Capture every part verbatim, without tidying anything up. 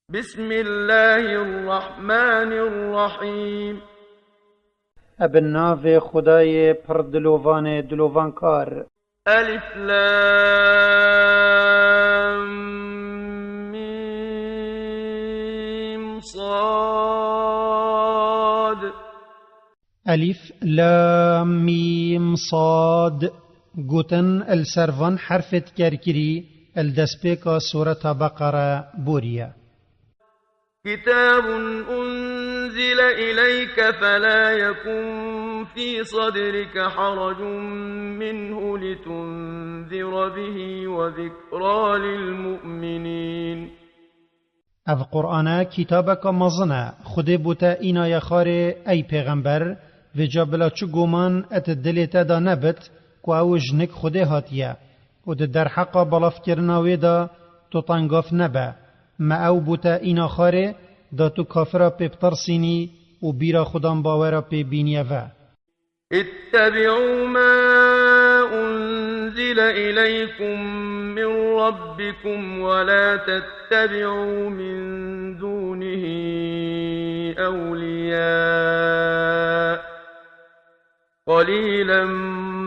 بسم الله الرحمن الرحيم. Ebe navê Xwedayê pir dilovanê dilovankar. ألف لام ميم صاد. Elîf, Lam, Mîm, Sad. Gotin, li ser van herfêt kerkirî, li destpêka Sureta Beqere boriye. كتاب أنزل إليك فلا يكن في صدرك حرج منه لتنذر به وذكرى للمؤمنين. Ev Qur'ane kîtabeka mezin e, Xwedê bo te înaye xwarê, ey pêxember, vêca bila çi goman et dilê te de nebit ku ew ji nik Xwedê hatiye û di derheqa belavkirina wê de tu tengav nebe. Me ew bo te îna xwarê, da tu kafira pê bitirsînî û bîra Xudan bawera pê bîniye ve. اتبعوا ما أنزل إليكم من ربكم ولا تتبعوا من دونه أولياء قليلا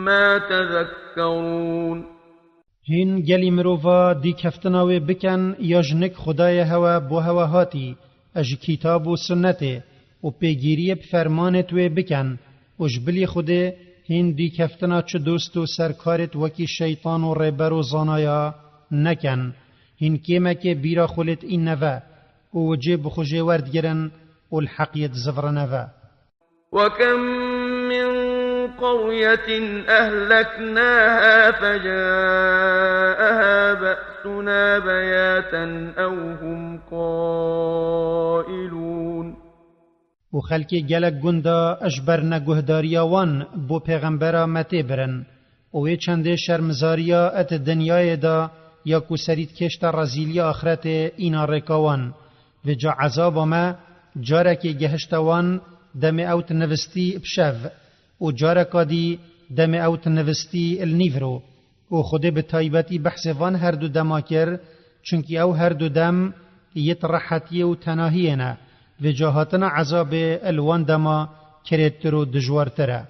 ما تذكرون. Hîn gelî mirova dîkeftina wê bikin ya ji nik Xwedayê hewe bo hewe hatî, e ji kîtab û sunnetê û pêgîriyê bi fermanêt wê bikin û ji bilî Xwedê hîn dîkeftina çi dost û serkarêt wekî şeytan û rêber û zanaya nekin. Hîn kêmekê bîra xwe lêt îne ve û wicê bi xwe jê werdigirin û li heqiyêt zivirine ve. وكم من قرية أهلكناها فجاءها بأسنا بياتا أو هم قائلون. Û xelkê gelek gunda ji ber neguhdariya wan bo pêxembera me tê birin. Û wê çendê şermizariya et dinyayê de ya ku serî dikêşte rezîliya axretê îna rêka wan. Vêca ezaba me carekê gehişte wan demê ew tinivistî bi şev û careka dî demê ew tinivistî li nîvro. Û Xwedê bi taybetî behsê van her du dema kir, çunkî ew her du dem yêt rehetiyê û tenahiyê ne. Vêca hatina ezabê li wan dema kirêttir û dijwartir e.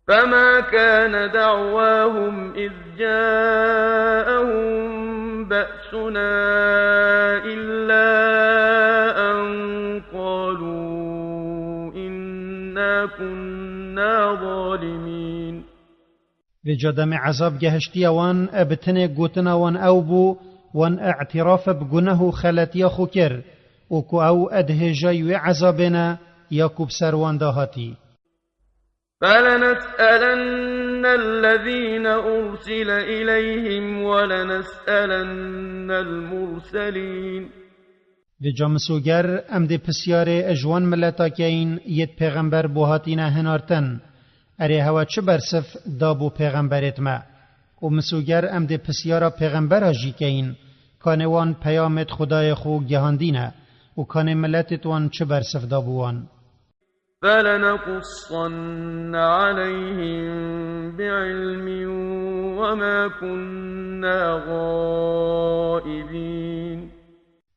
فما كان دعواهم إذ جاءهم بأسنا إلا أن قالوا إنا كنا ظالمين. Vêca demê ezab gehiştiye wan, e bi tinê gotina wan ew bû, wan îtiraf bi guneh û xeletiya xwe kir û ku ew e di hêjayî wê ezabê ne ya ku bi ser wan de hatî. فلنسألن الذين أرسل إليهم ولنسألن المرسلين. Vêca misoger em dê pisyarê ji wan mileta keyin yêt pêxember bo hatîne hinartin. Erê hewe çi bersiv da bo pêxemberêt me? Û misoger em dê pisyara pêxembera jî keyin, kanê wan peyamêt Xwedayê xwe gehandîne û kanê miletêt wan çi bersiv da bo wan? فلنقصن عليهم بعلم وما كنا غائبين.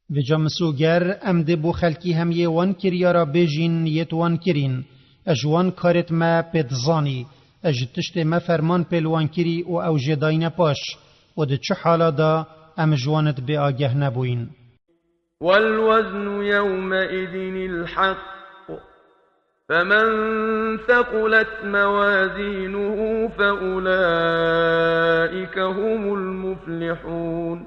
Vêca misoger em dê bo xelkî hem yê wan kiryara bêjîn yêt wan kirîn, e ji wan karêt me pê dizanî, e ji tiştê me ferman pê li wan kirî û ew jê dayîne paş, û di çi hala de em ji wan it bêageh nebûyîn. والوزن يومئذ الحق، فمن ثقلت موازينه فأولئك هم المفلحون.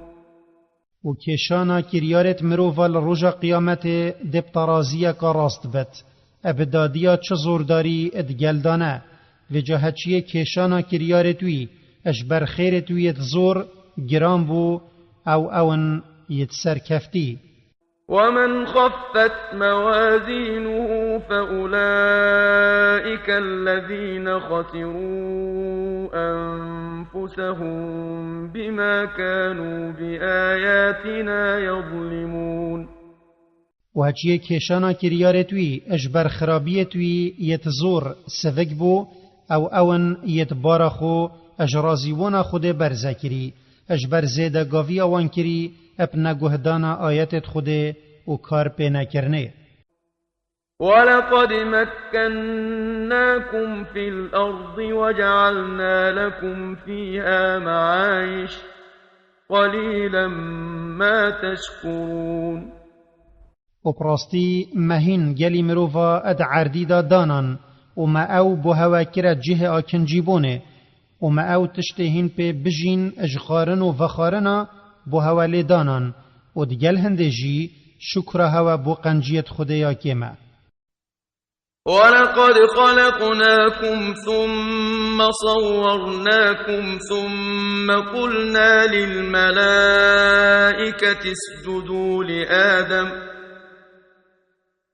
Û kêşana kiryarêt mirova li roja qiyametê dê bi teraziyeka rast bit. E bi dadiya çi zordarî di gel de ne. Vêca heçiyê kêşana kiryarêt wî, e ji ber xêrêt wî yêt zor, giran bû, ew ew in yêt serkeftî. ومن خفت موازينه فأولئك الذين خسروا أنفسهم بما كانوا بآياتنا يظلمون. Û heçiyê kêşana kiryarêt wî, ji ber xirabiyêt wî yêt zor, sivik bû, ew ew in yêt bara xwe, ji razîbûna Xwedê berze kirî, ji ber zêdegaviya wan kirî, bi neguhdana ayetêt Xwedê, û kar pê nekirinê. ولقد مكناكم في الأرض وجعلنا لكم فيها معايش قليلا ما تشكرون. Û bi rastî me hîn gelî mirova di erdî de danan û me ew bo hewe kire cihê akincîbûnê û me ew tiştê hîn pê bijîn ji xwarin û vexwarina bo hewe lê danan û digel hindê jî şukra hewe bo qenciyê di Xwedê ya kêm e. ولقد خلقناكم ثم صورناكم ثم قلنا للملائكة اسجدوا لآدم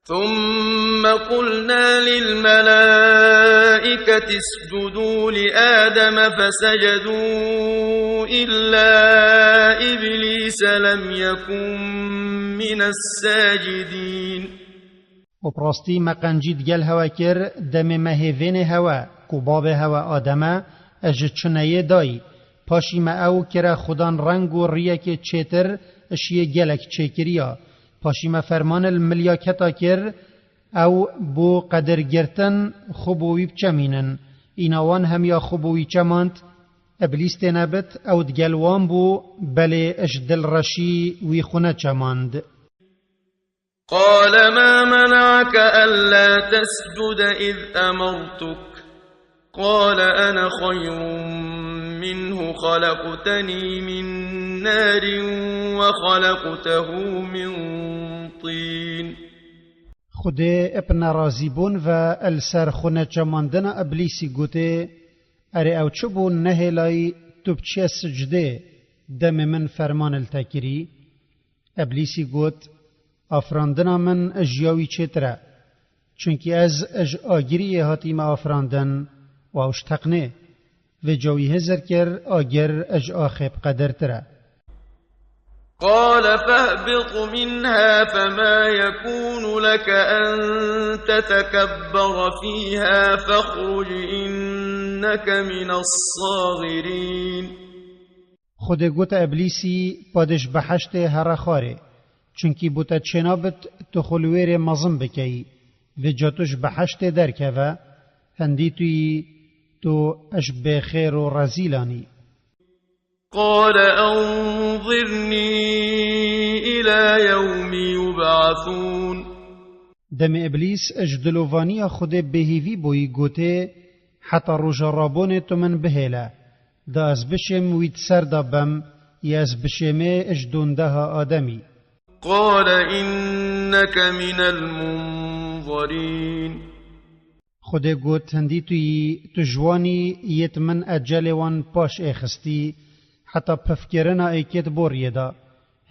ثم قلنا للملائكة اسجدوا لآدم فسجدوا إلا إبليس لم يكن من الساجدين. Û bi rastî me qencî digel hewe kir, demê me hêvênê hewe, ku babê hewe Adem e, ji çineyê dayî. Paşî me ew kire xudan reng û riyekê çêtir, ji yê gelek çêkiriya. Paşî me ferman li milyaketa kir, ew bo qedirgirtin xwe bo wî biçemînin. Îna wan hemiya xwe bo wî çemand. Îblîs têne bit, ew digel wan bû, belê ji dilreşî wî xwe neçemand. قال ما منعك ألا تسجد إذ أمرتك؟ قال أنا خير منه خلقتني من نار وخلقته من طين. Xwedê bi nerazîbûn ve li ser xwe neçemandina Îblîsî gotê, Erê ew çi bû nehêlayî tu biçiye sicdê, demê min ferman li te kirî? Îblîsî got, Afirandina min ji ya wî çêtir e. Çunkî ez ji agiriyê hatîme afirandin û ew ji teqnê. Vêca wî hizir kir, agir ji axê bi qedirtir e. قال فاهبط منها فما يكون لك أن تتكبر فيها فاخرج إنك من الصاغرين. Xwedê gote Îblîsî, Padê ji behiştê here xwarê, çunkî bo te çênabit tu xwe li wêrê mezin bikeyî, vêca tu ji behiştê derkeve, hindî tu yî, tu ji bêxêr û rezîlan î. قال أنظرني إلى يوم يبعثون. Demê Îblîs ji dilovaniya Xwedê bêhîvî bûyî gotê, Heta roja rabûnê tu min bihêle, da ez bişêm wî di ser de bim, yê ez bişêmê ji dondeha Ademî. قال إنك من المنظرين. Xwedê got, Hindî tu yî, tu ji wan î, yêt min ecelê wan paş êxistî, heta pifkirina êkêt boriyê de.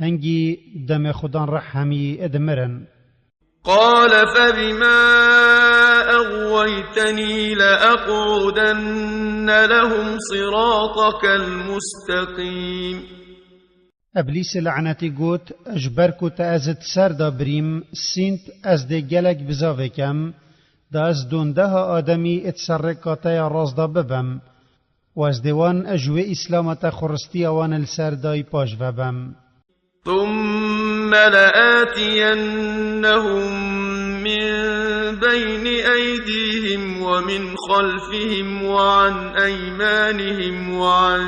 Hingî demê xudan reh hemî dimirin. قال فبما أغويتني لأقعدن لهم صراطك المستقيم. Îblîsê lenetî got, Ji ber ku te ez di ser de birîm, sînd ez dê gelek bizavê kem, da ez dondeha Ademî di ser rêka te ya rast de bibim, û ez dê wan ji wê Îslama te xwe ristiya wan li ser dayî paş vebim. ثم لآتينهم من بين أيديهم ومن خلفهم وعن أيمانهم وعن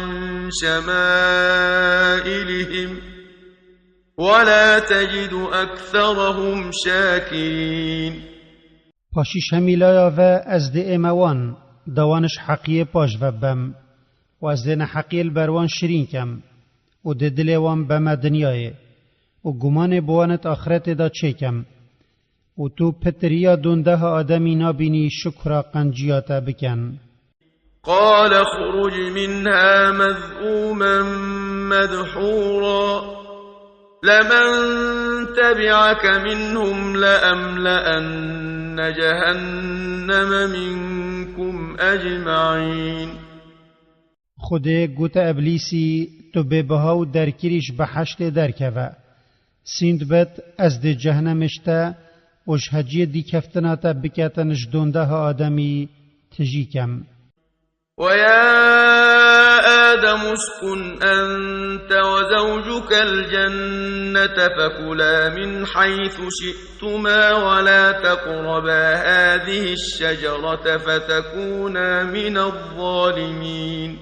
شمائلهم ولا تجد أكثرهم شاكرين. Paşî ji hemî laya ve ez dê ême wan, da wan ji heqiyê paş vebim, û ez dê neheqiyê li ber wan şirîn kem, û dê dilê wan beme dinyayê, û gumanê bi wan di axretê de çêkem. Û tu pitiriya dondeha Ademî nabînî şukra qenciya te bikin. قال اخرج منها مذءوما مدحورا لمن تبعك منهم لأملأن جهنم منكم أجمعين. Xwedê gote Îblîsî, Tu bêbiha û derkirî ji behiştê derkeve. Sînd bit, ez dê cehnemê ji te û ji heciyê dîkeftina te biketin ji dondeha Ademî tijî kem. ويا آدم اسكن أنت وزوجك الجنة فكلا من حيث شئتما ولا تقربا هذه الشجرة فتكونا من الظالمين.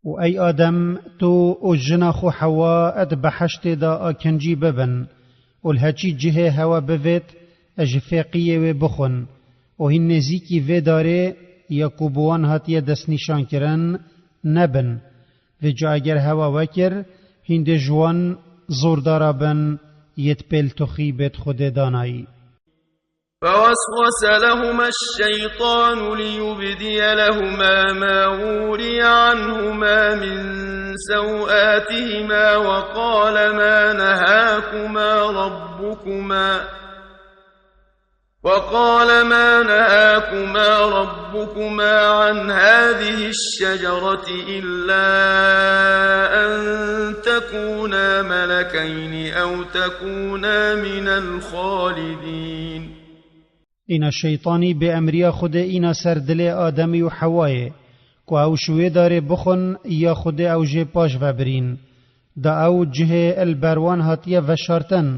û ey Adem, tu û jina xwe Hewa di behiştê de akincî bibin û li heçî cihê hewa bivêt, ji fêqiyê wê bixwin û hîn nêzîkî vê darê ya ku bi wan hatiye destnîşankirin nebin. Vêca eger hewa wekir, hîn dê ji wan zordara bin yê di pêltoxî bêt Xwedê danayî. فوسوس لهما الشيطان ليبدي لهما ما وري عنهما من سوآتهما وقال ما نهاكما ربكما وقال ما نهاكما ربكما عن هذه الشجرة إلا أن تكونا ملكين أو تكونا من الخالدين. Îna şeytanî bê emriya Xwedê îna ser dilê Ademî û Hewayê, ku ew ji wê darê bixwin ya Xwedê ew jê paş ve birîn. Da ew cihê li ber wan hatiye veşartin,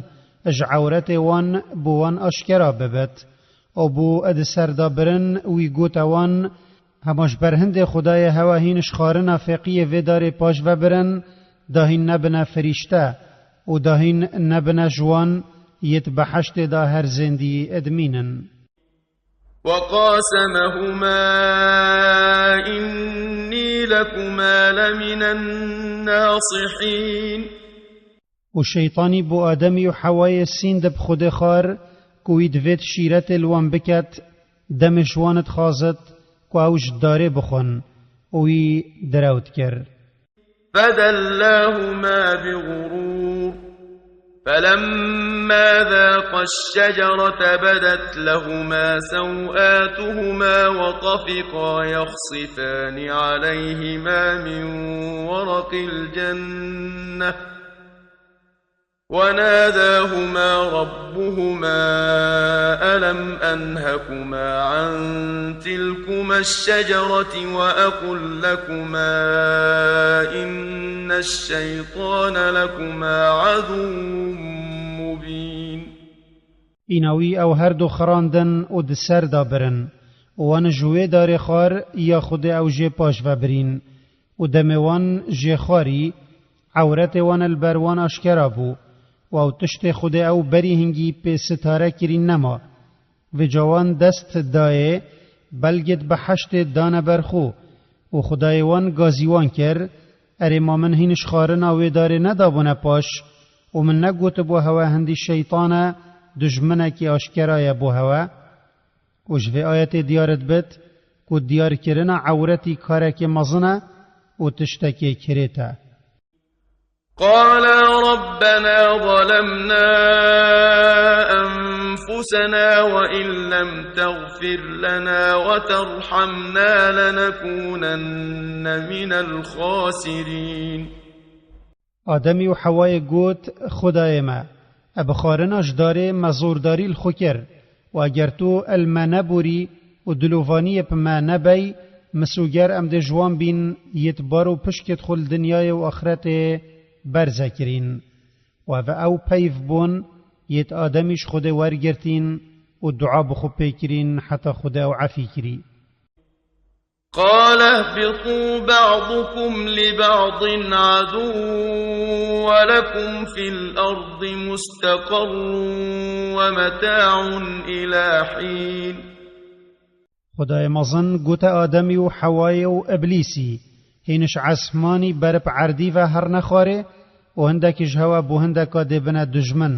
ji ewretê wan bo wan aşkera bibit. Û bo di ser de birin, wî gote wan, Hema ji ber hindê Xwedayê hewa hîn ji xwarina fêqiyê vê darê paş ve birin, da hîn nebine firîşte û da hîn nebine ji wan yê di behiştê de her zêndî dimînin. وقاسمهما إني لكما لمن الناصحين. Û şeytanî bo Ademî û Hewayê sînd bi Xwedê xwar, ku wî divêt şîretê li wan biket, demê ji wan dixwazit, ku ew ji darê bixwin û wî direw dikir. فدلاهما بغرور فلما ذاقا الشجرة بدت لهما سوآتهما وطفقا يخصفان عليهما من ورق الجنة وناداهما ربهما ألم أنهكما عن تلكما الشجرة وأقل لكما إن الشيطان لكما عدو مبين. Îna wî ew her du xirandin û di ser de birin û wan ji wê darê xwar ya Xwedê ew jê paş ve birîn. Û demê wan jê xwarî, ewretê wan li ber wan aşkera bû û ew tiştê Xwedê ew berî hingî pê sitare kirîn nema. Vêca wan dest dayê, belgê di behiştê dane ber xwe û Xwedayê wan gazî wan kir, Erê, ma min hîn ji xwarina wê darê nedabûne paş û min negotibû hewe hindî şeytan e, dijminekî aşkera ye bo hewe? Û ji vê ayetê diyar dibit ku diyarkirina ewretî karekê mezin e û tiştekê kirêt e. قالا ربنا ظلمنا أنفسنا وإن لم تغفر لنا وترحمنا لنكونن من الخاسرين. Ademî û Hewayê got, Xwedayê me, e bi xwarina ji darê me zordarî li xwe kir û eger tu li me neborî û dilovaniyê bi me nebey, misûger em dê ji wan bîn yê di bar û pişkêt xwe li dinyayê û axretê berze kirîn. Û ev ew peyv bûn yê di Ademî ji Xwedê wergirtîn û dua bi xwe pê kirîn heta Xwedê ew efî kirî. قال اهبطوا بعضكم لبعض عدو ولكم في الأرض مستقر ومتاع إلى حين. Xwedayê mezin gote Ademî û Hewayê û Iblîsî, Hîn ji esmanî ber bi erdî ve herne xwarê û hindekî ji hewe bo hindeka dê bine dijmin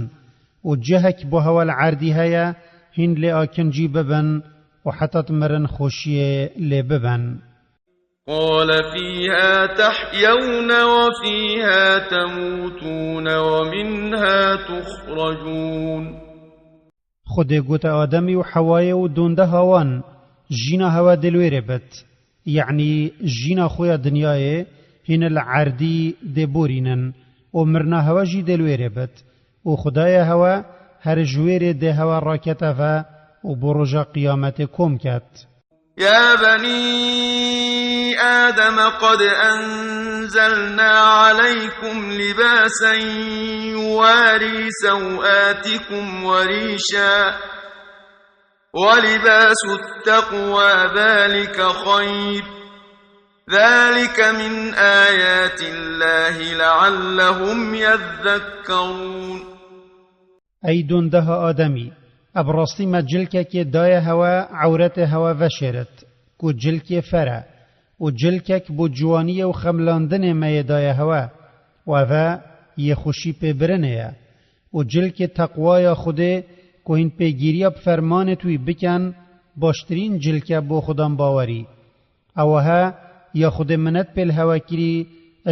û cihek bo hewe li erdî heye, hîn lê akincî bibin û heta di mirin xweşiyê lê bibin. قال فيها تحيون وفيها تموتون ومنها تخرجون. Xwedê gote Ademî û Hewayê û dondeha wan, jîna hewe dê li wêrê bit, yanî jîna xwe ya dinyayê hîn li erdî dê borînin û mirina hewe jî dê li wêrê bit û Xwedayê hewe her ji wêrê dê hewe rakete ve û bo roja qiyametê kom ket. يا بني آدم قد أنزلنا عليكم لباسا يواري سوآتكم وريشا، ولباس التقوى ذلك خير، ذلك من آيات الله لعلهم يذكرون. Ey dondeha Ademî, ev rastî me cilkekê daye hewe, ewretê hewe veşêrit, ku cilkê fer e, û cilkek bo ciwaniyê û xemlandinê me yê daye hewe, û ev e yê xweşî pê birinê ye, û cilkê teqwaya Xwedê, ku hîn pêgîriya bi fermanê wî bikin, baştirîn cilk e bo xudan bawerî. Ew he ya Xwedê minet pê li hewe kirî,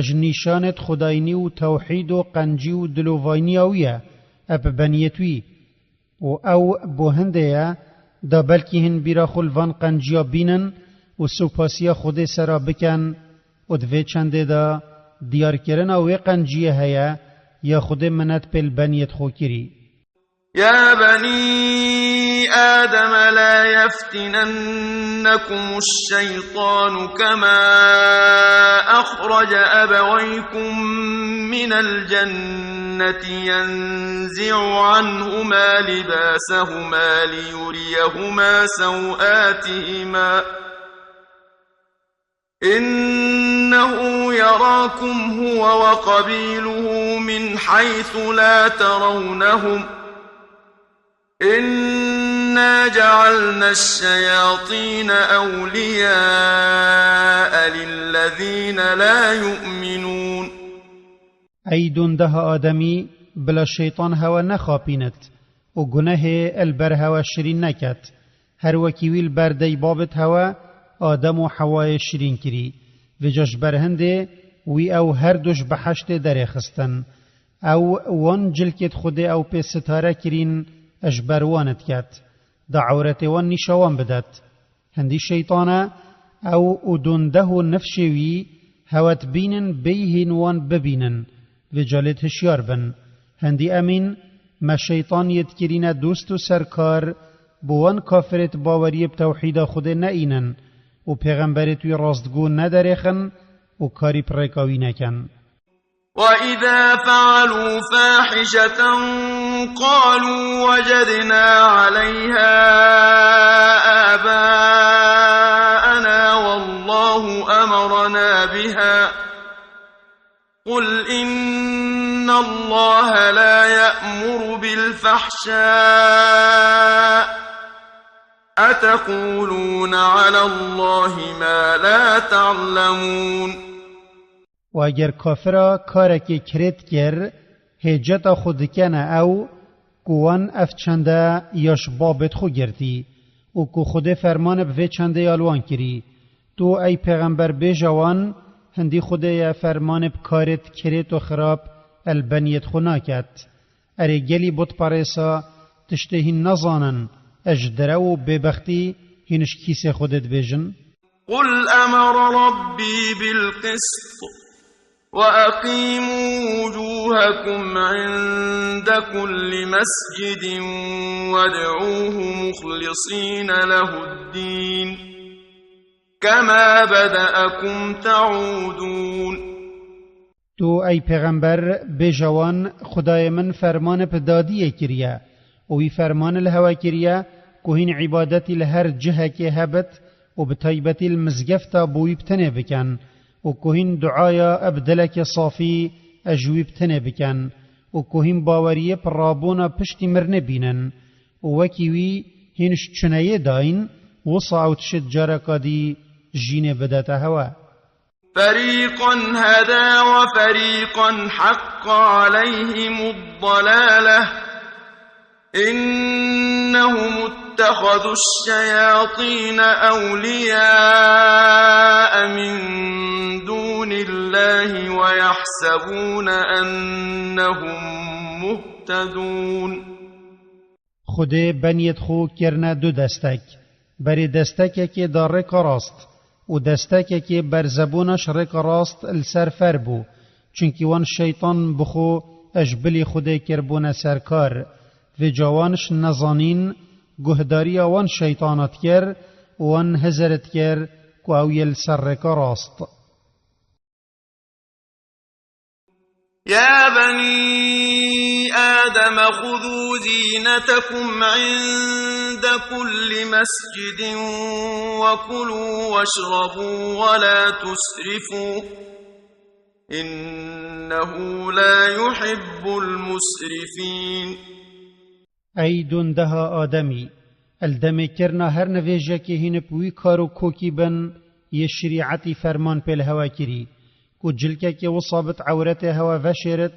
ji nîşanêt xwedayînî û tewhîd û qencî û dilovayniya wî ye, ev bi beniyêt wî. Û ew bo hindê ye, da belkî hin bîra xwe li van qenciya bînin û supasiya Xwedê sera bikin û di vê çendê de diyarkirina wê qenciyê heye ya Xwedê minet pê li beniyêt xwe kirî. يا بني آدم لا يفتننكم الشيطان كما أخرج أبويكم من الجنة ينزع عنهما لباسهما ليريهما سوآتهما إنه يراكم هو وقبيله من حيث لا ترونهم إنا جعلنا الشياطين أولياء للذين لا يؤمنون. Ey dondeha Ademî, bila şeytan hewe nexapînit û gunehê li ber hewe şirîn neket. Her wekî wî li ber dey babit hewe Adem û Hewayê şirîn kirî. Vêca ji ber hindê wî ew her du ji behiştê derê xistin. Ew wan cilkêt Xwedê ew pê sitare kirîn, ji ber wan diket. Da ewretê wan nîşa wan bidet. Hindî şeytan e, ew û dondeh û nifşê wî hewe dibînin bêyî hîn wan bibînin, vêca lêt hişyar bin. Hindî emîn, me şeytan yê dikirîne dost û serkar, bi wan kafirêt baweriyê bi tewhîda Xwedê neînin û pêxemberêt wî rastgo nederêxin û karî bi rêka wî nekin. وإذا فعلوا فاحشة قالوا وجدنا عليها آباءنا والله أمرنا بها قل إن الله لا يأمر بالفحشاء أتقولون على الله ما لا تعلمون. Û eger kafira karekê kirêt kir, hêceta xwe dikene ew, ku wan ev çende ya ji babêt xwe girtî û ku Xwedê fermane bi vê çendê ya li wan kirî. Tu, ey pêxember, bêje wan, hindî Xwedê ye fermane bi karêt kirêt û xirab el beniyêt xwe naket. Erê, gelî butperêsa tiştê hîn nazanin, ez ji derew û bêbextî hîn ji kîsê Xwedê dibêjin? قل أمر ربي بالقسط وأقيموا وجوهكم عند كل مسجد وادعوه مخلصين له الدين كما بدأكم تعودون. Tu, ey pêxember, bêje wan, Xwedayê min fermane bi dadiyê kiriye û wî fermane li hewe kiriye ku hîn îbadetî li her cihekê hebit û bi taybetî li mizgefta bi wî bi tenê bikin û ku hîn duaya bi dilekê safî ji wî bi tenê bikin û ku hîn baweriyê bi rabûna piştî mirinê bînin û wekî wî hîn ji çineyê dayîn, wisa ew tişt careka dî jînê bidete hewe. فريقا هدى وفريقا حق عليهم الضلالة إنهم اتخذوا الشياطين أولياء من دون الله ويحسبون أنهم مهتدون. Xwedê beniyêt xwe kirine du destek. Berê destekekê da rêka rast û destekekê berzebûna ji rêka rast li ser fer bû, çunkî wan şeytan bi xwe ji bilî Xwedê kiribûne serkar. Vêca wan ji nezanîn guhdariya wan şeytana dikir û wan hizir dikir ku ew yê li ser rêka rast. يا بني آدم خذوا زينتكم عند كل مسجد وكلوا واشربوا ولا تسرفوا إنه لا يحب المسرفين. Ey dondeha Ademî, li demê kirina her nivêjekê hîn bi wî kar û kokî bin, yê şerîetî ferman pê li hewe kirî, ku cilkekê wisa bit ewretê hewe veşêrit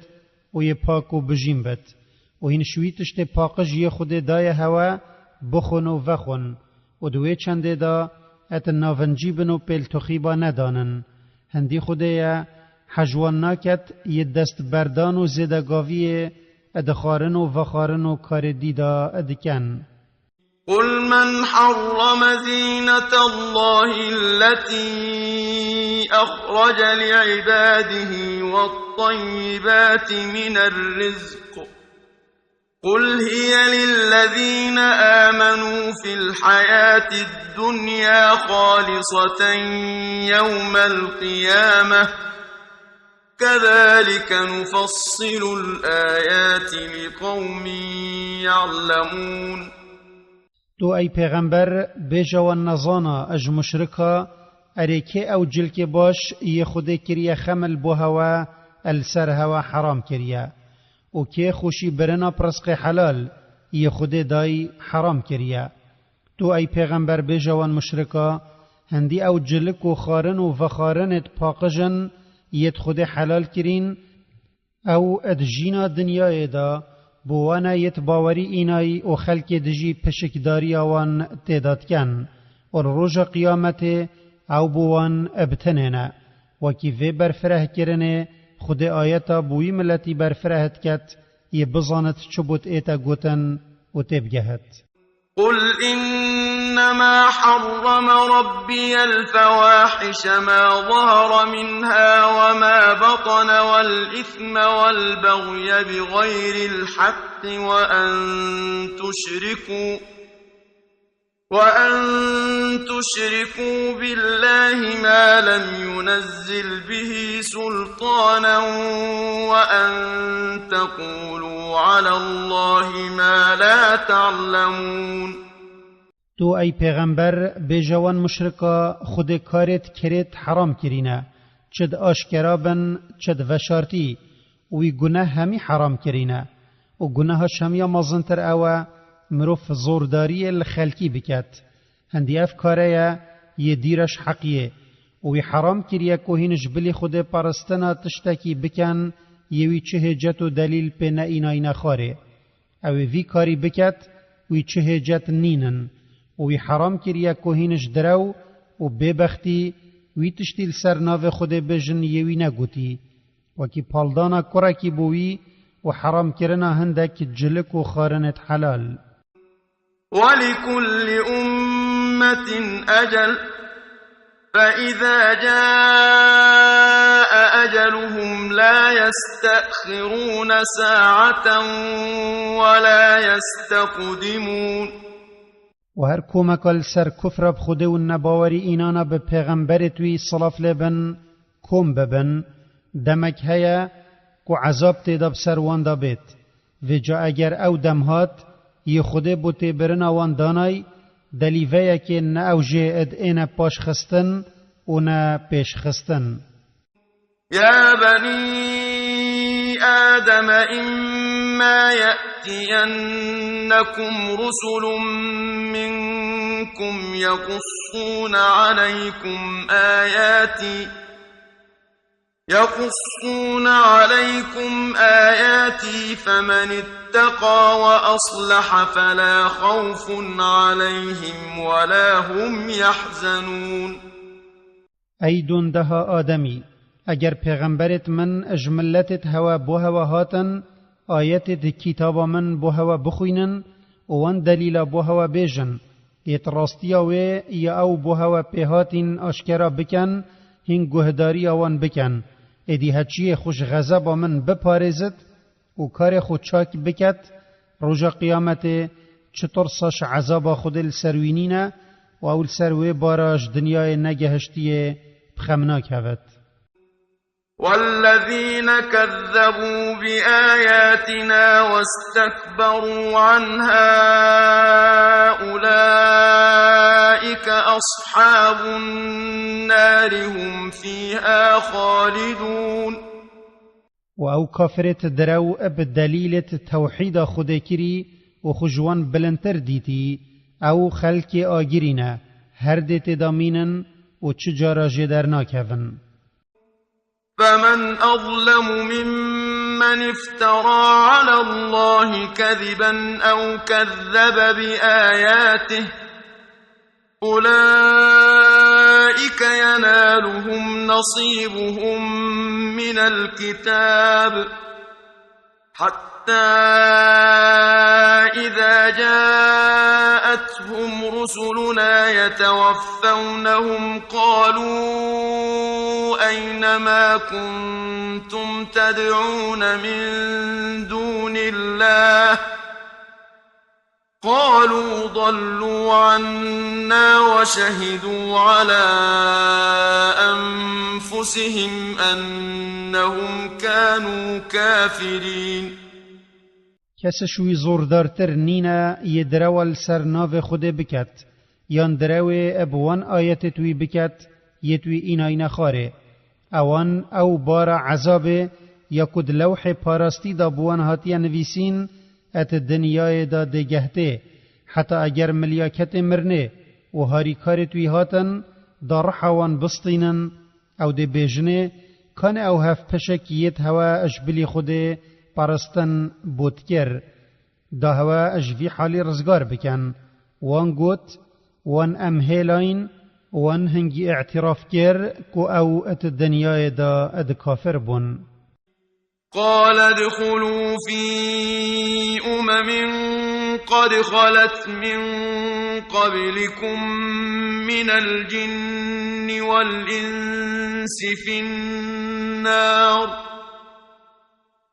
û yê pak û bijîn bit. Û hîn ji wî tiştê paqij yê Xwedê daye hewe, bixwin û vexwin. Û di wê çendê de et navincî bin û pêltoxîba nedanin. Hindî Xwedê ye, hej wan naket yê destberdan û zêdegaviyê di xwarin û vexwarin û karê dî de dikin. قل من حرم زينة الله التي أخرج لعباده والطيبات من الرزق قل هي للذين آمنوا في الحياة الدنيا خالصة يوم القيامة كذلك نفصل الآيات لقوم يعلمون. Tu ey pêxember, bêje wan nezana, ji muşrika, erê kê ew cilkê baş yê Xwedê kiriye xemil bo hewe, li ser hewe heram kiriye? Û kê xweşî birina bi rizqê helal yê Xwedê dayî heram kiriye? Tu ey pêxember, bêje wan muşrika, hindî ew cilik û xwarin û vexwarinêt paqij in yêt Xwedê helal kirîn, ew di jîna dinyayê de bo wan e yêt bawerî înayî û xelkê dijî pişikdariya wan tê de dikin û li roja qiyametê ew bo wan bi tinê ne. Wekî vê berfirehkirinê Xwedê ayeta bo wî miletî berfireh diket, yê bizanit çi bût ête gotin û tê bigehit. قل إنما حرم ربي الفواحش ما ظهر منها وما بطن والإثم والبغي بغير الحق وأن تشركوا وأن تشركوا بالله ما لم ينزل به سلطانا وأن تقولوا على الله ما لا تعلمون. Tu ey pêxember, bêje wan muşrika, Xwedê karêt kirêt heram kirîne, çi di aşkera bin, çi di veşartî, û wî guneh hemî heram kirîne. Û guneha şemiya mezintir ew e, mirov zordariyê li xelkî biket. Hindî ev kare ye, yê dîreş heqiyê. Û wî heram kiriye ku hîn ji bilî Xwedê paristina tiştekî bikin, yê wî çi hêcet û delîl pê neînayîne xwarê. Ew ê vî karî biket, wî çi hêcet nînin. Û wî heram kiriye ku hîn ji direw û bêbextî wî tiştî li ser navê Xwedê bêjin yê wî negotî. Wekî paldana kurekî bo wî û heramkirina hindek cilik û xwarinêt helal. ولكل أمة أجل فإذا جاء أجلهم لا يستأخرون ساعة ولا يستقدمون. Û her komeka li ser kufra bi Xwedê û nebawerî înana bi pêxemberêt wî, silav lê bin, kom bibin, demek heye ku ezab tê de bi ser wan de bêt. Vêca eger ew dem hat, yê Xwedê bo têbirina wan danay, delîveyekê ne ew jê id êne paşxistin û ne pêşxistin. يا بني آدم إما يأتينكم رسل منكم يقصون عليكم آياتي يقصون عليكم آياتي فمن اتقى وأصلح فلا خوف عليهم ولا هم يحزنون. Ey dondeha Ademî, eger pêxemberêt min ji miletêt hewe bo hewe hatin, ayetêt kitaba min bo hewe bixwînin û wan delîla bo hewe bêjin, yêt rastiya wê ya ew bo hewe pê hatîn aşkera bikin, hîn guhdariya wan bikin. Êdî heçiyê xwe ji xezeba min biparêzit û karê xwe çak biket, roja qiyametê çi tirsa ji ezaba Xwedê li ser wî nîne, û ew li ser wê bara ji dinyayê negehiştiyê bi xem nakevit. والذين كذبوا بآياتنا واستكبروا عنها أولئك أصحاب النار هم فيها خالدون. û ew kafirêt direw bi delîlêt tewhîda Xwedê kirî û xwe ji wan bilindtir dîtî, ew xelkê agirî ne, her dê tê de mînin û çi cara jê dernakevin. فمن أظلم ممن افترى على الله كذبا أو كذب بآياته، أولئك ينالهم نصيبهم من الكتاب، حتى إذا جاءتهم رسلنا يتوفونهم قالوا أين ما كنتم تدعون من دون الله، قالوا ضلوا عنا وشهدوا على أنفسهم أنهم كانوا كافرين. Kes ji wî zordartir nîne yê direwa li ser navê Xwedê biket, yan direwê bi wan ayetêt wî biket, yêt wî înayne xwarê. Ewan ew bara ezabê ya ku di lewhê parastî de bi wan hatiye nivîsîn, et dinyayê de dê gehtê, heta eger milyaketê mirnê û harîkarêt wî hatin, da riha wan bistînin, ew dê bêjinê, kanê ew hevpişik yêt hewe ji bilî Xwedê paristin bot kir. Da hewe ji vî halî rizgar bikin. Wan got, wan em hêlayîn, wan hingî îtiraf kir ku ew di dinyayê de di kafir bûn. قال ادخلوا في أمم قد خلت من قبلكم من الجن والإنس في النار،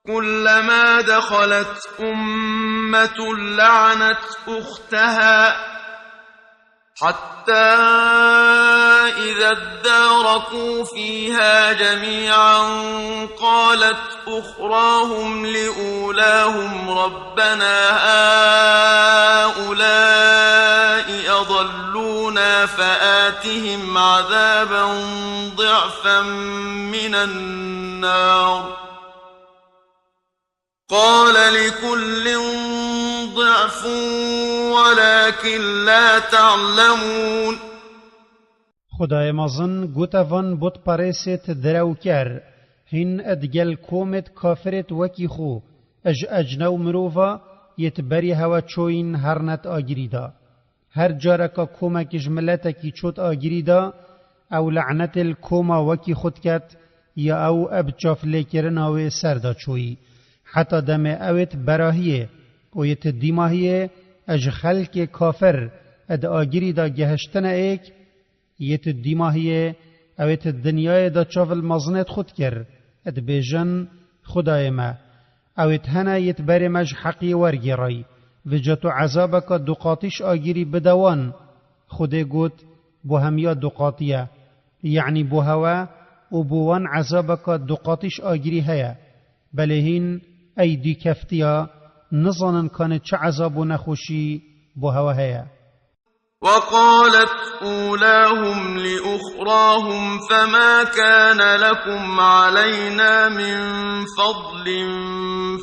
كلما دخلت أمة لعنت أختها، حتى إذا اداركوا فيها جميعا قالت أخراهم لأولاهم ربنا هؤلاء أضلونا فآتهم عذابا ضعفا من النار. قال لكل ضعف ولكن لا تعلمون. Xwedayê mezin gote van butperêsêt direw ker, hîn digel komêt kafirêt wekî xwe, ji ecnew mirova yêt berî hewe çoyîn hernet agirî de. Her careka komek ji miletekî çot agirî de, ew lenetê li koma wekî xwe diket, ya ew bi çavlêkirina wê ser de çoyî. Heta demê ewêt berahiyê û yêt dîmahiyê ji xelkê kafir di agirî de gehiştine êk, yêt dîmahiyê ewêt dinyayê de çav li mezinêt xwe dikir, dibêjin, Xwedayê me, ewêt hene yêt berê me ji heqiyê wergêrayî, vêca tu ezabeka duqatîş agirî bide wan. Xwedê got, bo hemiya duqatî ye, yanî bo hewe û bo wan ezabeka duqatîş agirî heye. Belê hîn, ey dîkeftiya, nizanin kanê çi ezab û nexweşî bo hewe heye. وقالت أولاهم لأخراهم فما كان لكم علينا من فضل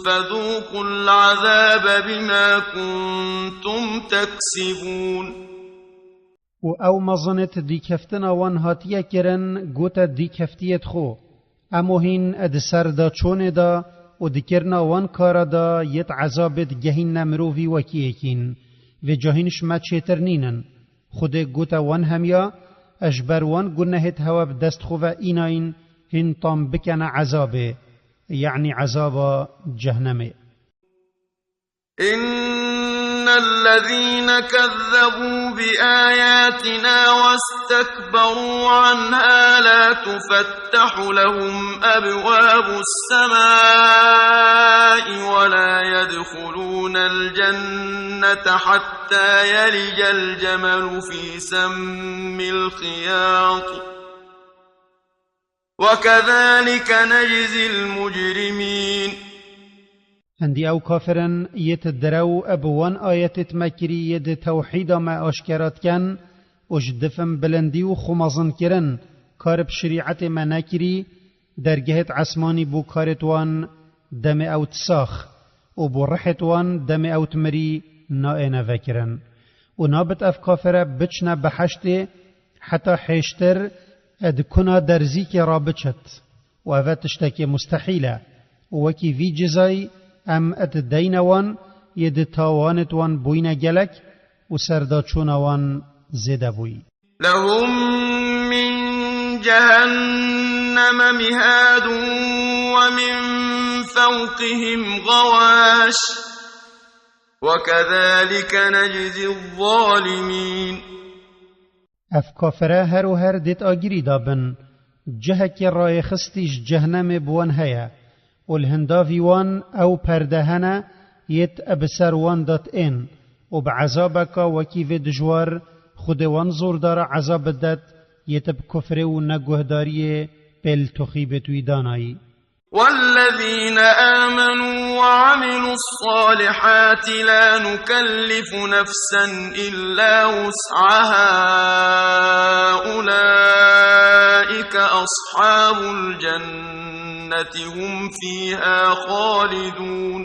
فذوقوا العذاب بما كنتم تكسبون. û ew mezinêt dîkeftina wan hatiye kirin, gote dîkeftiyêt xwe, Emo hîn di ser de çonê de û di kirina wan kara de yêt ezabêt gehînne mirovî wekî êkîn. Vêca hîn ji me çêtir nînin. Xwedê gote wan hemiya, ez ji ber wan gunehêt hewe bi dest xwe ve înayîn hîn tam bikene ezabê, yanî ezaba cehnemê. إن الذين كذبوا بآياتنا واستكبروا عنها لا تفتح لهم أبواب السماء ولا يدخلون الجنة حتى يلج الجمل في سم الخياط. وكذلك نجزي المجرمين. Hindî ew kafirin yê ti direw bi wan ayetêt me kirî yê di tewhîda me aşkera dikin û ji difin bilindî û xwe mezinkirin kar bi şerîetê me nekirî, dergehêt esmanî bo karêt wan demê ew disax û bo rihêt wan demê ew dimirî naêne vekirin. Û nabit ev kafire biçine behiştê heta hêştir di kuna derzîkê re biçit. Û ev e tiştekê mustehîl e. Û wekî vî cizayî em dideyne wan yê di tawanêt wan bûyne gelek û serdaçûna wan zêde bûyî. لهم من جهنم مهاد ومن فوقهم غواش وكذلك نجزي الظالمين. Ev kafire her û her dêt agirî da bin. Cihekê rayêxistî ji cehnemê bi wan heye û li hindavî wan ew perde hene yêt bi ser wan de diên û bi ezabeka wekî vê dijwar Xwedê wan zordara ezab bidet yêt bi kufrê û neguhdariyê pêl toxîbêt wî danayî. والذين آمنوا وعملوا الصالحات لا نكلف نفسا إلا وسعها أولئك أصحاب الجنة هم فيها خالدون.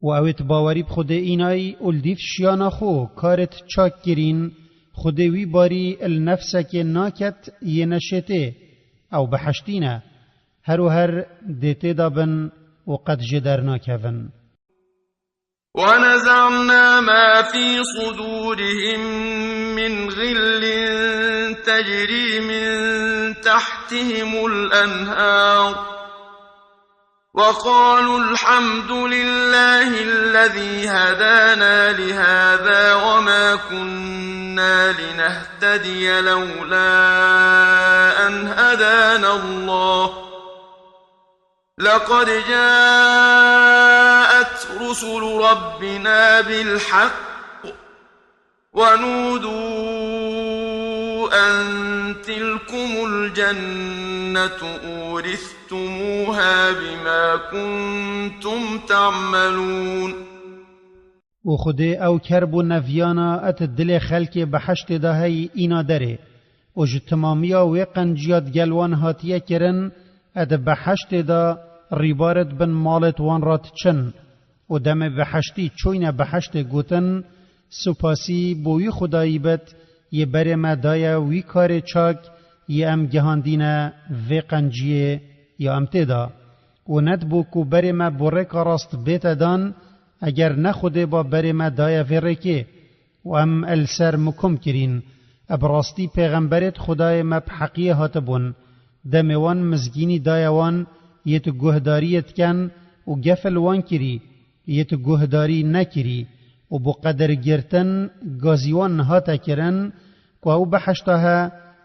û ewêt bawerî bi Xwedê înayî û li dîv şiyana xwe karêt çak kirîn, Xwedê wî barî li nefsekê naket yê neşêtê, ew behiştî ne. Her û her dê tê de bin û qet jê dernakevin. ونزعنا ما في صدورهم من غل تجري من تحتهم الأنهار وقالوا الحمد لله الذي هدانا لهذا وما كنا لنهتدي لولا أن هدانا الله لقد جاءت رسل ربنا بالحق ونودوا أن تلكم الجنة أورثتموها بما كنتم تعملون. Û Xwedê ew kerb û neviyana et dilê xelkê behiştê de heyî îna derê. Û ji timamiya wê qenciya digel wan hatiye kirin, et behiştê de rîbaret bin malêt wan re diçin. Û demê behiştî çûyne behiştê gotin, Supasî bo wî Xwedayî bit, yê berê me daye wî karê çak, yê em gihandîne vê qenciyê ya em tê de. Û nedibû ku berê me bo rêka rast bête dan, eger ne Xwedê ba berê me daye vê rêkê. Û em li ser mikum kirîn. Bi rastî pêxemberêt Xwedayê me bi heqiyê hatibûn. Demê wan mizgînî daye wan, yêt guhdariyê diken û gef li wan kirî, yêt guhdarî nekirî û bo qedirgirtin gazî wan hate kirin, ku ew behişta he,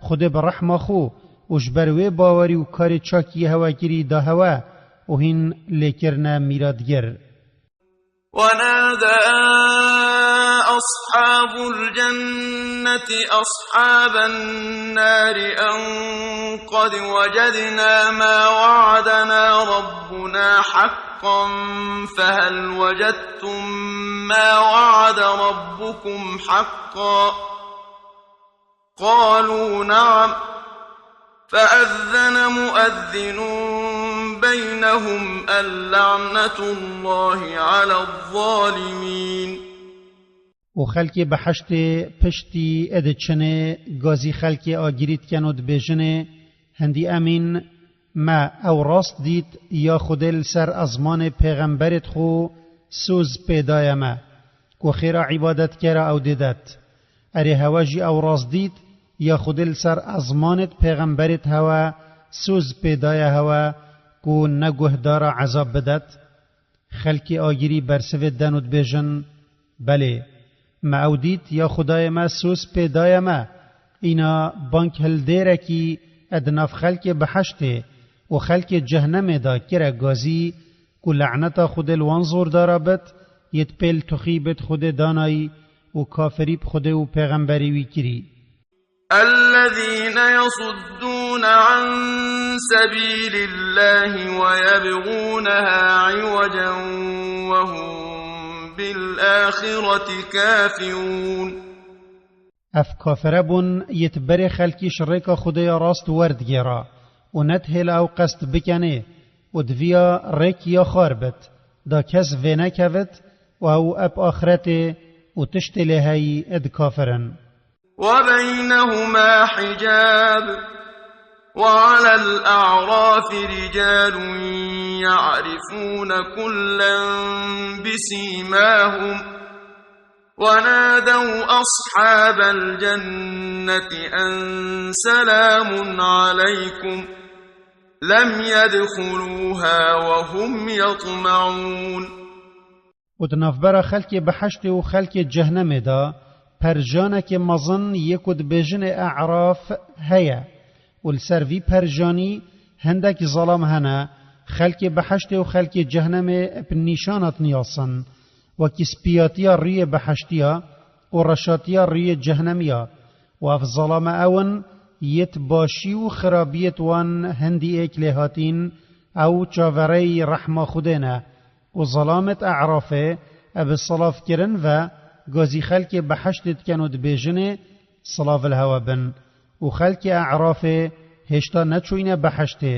Xwedê bi rehma xwe û ji ber wê bawerî û karê çakiyê hewe kirî da hewe û hîn lê kirine mîratgir. ونادى أصحاب الجنة أصحاب النار أن قد وجدنا ما وعدنا ربنا حقا فهل وجدتم ما وعد ربكم حقا؟ قالوا نعم. فأذن مؤذن بينهم اللعنة الله على الظالمين. Û xelkê behiştê piştî ê diçinê gazî xelkê agirî diken û dibêjinê, Hindî emîn, me ew rast dît ya Xwedê li ser ezmanê pêxemberêt xwe soz pê daye me, ku xêra îbadetkera ew dê det. Erê hewe jî ew rast dît ya Xwedê li ser ezmanêt pêxemberêt hewe soz pê daye hewe ku neguhdara ezab bidet. Xelkê agirî bersivê den û dibêjin, Belê, me ew dît ya Xudayê me soz pê daye me, îna bank hildêrekî di nav xelkê behiştê û xelkê cehnemê de kire gazî, ku leneta Xwedê li wan zordara bit, yê di pêl tuxî bit Xwedê danayî û kafirî bi Xwedê û pêxemberê wî kirî. الذين يصدون عن سبيل الله ويبغونها عوجا وهم بالآخرة كافرون. Ev kafire bûn yê di berê xelkî ji rêka Xwedê ya rast werdigêra û nedihêle ew qest bikenê û diviya rêk ya xar bit, da kes vênekevit û ew eb axretê û tiştê lê heyî dikafirin. وبينهما حجاب وعلى الأعراف رجال يعرفون كلا بسيماهم ونادوا أصحاب الجنة أن سلام عليكم لم يدخلوها وهم يطمعون. Û di navbera xelkê behiştê û xelkê cehnemê de perjanekê mezin yê ku dibêjinê E'raf heye û li ser vî perjanî hindek zelam hene, xelkê behiştê û xelkê cehnemê bi nîşana diniyasin, wekî spiyatiya rûyê behiştiya û reşatiya rûyê cehnemiya. Û ev zelame ew in yê di başî û xirabiyê di wan hindî êk lê hatîn, ew çavereyî rehma Xwedê ne. Û zelamêt E'rafê, ev bi silavkirin ve gazî xelkê behiştê dikin û dibêjinê, silav li hewe bin. Û xelkê E'rafê hêşta neçûyne behiştê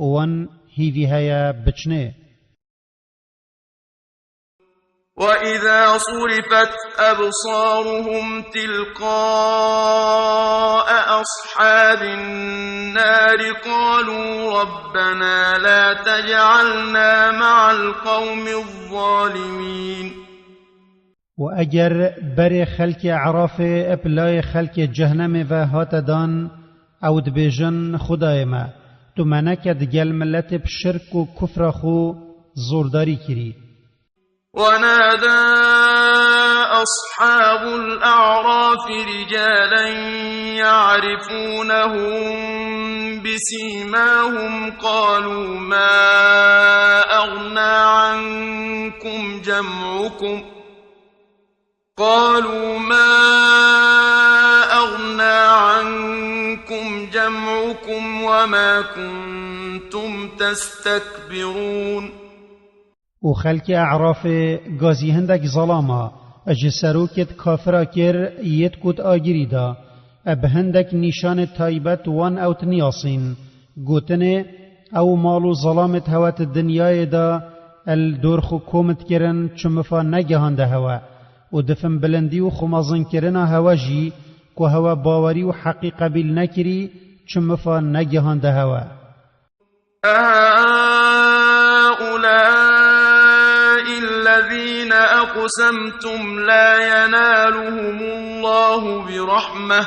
û wan hîvî heye biçinê. وإذا صرفت أبصارهم تلقاء أصحاب النار قالوا ربنا لا تجعلنا مع القوم الظالمين. Û eger berê xelkê E'rafê bi layê xelkê cehnemê ve hate dan, ew dibêjin, Xwedayê me, tu me neke digel miletê bi şirk û kufra xwe zordarî kirî. ونادى أصحاب الأعراف رجالا يعرفونهم بسيماهم قالوا ما أغنى عنكم جمعكم قالوا ما أغنى عنكم جمعكم وما كنتم تستكبرون. Û xelkê E'rafê gazî hindek zelama ji serokêt kafira kir, yêt ku di agirî da, bi hindek nîşanê taybet wan ew diniyasîn. Gotinê, ew mal û zelamêt hewe di dinyayê de el dor xwe kom dikirin, çi mifa negihande hewe û difin bilindî û xwemazinkirina hewe jî, ku hewe bawerî û heqî qebîl nekirî, çi mifa negihande hewe. أهؤلاء الذين أقسمتم لا ينالهم الله برحمة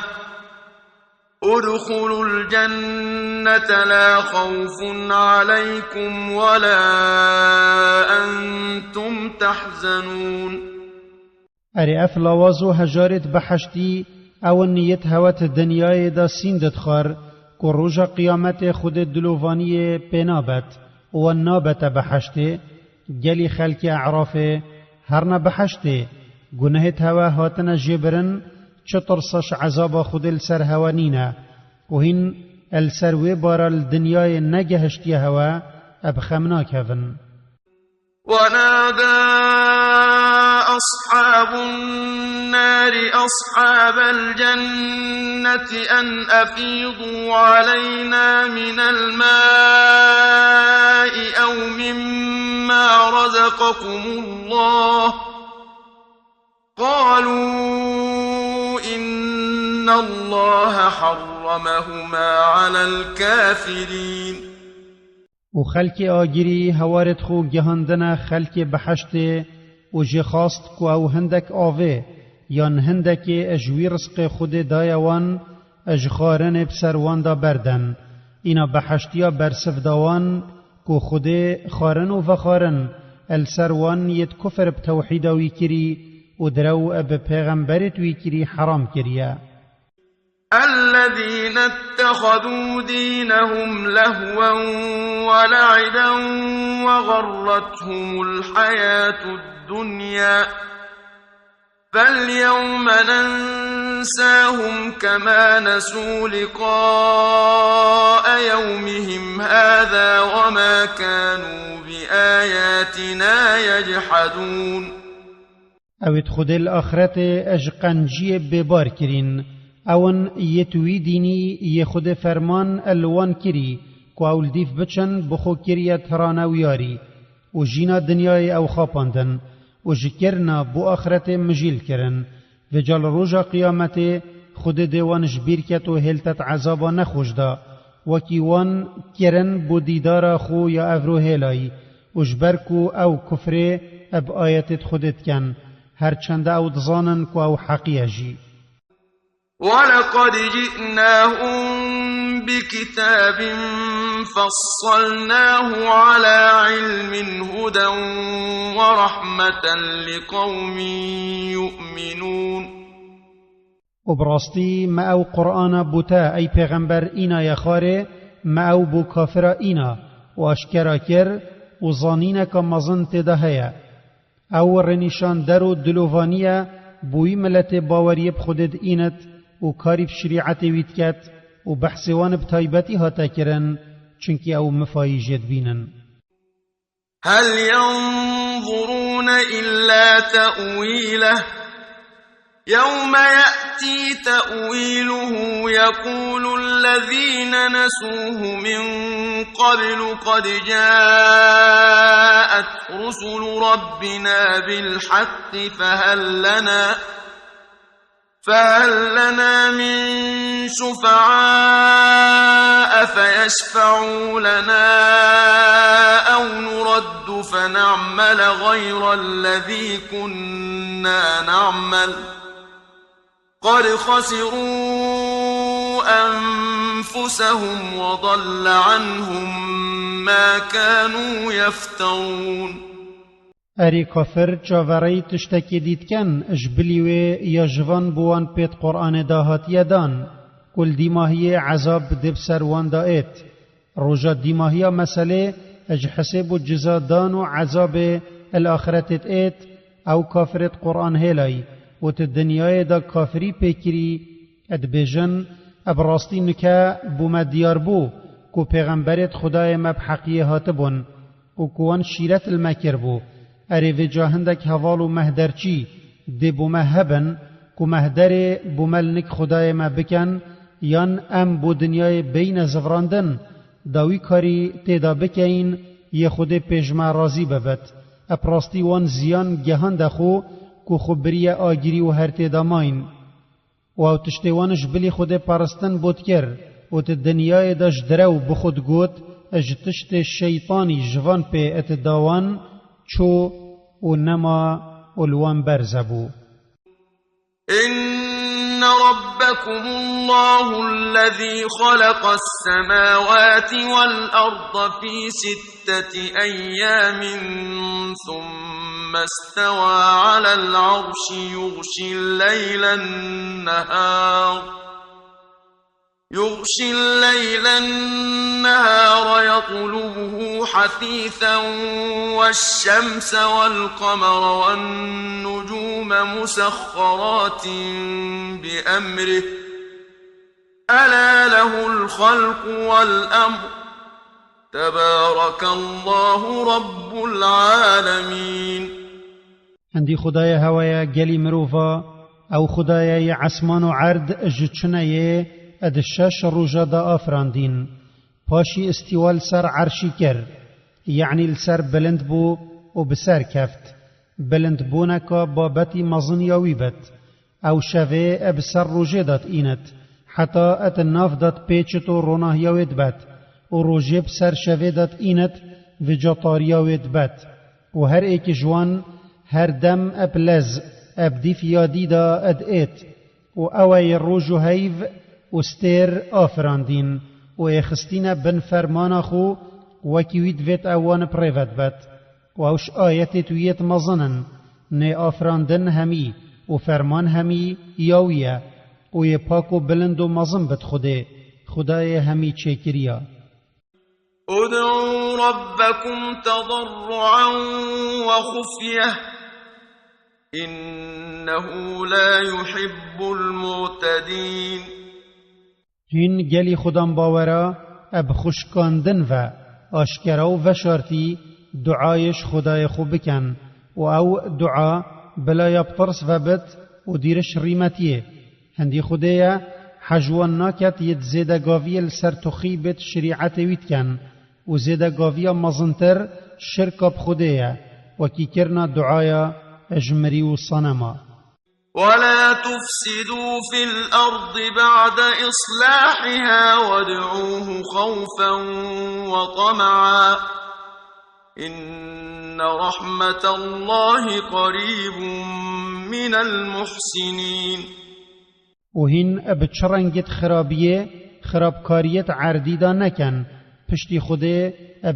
ادخلوا الجنة لا خوف عليكم ولا أنتم تحزنون. Erê, ev lawaz û hejarêt behiştî, ew in niyet hewe di dinyayê de sîn didxar, ku roja qiyametê Xwedê dilovaniyê pê nabet û wan nabete behiştê. Gelî xelkê E'rafê herine behiştê, gunehêt hewe hatine jêbirin, çi tirsa ji ezaba Xwedê li ser hewe nîne û hîn el ser wê bara li dinyayê negehiştiye hewe, bi xem nakevin. ونادى أصحاب النار أصحاب الجنة أن أفيضوا علينا من الماء أو مما رزقكم الله قالوا إن الله حرمهما على الكافرين. Û xelkê agirî hewarêt xwe gihandine xelkê behiştê û jê xwest ku ew hindek avê yan hindekê ji wî rizqê Xwedê daye wan, ji xwarinê bi ser wan de berden. Îna behiştiya bersiv da wan ku Xwedê xwarin û vexwarin el ser wan yêt kufir bi tewhîda wî kirî û direw bi pêxemberêt wî kirî heram kiriye. الذين اتخذوا دينهم لهوا ولعبا وغرتهم الحياة الدنيا فاليوم ننساهم كما نسوا لقاء يومهم هذا وما كانوا بآياتنا يجحدون. Ew êt Xwedê li axretê ji qenciyê bêbar kirîn. Ew in yêt wî dînî yê Xwedê ferman li wan kirî, ku ew li dîf biçin bi xwe kiriye tirane û yarî. Û jîna dinyayê ew xapandin. Û ji kirina bo axretê mijîl kirin. Vêca li roja qiyametê Xwedê dê wan ji bîr ket û hêltet ezaba nexweş da. Wekî wan kirin bo dîdara xwe ya evro hêlayî. Û ji ber ku ew kufrê bi ayetêt Xwedê dikin, her çende ew dizanin ku ew heqî ye jî. ولقد جئناهم بكتاب فصلناه على علم هدى ورحمة لقوم يؤمنون. Û bi rastî me ew Qur'ana bo te, ey pêxember, înaye xwarê, me ew bo kafira îna û aşkera kir û zanîneka mezin tê de heye. Ew rênîşander û dilovanî ye bo wî miletê baweriyê bi Xwedê diînit û karî bi şerîetê wî diket û behsê wan bi taybetî hate kirin, çunkî ew mifayî jê dibînin. هل ينظرون إلا تأويله يوم يأتي تأويله يقول الذين نسوه من قبل قد جاءت رسل ربنا بالحق فهل لنا فهل لنا من شفعاء فيشفعوا لنا أو نرد فنعمل غير الذي كنا نعمل قد خسروا أنفسهم وضل عنهم ما كانوا يفترون. Erê kafir çavereyî tiştekê dî dikin, ji bilî wê ya ji van bo wan pêt Qur'anê de hatiye dan, ku li dîmahiyê ezab dê bi ser wan de êt. Roja dîmahiya meselê ji hisêb û ciza dan û ezabê li axretê êt, ew kafirêt Qur'an hêlayî û ti dinyayê de kafirî pê kirî, dibêjin, bi rastî nike bo me diyar bû, ku pêxemberêt Xwedayê me bi heqiyê hatibûn. û ku wan şîret li me kiribû. Erê vêca hindek heval û mehderçî dê bo me hebin, ku mehderê bo me li nik Xwedayê me bikin, yan em bo dinyayê beyne zivrandin, da wî karî tê de bikeyin, yê Xwedê pê ji me razî bibit. Bi rastî wan ziyan gehande xwe, ku xwe biriye agirî û her tê de mayîn. Û ew tiştê wan ji bilî Xwedê paristin bo dikir, û ti dinyayê de ji direw bi xwe digot, ji tiştê şeytanî ji van pê ti da wan, çû û nema û li wan berze bû. إن ربكم الله الذي خلق السماوات والأرض في ستة أيام ثم استوى على العرش يغشي الليل النهار يغشي الليل النهار يطلبه حثيثا والشمس والقمر والنجوم مسخرات بأمره ألا له الخلق والأمر تبارك الله رب العالمين. Hindî Xwedayê hewe ye gelî mirova, ew Xwedayê yê esman û erd ji çineyê di şeş roja de afirandîn. Paşî îstîwa li ser erşî kir, yanî li ser bilind bû û bi ser keft. Bilindbûneka babetî mezin ya wî bit. Ew şevê bi ser rojê de diînit, heta di nav de dipêçit û ronahiya wê dibet, û rojê bi ser şevê de diînit, vêca tariya wê dibet. Û her êkî ji wan her dem bi lez, bi dîf ya dî de diêt. Û ew ê roj û heyv û stêr afirandîn û ê xistîne bin fermana xwe, wekî wî divêt ew wan bi rê ve dibet. Û ew ji ayetêt wî yêt mezin in. Nê afirandin hemî û ferman hemî ya wî ye û yê pak û bilind û mezin bit Xwedê, Xwedayê hemî çêkiriya. ادعوا ربكم تضرعا وخفية إنه لا يحب المعتدين. Hîn gelî Xudan bawera, eb xwe şikandin ve, aşkera û veşartî duayê ji Xwedayê xwe bikin û ew dua bila ya bi tirs ve bit û dîriş rîmetiyê. Hindî Xwedê ye, hej wan naket yê di zêdegaviyê li ser tuxî bêt şirîetê wî dikin û zêdegaviya mezintir şirka bi Xwedê ye, wekî kirina duaya ji mirî û sanema. ولا تفسدوا في الأرض بعد إصلاحها وادعوه خوفا وطمعا إن رحمة الله قريب من المحسنين. û hîn bi çi rengî di xirabiyê, xirabkariyê di erdî de nekin, piştî Xwedê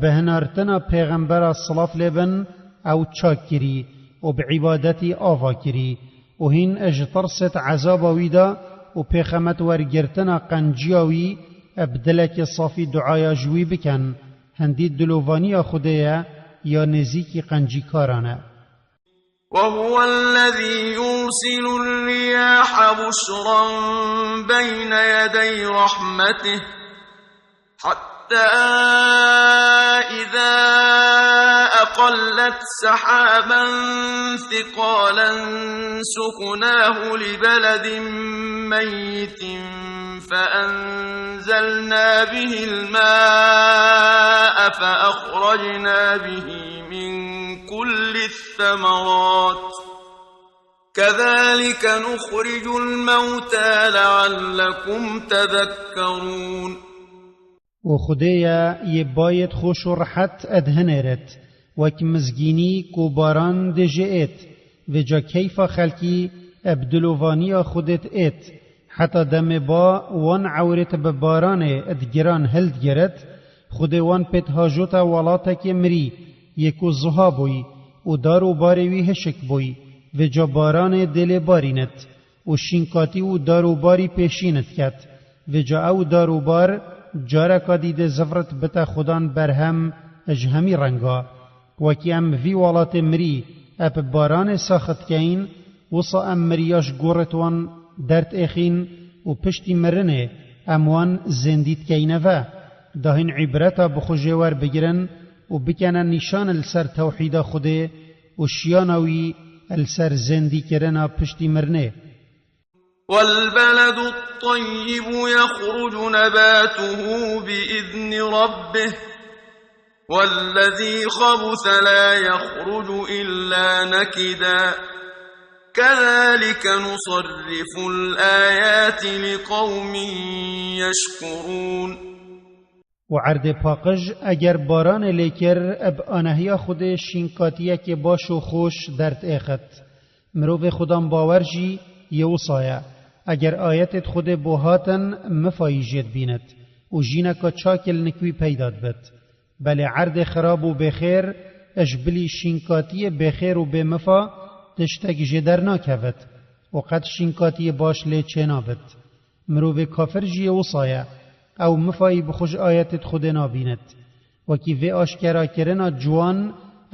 bi hinartina pêxembera silav lê bin ew çak kirî û bi îbadetî ava kirî û hîn ji tirsê di ezaba wî de û pêxemet wergirtina qenciya wî bi dilekê safî duaya ji wî bikin, hindî dilovaniya Xwedê ye ya nêzîkî qencîkaran e. وهو الذي يرسل الرياح بشرا بين يدي رحمته حتى إذا أقلت سحابا ثقالا سقناه لبلد ميت فأنزلنا به الماء فأخرجنا به من كل الثمرات كذلك نخرج الموتى لعلكم تذكرون. û Xwedê ye yê bayêt xweş û rehet ed hinêret, wek mizgînî ku baran dê jê êt, vêca keyfa xelkî eb dilovaniya Xwedêt êt, heta demê ba wan ewrêt bi baranê ed giran hildgiret, Xwedê wan pêt hajota welatekê mirî, yê ku ziha bûyî û dar û barê wî hişik bûyî, vêca baranê dê lê barînet û şînkatî û dar û barî pêşîn diket. Vêca ew dar û bar careka dî dê zivrit bite Xudan berhem ji hemî renga. Wekî em vî welatê mirî eb baranê sax dikeyin, wisa em miriya ji gorêt wan derdêxîn û piştî mirinê em wan zêndî dikeyne ve. Da hîn îbreta bi xwe jê werbigirin û bikene nîşan li ser tewhîda Xwedê û şiyana wî li ser zêndîkirina piştî mirinê. والبلد الطيب يخرج نباته بإذن ربه والذي خبث لا يخرج إلا نكدا كذلك نصرف الآيات لقوم يشكرون. û erdê paqij, eger baranê lê kir, bi anehiya Xwedê şînkatiyekê baş û xweş derdêxit. Mirovê Xudan bawer jî yê wisa ye. Eger ayetêt Xwedê bo hatin, mifayî jê dibînit û jîneka çakê li nik wî peyda dibit. Belê erdê xirab û bêxêr, ji bilî şînkatiyê bêxêr û bêmifa tiştek jê dernakevit û qet şînkatiyê baş lê çênabit. Mirovê kafir jî yê wisa ye. Ew mifayî bi xwe ji ayetêt Xwedê nabînit. Wekî vê aşkerakirina ciwan,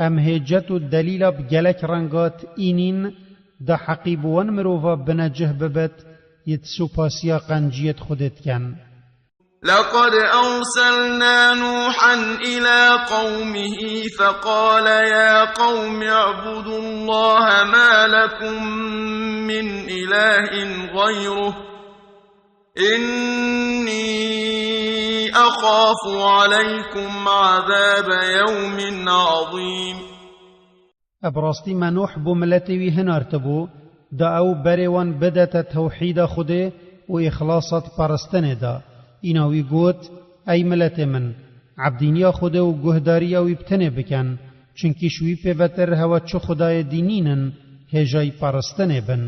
em hêcet û delîla bi gelek renga tînîn, da heqî bi wan mirova binecih bibit, yê di supasiya qenciyêt Xwedê dikin. لقد أرسلنا نوحا إلى قومه فقال يا قوم اعبدوا الله ما لكم من إله غيره إني أخاف عليكم عذاب يوم عظيم. Bi rastî me Nuh bo miletê wî hinartibû, da ew berê wan bidete tewhîda Xwedê û îxlasa di peristinê de. Îna wî got, Ey miletê min, ebdîniya Xwedê û guhdariya wî bi tenê bikin, çunkî ji wî pêvetir hewa çi xwedayê dî nînin, hêjayî peristinê bin.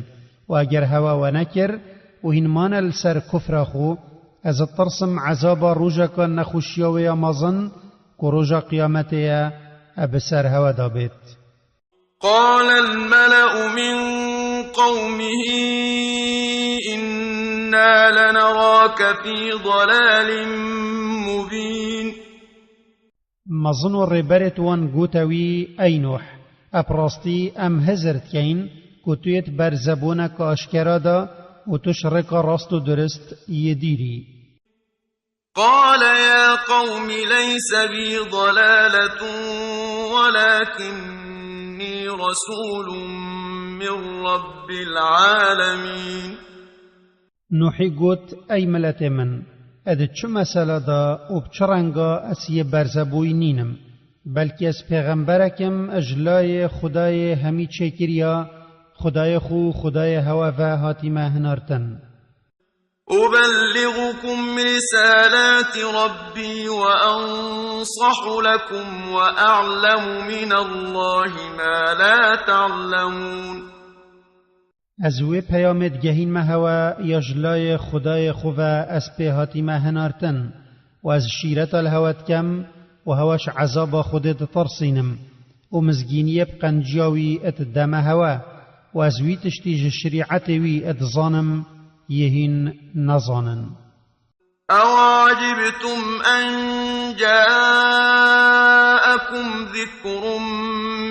Û eger hewa we nekir û hîn mane li ser kufra xwe, ez ditirsim ezaba rojeka nexweşiya wê ya mezin, ku roja qiyametê ye, e bi ser hewe de bêt. قال الملأ من قومه إنا لنراك في ضلال مبين. Mezin û rêberêt wan gote wî, Ey Nuh, ep rastî em hizir dikeyin ku tu yê di berzebûneke aşkera de û tu ji rêka rast û durist yê dîrî. قال يا قوم ليس بي ضلالة ولكني رسول من رب العالمين. Nuhî got, Ey miletê min, ez di çi mesela de û bi çi renga ez yê berzebûyî nînim? Belkî ez pêxemberek im ji layê Xwedayê hemî çêkiriya, Xwedayê xwe û Xwedayê hewa ve hatîme hinartin. أبلغكم رسالات ربي وأنصح لكم وأعلم من الله ما لا تعلمون. Ez wê peyamê digehînme hewe ya ji layê Xwedayê xwe ve ez pê hatîme hinartin û ez şîreta li hewe dikem û hewe ji ezaba Xwedê ditirsînim û mizgîniyê bi qenciya wî dideme hewe û ez wî tiştî ji şerîetê wî dizanim yê hîn nezanin. أوعجبتم أن جاءكم ذكر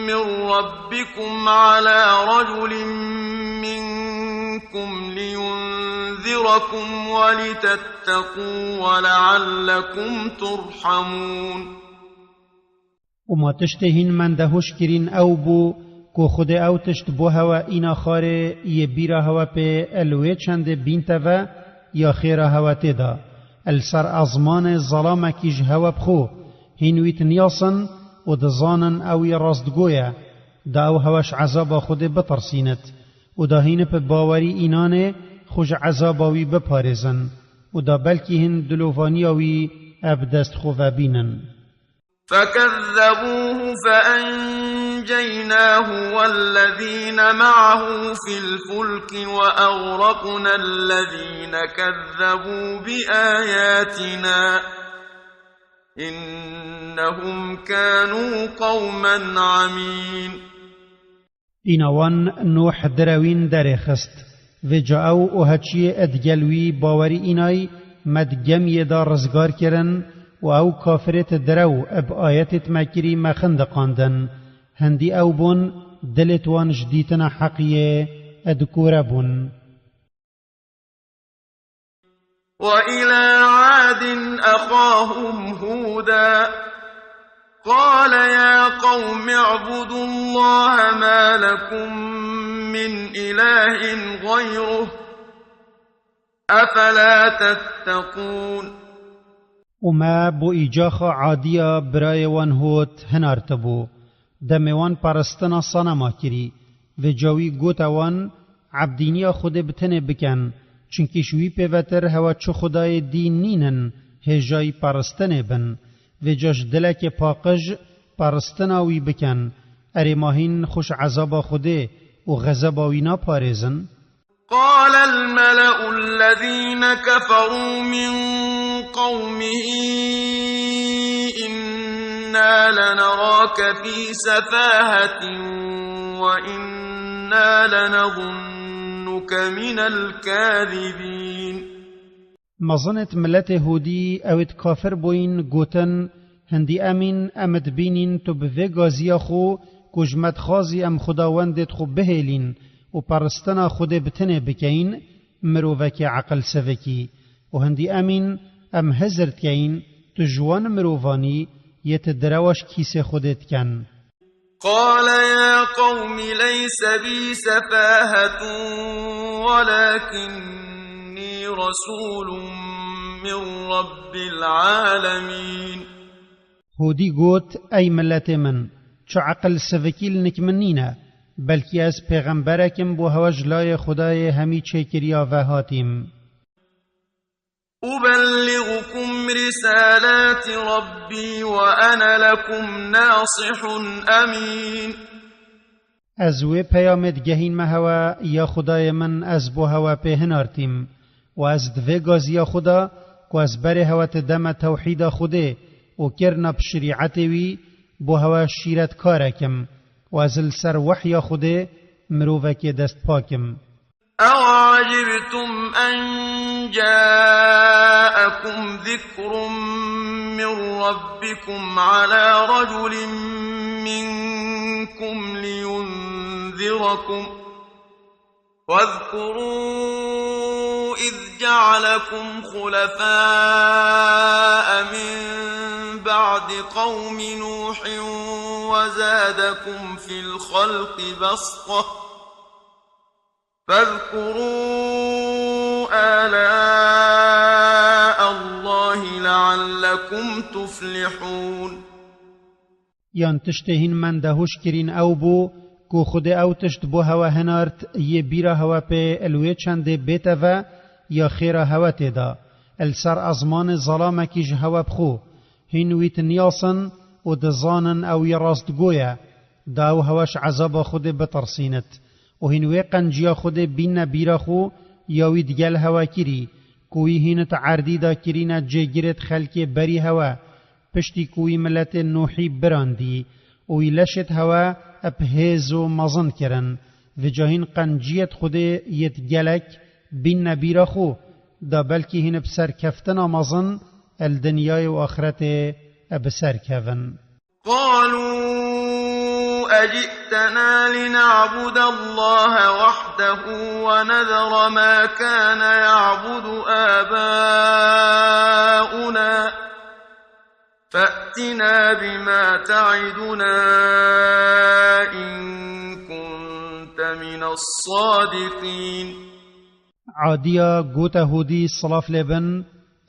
من ربكم على رجل منكم لينذركم ولتتقوا ولعلكم ترحمون. Û ma tiştê hîn mende hoş kirîn ew bû ku Xwedê ew tişt bo hewe îna xarê yê bîra hewe pê li wê çendê bînte ve ya xêra hewe tê de. Li ser ezmanê zelamekî ji hewe bi xwe hîn wî tiniyasin û dizanin ew yê rastgo ye, da ew hewe ji ezaba Xwedê bitirsînit û da hîn bi bawerî înanê xwe ji ezaba wî biparêzin û da belkî hîn dilovaniya wî bi dest xwe ve bînin. فكذبوه فأنجيناه والذين معه في الفلك وأغرقنا الذين كذبوا بآياتنا إنهم كانوا قوما عمين. Îna wan Nuh direwîn derê xist. Vêca ew û heçiyê digel wî bawerî înay me di gemiyê de rizgar kirin û ew kafirêt direw bi ayetêt me kirî me xindiqandin. Hindî ew bûn dilêt wan ji dîtina heqiyê dikore bûn. وإلى عاد أخاهم هودا قال يا قوم اعبدوا الله ما لكم من إله غيره أفلا تتقون. Û me bo îcaxa Adiya birayê wan Hûd hinartibû. Demê wan paristina sanema kirî. Vêca wî gote wan, Ebdîniya Xwedê bi tenê bikin, çunkî ji wî pêvetir hewe çi xwedayê dî nînin hêjayî paristinê bin. Vêca ji dilekê paqij paristina wî bikin. Erê ma hîn xwe ji ezaba Xwedê û xezeba wî naparêzin? قال الملأ الذين كفروا من قومه إنا لنراك في سفاهة وإنا لنظنك من الكاذبين. Mezinêt miletê Hûdî, ewêt kafir bûyîn, gotin, Hindî emîn, em dibînîn tu bi vê gaziya xwe ku ji me dixwazî em xwedawendêt xwe bihêlîn û paristina Xwedê bi tenê bikeyîn, mirovekê eqilsivikî. Û hindî emîn, em hizir dikeyîn tu ji wan mirovanî yê tu direwa ji kîsê Xwedê diken. قال يا قوم ليس بي سفاهة ولكني رسول من رب العالمين. Hûdî got, Ey miletê min, çi eqil sivikî li nik min nîne, belkî ez pêxemberek im bo hewe ji layê Xwedayê hemî çêkiriya ve hatîm. أبلغكم رسالات ربي وأنا لكم ناصح أمين. Ez wê peyamê digehînme hewe ya Xwedayê min ez bo hewe pê hinartîm û ez di vê gaziya xwe de ku ez berê hewe dideme tewhîda Xwedê û kirina bi şerîetê wî bo hewe şîretkarek im û ez li ser wehya Xwedê mirovekê destpak im. أَوَعَجِبْتُمْ أَنْ جَاءَكُمْ ذِكْرٌ مِّن رَّبِّكُمْ عَلَىٰ رَجُلٍ مِّنكُمْ لِيُنذِرَكُمْ، وَاذْكُرُوا إِذْ جَعَلَكُمْ خُلَفَاءَ مِن بَعْدِ قَوْمِ نُوحٍ وَزَادَكُمْ فِي الْخَلْقِ بَسْطَةً، فَاذْكُرُوا آلَاءَ اللَّهِ لَعَلَّكُمْ تُفْلِحُونَ. Yan tiştê hîn mende hoş kirîn ew bû, ku Xwedê ew tişt bo hewe hinart, yê bîra hewe pê li wê çendê bête ve, ya xêra hewe tê da. Li ser ezmanê zelamekî ji hewe bixwe. Hîn wî tiniyasin û dizanin ew yê rastgo ye, da ew hewe ji ezaba Xwedê bitirsînit. Û hîn wê qenciya Xwedê bînne bîra xwe, ya wî digel hewe kirî, ku wî hîn di erdî de kirîne cêgirêt xelkê berî hewe, piştî ku wî miletê Nûhî birandî û wî leşêt hewe bi hêz û mezin kirin. Vêca hîn qenciyêt Xwedê yêt gelek bînne bîra xwe, da belkî hîn bi serkeftina mezin li dinyayê û axretê bi ser kevin. قَالُوا أَجِئْتَنَا لِنَعْبُدَ اللَّهَ وَحْدَهُ وَنَذَرَ مَا كَانَ يَعْبُدُ آبَاؤُنَا فَأْتِنَا بِمَا تَعِدُنَا إِن كُنتَ مِنَ الصَّادِقِينَ. Adiya gote Hûdî, silav lê bin,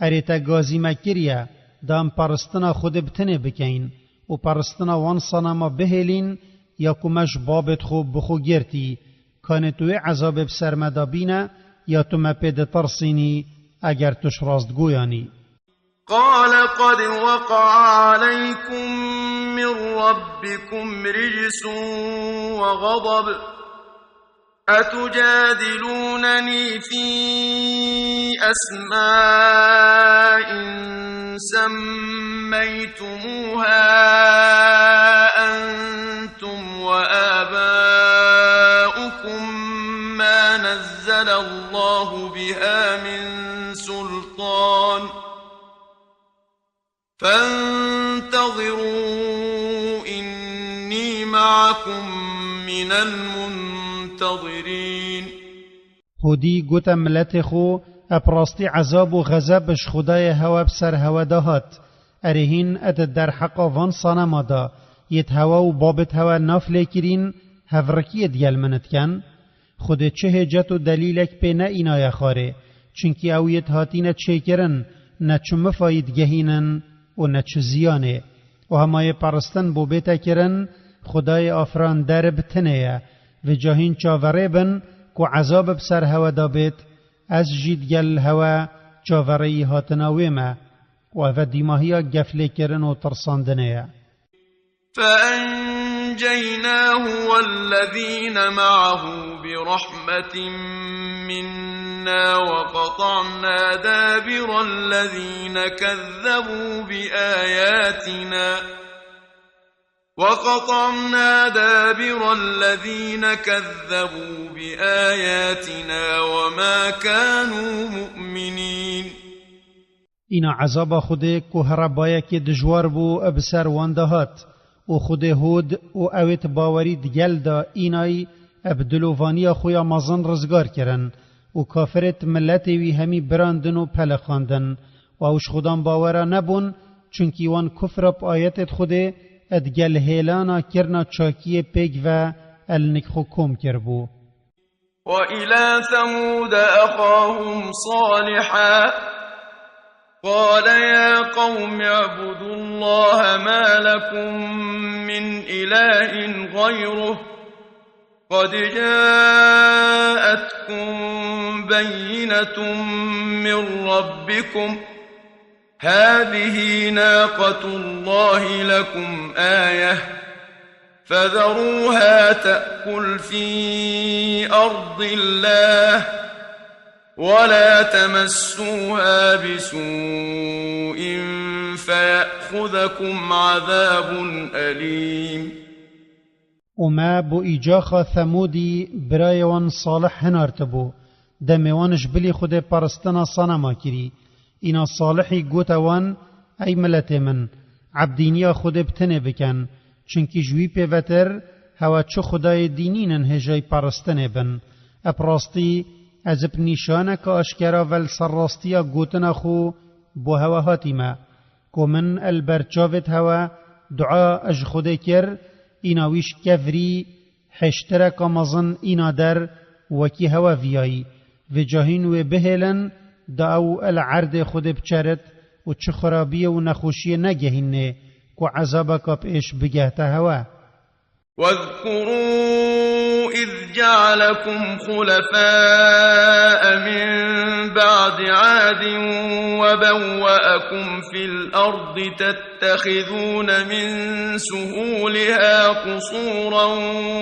erê te gazî me kiriye, da em peristina Xwedê bi tinê bikeyin û peristina wan sanema bihêlîn, ya ku me ji babêt xwe bi xwe girtî, kanê tu wê ezabê bi ser me de bîne, ya tu me pê ditirsînî, eger tu ji rastgoyan î. قَالَ قَدْ وَقَعَ عَلَيْكُم مِّن رَّبِّكُمْ رِجْسٌ وَغَضَبٌ، أَتُجَادِلُونَنِي فِي أَسْمَاءٍ سَمَّيْتُمُوهَا أَنتُمْ وَآبَاؤُكُم مَّا نَزَّلَ اللَّهُ بِهَا مِن سُلْطَانٍ، فَانتَظِرُوا إِنِّي مَعَكُم مِّنَ الْمُنتَظِرِينَ. Hûdî gote miletê xwe, bi rastî ezab û xezeb ji Xwedayê hewe bi ser hewe de hat. Erê hîn di derheqa van sanema de, yêt hewe û babêt hewe nav lê kirîn, hevrikiyê digel min dikin? Xwedê çi hêcet û delîlek pê neînaye xwarê, çunkî ew yêt hatîne çêkirin, ne çi mifayî digehînin û ne çi ziyanê. Û hema yê peristin bo bête kirin, Xwedayê afirandere bi tinê ye. Vêca hîn çaverê bin ku ezab bi ser hewe de bêt, ez jî digel hewe çaverêyî hatina wê me. Û eve dîmahiya geflêkirin û tirsandinê ye. فَأَنجَيْنَاهُ وَالَّذِينَ مَعَهُ بِرَحْمَةٍ مِّنَّا وَقَطَعْنَا دَابِرَ الَّذِينَ كَذَّبُوا بِآيَاتِنَا، وَقَطَعْنَا دَابِرَ الَّذِينَ كَذَّبُوا بِآيَاتِنَا وَمَا كَانُوا مُؤْمِنِينَ. Îna ezaba Xwedê ku here bayekê dijwar bû, bi ser wan de hat û Xwedê Hûd û ewêt bawerî digel de înayî bi dilovaniya xwe ya mezin rizgar kirin û kafirêt miletê wî hemî birandin û pelixandin û ew ji Xudan bawera nebûn, çunkî wan kufra bi ayetêt Xwedê digel hêlana kirina çakiyê pêk ve el nik xwe kom kiribû. وَإِلَىٰ ثَمُودَ أَخَاهُمْ صَالِحًا قَالَ يَا قَوْمِ اعْبُدُوا اللَّهَ مَا لَكُم مِّنْ إِلَٰهٍ غَيْرُهُ قَدْ جَاءَتْكُم بَيِّنَةٌ مِّن رَّبِّكُمْ، هَٰذِهِ نَاقَةُ اللَّهِ لَكُمْ آيَةً فَذَرُوهَا تَأْكُلْ فِي أَرْضِ اللَّهِ وَلَا تَمَسُّوهَا بِسُوءٍ فَيَأْخُذَكُمْ عَذَابٌ أَلِيمٌ. Û me bo îcaxa Themûdî birayê wan Salih hinartibû, demê wan ji bilî Xwedê paristina sanema kirî. Îna Salihî gote wan, Ey miletê min, ebdîniya Xwedê bi tenê bikin, çunkî ji wî pêvetir hewa çi xwedayê dî nînin hêjayî paristinê bin. Ep rastî, ez bi nîşaneke aşkera ve li ser rastiya gotina xwe bo hewa hatîme. Ku min el ber çavêt hewe dua ji Xwedê kir, îna wî ji kevirî hêştireka mezin îna der wekî hewe viyayî. Vêca hîn wê bihêlin, da ew el erdê Xwedê biçerit û çi xirabiyê û nexweşiyê negehînê ku ezabeka bi êş bigehte hewe. واذكروا إذ جعلكم خلفاء من بعد عاد وبوأكم في الأرض تتخذون من سهولها قصورا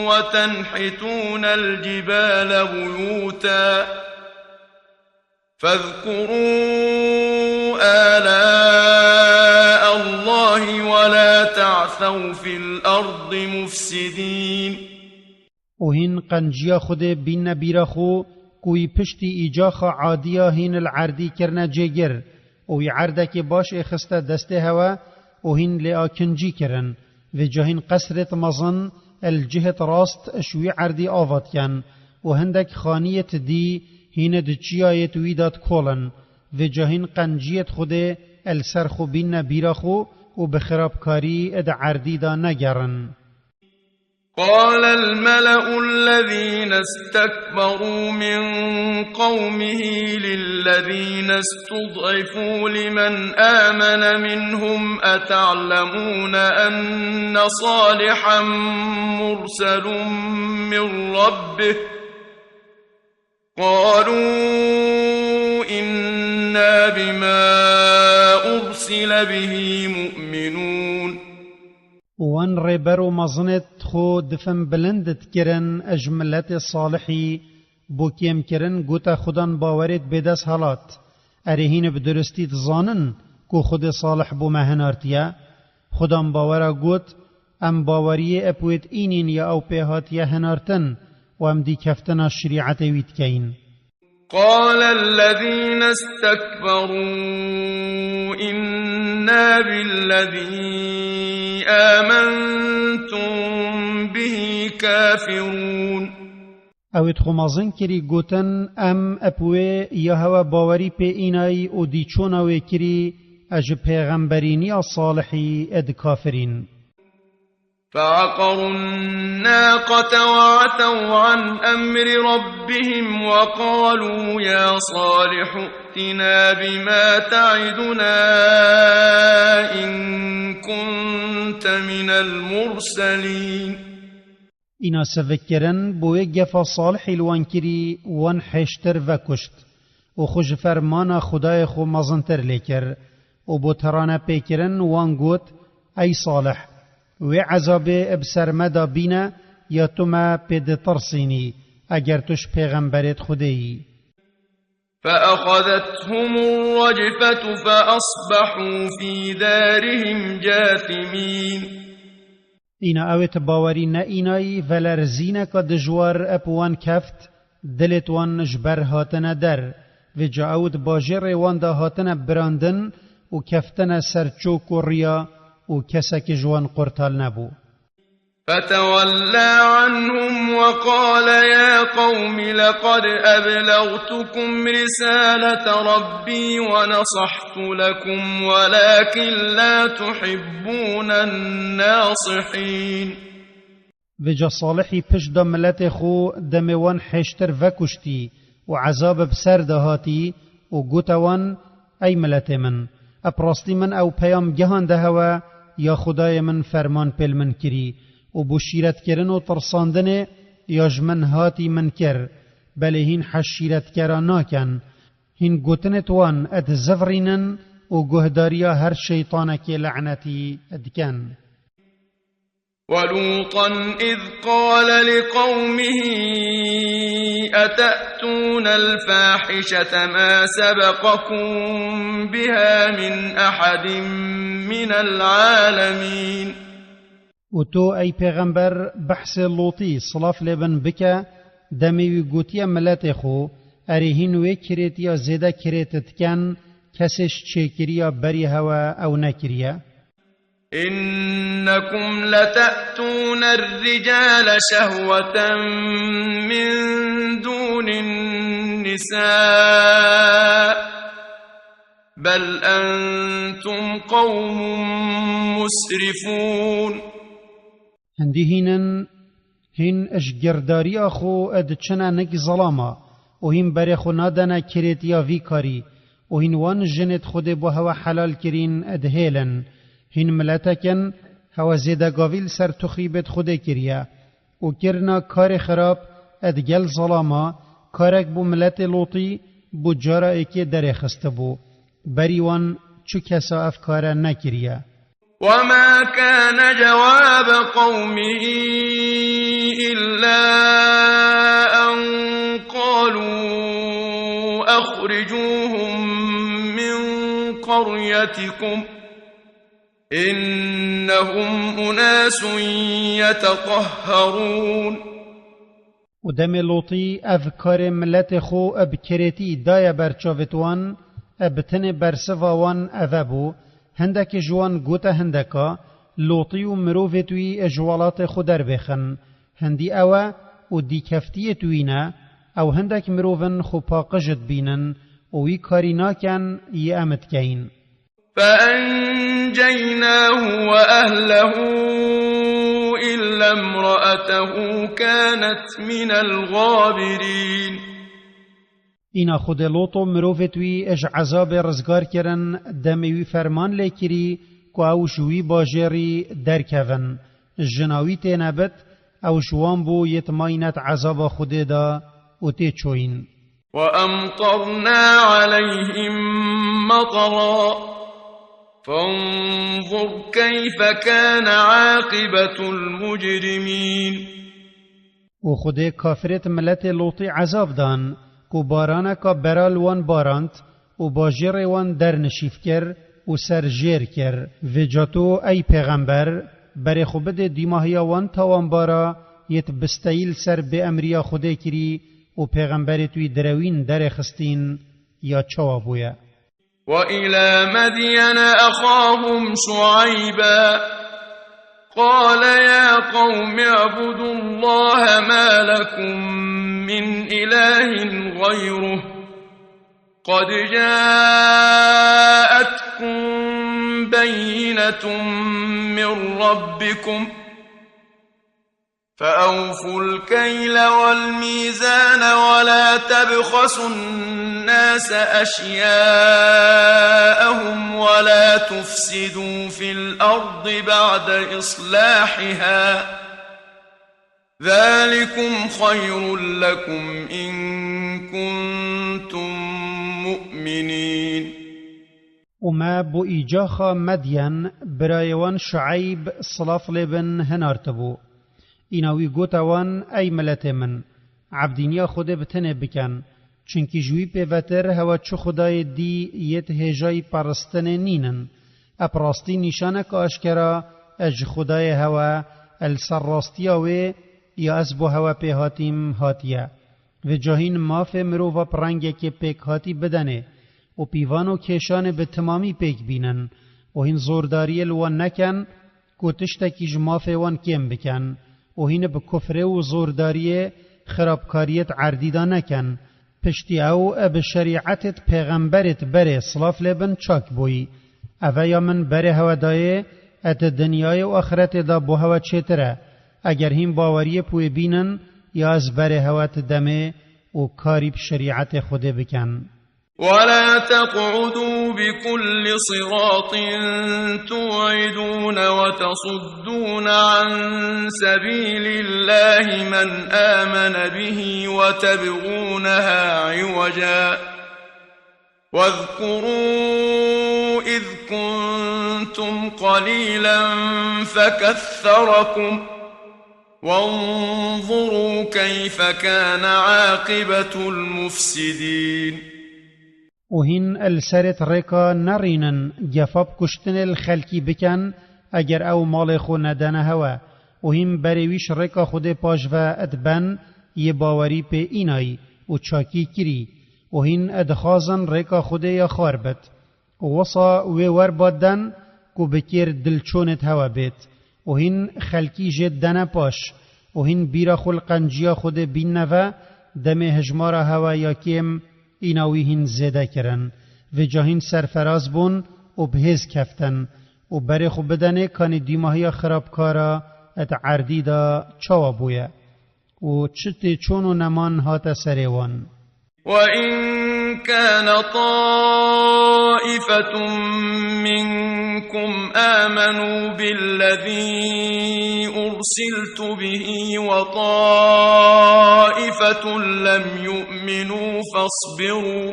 وتنحتون الجبال بيوتا فاذكروا آلاء الله ولا تعثوا في الأرض مفسدين. Û hîn qenciya Xwedê bînne bîra xwe, ku wî piştî îcaxa Adiya hîn li erdî kirine cêgir, û wî erdekê baş ê xiste destê hewe, û hîn lê a kincî kirin. Vêca hîn qesrêt mezin el cihêt rast ji wî erdî ava dikin, û hindek xaniyêt dî hîn di çiyayêt wî de dikolin. Vêca hîn qenciyêt Xwedê el ser xwe bînne bîra xwe û bi xirabkarî di erdî de negerin. قال الملأ الذين استكبروا من قومه للذين استضعفوا لمن آمن منهم أتعلمون أن صالحا مرسل من ربه قالوا إنا بما أرسل به مؤمنون. Wan rêber û mezinêt xwe difin bilind dikirin ji miletê Salihî bo kêmkirin gote xudan bawerêt bêdest helat. Erê hîn bi duristî dizanin ku Xwedê Salih bo me hinartiye? Xudan bawera got, Em baweriyê ep wêt înîn ya ew pê hatiye hinartin û em dî keftina şirîetê wî dikeyin. قال الذين استكبروا إنا بالذي آمنتم به كافرون. Ew ê xwe mezin kirî gotin, Em ep wê ya hewe bawerî pê înayî û dî çona wê kirî, ez ji pêxemberîniya Salihî ê dikafirîn. فعقروا الناقة وعتوا عن أمر ربهم وقالوا يا صالح ائتنا بما تعدنا إن كنت من المرسلين. Îna sivik kirin, bo wê gefa Salihî li wan kirî, wan hêştir vekuşt û xwe ji fermana Xwedayê xwe mezintir lê kir û bo terane pê kirin wan got, Ey Salih, wê ezabê bi ser me de bîne ya tu me pê ditirsînî, eger tu ji pêxemberêt Xwedê yî. فأخذتهم الرجفة فأصبحوا في دارهم جاثمين. Îna ew ê ti bawerî ne înayî, velerzîneka dijwar ep wan keft, dilêt wan ji ber hatine der. Vêca ew di bajêrê wan de hatine birandin û keftine ser çok û riya û kesekî ji wan qurtal nebû. فتولى عنهم وقال يا قوم لقد أبلغتكم رسالة ربي ونصحت لكم ولكن لا تحبون الناصحين. Vêca Salihî pişt da miletê xwe, demê wan hêştir vekuştî û ezab bi ser de hatî û gote wan, Ey miletê min, ep rastî min ew peyam gehande hewe ya Xwedayê min ferman pêl min kirî û bo şîretkirin û tirsandinê ya ji min hatî min kir, belê hîn hez şîretkera nakin. Hîn gotinêt wan dizivirînin û guhdariya her şeytanekê lenetî dikin. ولوطا إذ قال لقومه أتأتون الفاحشة ما سبقكم بها من أحد من العالمين. Û tu, ey pêxember, behsê Lûtî, silav lê bin, bike, demê wî gotiye miletê xwe, erê hîn wê kirêtiya zêde kirêt dikin, kesê ji çêkiriya berî hewe ew nekiriye. إنكم لتأتون الرجال شهوة من دون النساء بل أنتم قوم مسرفون. Hindî hîn in, hîn ji girdariya xwe diçine nik zelama û hîn berê xwe nadene kirêtiya vî karî û hîn wan jinêt Xwedê bo hewe helal kirîn dihêlin. Hîn miletek in hewe zêdegavî li ser tuxrîbêt Xwedê kiriye û kirina karê xirab digel zelama, karek bo miletê Lûtî bo cara êkê derêxistibû. Berî wan çu kesa ev kare nekiriye. وما كان جواب قومه إلا أن قالوا أخرجوهم من قريتكم إنهم أناس يتطهرون. Û demê Lûtî ev karê miletê xwe bi kirêtî daye ber çavêt wan, bi tenê bersiva wan eve bû, hindekê ji wan gote hindeka, Lûtî û mirovêt wî ji welatê xwe derbêxin. Hindî ew e û dîkeftiyêt wî ne, ew hindek mirov in xwe paqij dibînin û wî karî nakin yê em dikeyin. فأنجيناه وأهله إلا امرأته كانت من الغابرين. Îna Xwedê Lût û mirovêt wî ji ezabê rizgar kirin, demê wî ferman lê kirî ku ew ji wî bajêrî derkevin. Jina wî tê nebit, ew ji wan bû yêt mayînet ezaba Xwedê de û tê çoyîn. وأمطرنا عليهم مطرا فانظر كيف كان عاقبة المجرمين. û Xwedê kafirêt miletê Lûtî ezab dan, ku baraneka bera li wan barand û bajêrê wan dernişîv kir û ser jêr kir. Vêca tu, ey pêxember, berê xwe bidê dîmahiya wan tawanbara yêt bisteyî li ser bêemriya Xwedê kirî û pêxemberêt wî direwîn derêxistîn ya çawa bûye. وإلى مدين أخاهم شعيبا قال يا قوم اعبدوا الله ما لكم من إله غيره قد جاءتكم بينة من ربكم فأوفوا الكيل والميزان ولا تبخسوا الناس أشياءهم ولا تفسدوا في الأرض بعد إصلاحها ذلكم خير لكم إن كنتم مؤمنين. Û me bo îcaxa Medyen, birayê wan Şueyb, silav lê bin, hinartibû. Îna wî gote wan, ey miletê min, ebdîniya Xwedê bi tenê bikin, çunkî ji wî pêvetir hewe çi xwedayê dî yêt hêjayî paristinê nînin. Ev rastî nîşaneke aşkera ji Xwedayê hewe, li ser rastiya wê ya ez bo hewe pê hatîm, hatiye. Vêca hîn mafê mirova bi rengekê pêkhatî bidenê û pîvan û kêşanê bi timamî pêk bînin û hîn zordariyê li wan nekin ku tiştekî ji mafê wan kêm bikin û hîn bi kufrê û zordariyê xirabkariyêt erdî de nekin. Piştî ew bi şerîetêt pêxemberêt berê, silav lê bin, çak bûyî. Eve ya min berê hewe dayê, et dinyayê û axiretê de bo hewe çêtir e. Eger hîn baweriyê bi wê bînin, ya ez berê hewe ti demê û karî bi şerîetê Xwedê bikin. ولا تقعدوا بكل صراط توعدون وتصدون عن سبيل الله من آمن به وتبغونها عوجا واذكروا إذ كنتم قليلا فكثركم وانظروا كيف كان عاقبة المفسدين. Û hîn li serêt rêka nerînin, gefa bi kuştinê li xelkî bikin, Eger ew malê xwe nedene hewe û hîn berê wî ji rêka Xwedê paş ve diben, yê bawerî pê înayî û çakî kirî û hîn dixwazin rêka Xwedê ya xwar bit. Û wisa wê wer ba den ku bi kêr dilçonêt hewe bêt û hîn xelkî jê dene paş û hîn bîra xwe li qenciya Xwedê bînne ve, demê hijmara hewe ya kêm îna wî hîn zêde kirin. Vêca hîn serferaz bûn û bi hêz keftin û berê xwe bidenê kanî dîmahiya xirabkara et erdî de çawa bûye û çi tê çûn û neman hate serê wan. وإن كان طائفة منكم آمنوا بالذي أرسلت به وطائفة لم يؤمنوا فاصبروا،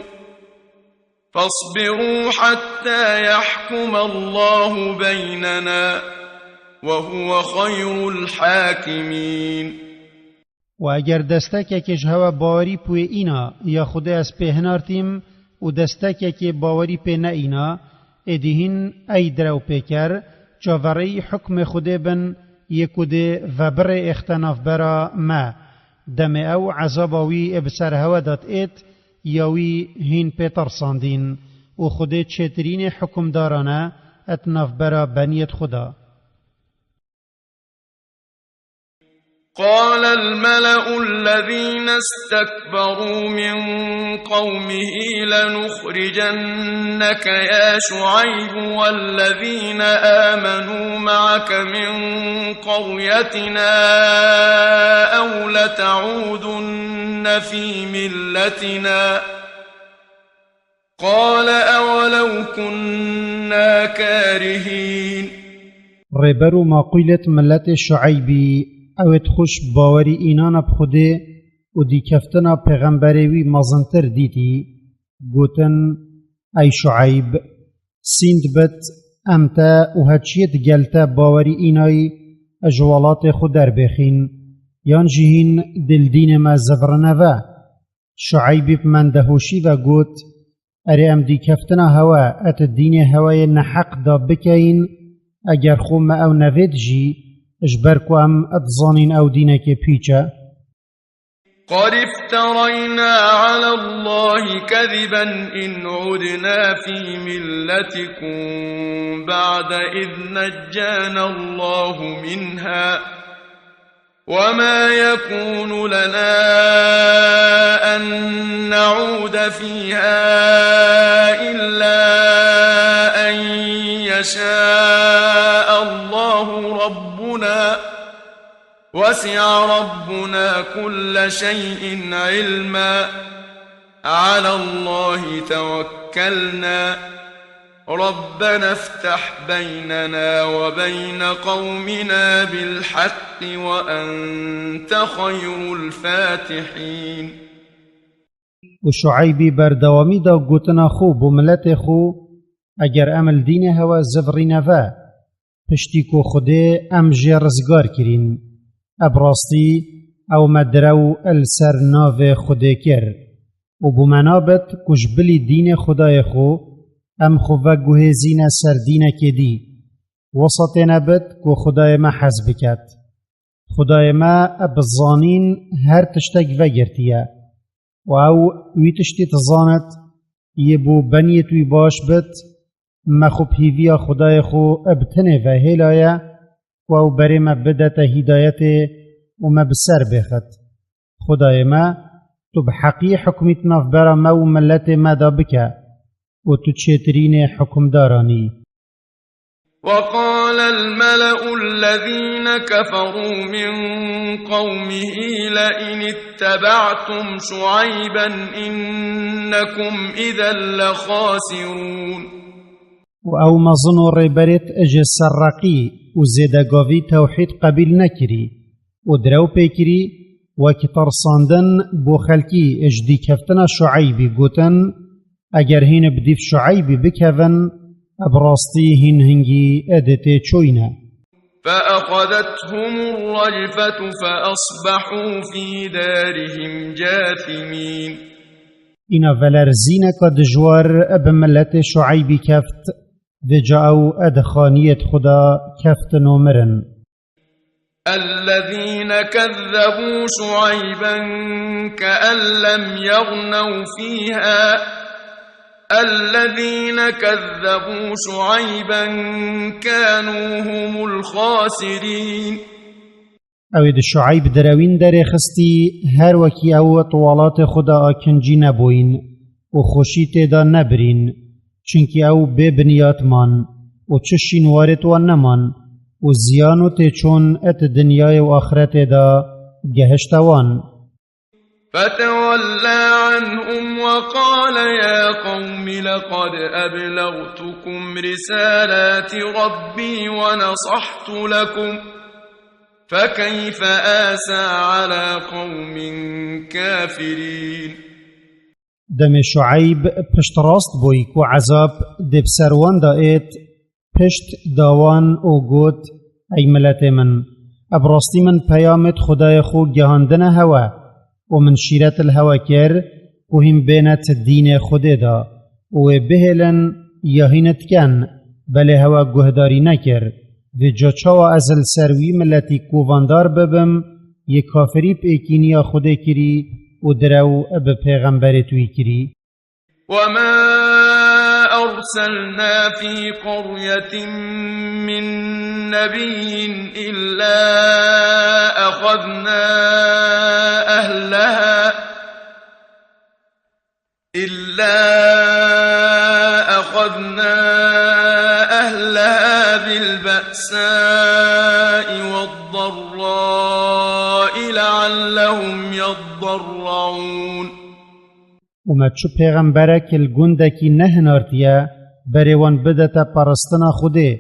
فاصبروا حتى يحكم الله بيننا، وهو خير الحاكمين. û eger destekekê ji hewe bawerî bi wê îna ya Xwedê ez pê hinartîm û destekekê bawerî pê neîna, êdî hîn ey direw pê ker, çaverêyî hukmê Xwedê bin, yê ku dê vebirê êxte navbera me. Demê ew ezaba wî ê bi ser hewe de diêt, ya wî hîn pê tirsandîn û Xwedê çêtirînê hukimdaran e et navbera beniyêt xwe de. قال الملأ الذين استكبروا من قومه لنخرجنك يا شعيب والذين آمنوا معك من قريتنا أو لتعودن في ملتنا قال أولو كنا كارهين. Rêber û maqûlêt miletê Şueybî, ew ê xwe ji bawerî înana bi Xwedê û dîkeftina pêxemberê wî mezintir dîtî, gotin, Ey Şueyb, sînd bit, em te û heçiyê digel te bawerî înayî ji welatê xwe derbêxîn, yan jî hîn dil dînê me zivirine ve. Şueybî bi mendehoşî ve got, Erê, em dîkeftina hewe et dînê hewe yê neheq da bikeyin, eger xwe me ew nevêt jî, ji ber ku em dizanîn ew dînekê pîç e. قد افترينا على الله كذبا إن عدنا في ملتكم بعد إذ نجانا الله منها وما يكون لنا أن نعود فيها إلا أن يشاء الله ربنا، وسع ربنا كل شيء علما، على الله توكلنا، ربنا افتح بيننا وبين قومنا بالحق وأنت خير الفاتحين. û Şueybî berdewamî da gotina xwe bo miletê xwe, Eger em li dînê hewe zivirîne ve, piştî ku Xwedê em jê rizgar kirîn, e bi rastî ew me direw li ser navê Xwedê kir û bo me nabit ku ji bilî dînê Xwedayê xwe em xwe veguhêzîne ser dînekê dî. Wisa têne bit ku Xwedayê me hez biket. Xwedayê me bi zanîn her tiştek vegirtiye û ew wî tiştî dizanit, yê bo beniyêt wî baş bit, me xwe bi hîviya Xwedayê xwe bi tinê ve hêlaye ku ew berê me bidete hîdayetê û me bi ser bêxit. Xwedayê me, tu bi heqî hukmî di navbera me û miletê me de bike û tu çêtirînê hukimdaran î. وقال الملأ الذين كفروا من قومه لئن اتبعتم شعيبا إنكم إذا لخاسرون. û ew mezin û rêberêt ji serreqî û zêdegavî tewhîd qebîl nekirî û direw pê kirî, wek tirsandin bo xelkî ji dîkeftina Şueybî gotin, Eger hîn bi dîv Şueybî bikevin, bi rastî hîn hingî di têçûyî ne. فأخذتهم الرجفة فأصبحوا في دارهم جاثمين. Îna velerzîneka dijwar bi miletê Şueybî keft Vêca ew ê di xaniyêd xwe de keftin û mirin. الذين كذبوا شعيبا كأن لم يغنوا فيها، الذين كذبوا شعيبا كانوا هم الخاسرين. Ew ê di Şueyb direwîn derêxistî, her wekî ew di welatê xwe de a kincî nebûyîn û xweşî tê de nebirîn, çunkî ew bê binyat man û çi şînwarêt wan neman û ziyan û têçûn di dinyayê û axretê de gehişte wan. فتولى عنهم وقال يا قوم لقد أبلغتكم رسالات ربي ونصحت لكم فكيف آسى على قوم كافرين. Demê Şueyb piştrast bûy ku ezab dê bi ser wan de êt, pişt da wan û got, Ey miletê min, bi rastî min peyamêd Xwedayê xwe gihandine hewe û min şîret li hewe kir ku hîn bêne ti dînê Xwedê de û wê bihêlin ya hîn diken, belê hewe guhdarî nekir. Vêca çawa ez li ser wî miletî kovandar bibim, yê kafirî bi êkîniya Xwedê kirî û direw bi pêxemberêd wî kirî? وما أرسلنا في قرية من نبي إلا أخذنا أهلها، إلا أخذنا أهلها بالبأساء والضراء لعلهم يضرعون. Û me çi pêxemberek li gundekî nehinartiye, berê wan bidete peristina Xwedê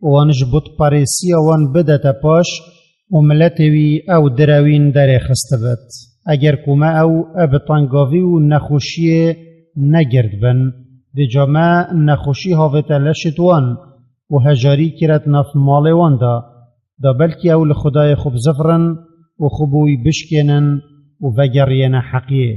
û wan ji butperêsiya wan bidete paş û miletê wî ew direwîn derêxistibit. Eger ku me ew bi tengavî û nexweşiyê negirdbin, vêca me nexweşî havête leşêd wan û hejarî kiret nav malê wan de, da belkî ew li Xwedayê xwe bizifrin û xwe bo wî bişkênin û vegeriyêne heqiyê.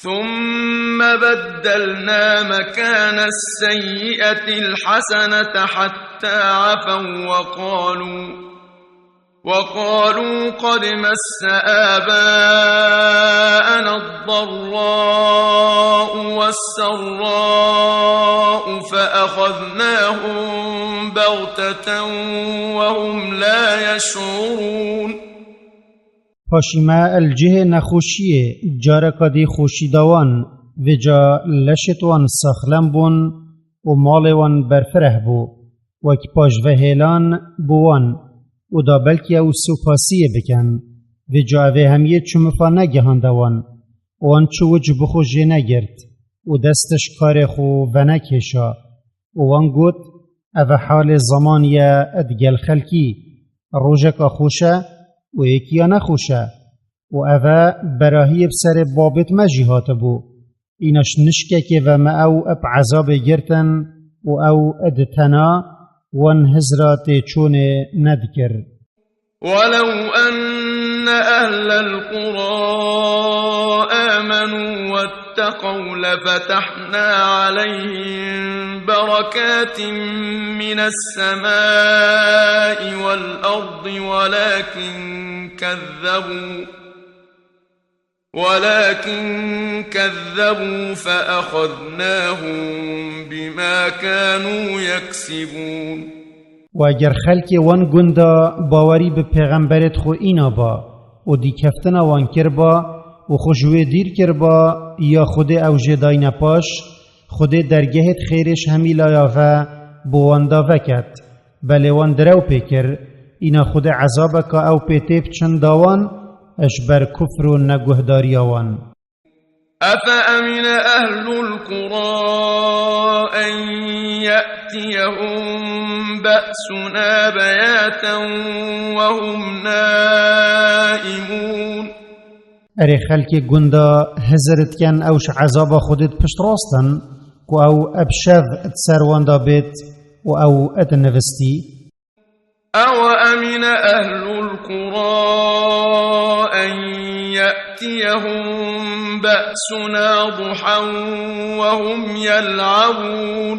ثم بدلنا مكان السيئة الحسنة حتى عفوا وقالوا، وقالوا قد مس آباءنا الضراء والسراء فأخذناهم بغتة وهم لا يشعرون. Paşî me li cihê nexweşiyê careka dî xweşî da wan, vêca leşêd wan saxlem bûn û malê wan berfireh bû, wek paşvehêlan bo wan û da belkî ew supasiyê bikin. Vêca evê hemiyê çi mifa negihande wan û wan çi wic bi xwe jê negirt û dest ji karê xwe venekêşa. Û wan got, Ev e halê zemanî ye digel xelkî, rojeka xweş e û yêkî ya nexweş e. Û ev e berahiyê bi serê babêd me jî hatibû. Îna ji nişkekê ve me ew bi ezabê girtin û ew di tena wan hizra têçûnê nedikir. ولو أن أهل القرى آمنوا واتقوا لفتحنا عليهم بركات من السماء والأرض ولكن كذبوا، ولكن كذبوا فأخذناهم بما كانوا يكسبون. Û eger xelkê wan gunda bawerî bi pêxemberêd xwe îna ba û dîkeftina wan kirba û xwe ji wê dîr kirba ya Xwedê ew jê dayne paş, Xwedê dergehêd xêrê ji hemî laya ve bo wan da veket. Belê wan direw pê kir, îna Xwedê ezabeka ew pê tê biçin da wan, ji ber kufr û neguhdariya wan. أفأمن أهل القرى أن يأتيهم بأسنا بياتا وهم نائمون. Erê xelkê gunda hizir diken ew ji ezaba Xwedê di pişt rast in, ku ew bi şev di ser wan de bêt û ew di nivistî. أوأمن أهل القرى أن يأتيهم بأسنا ضحى وهم يلعبون.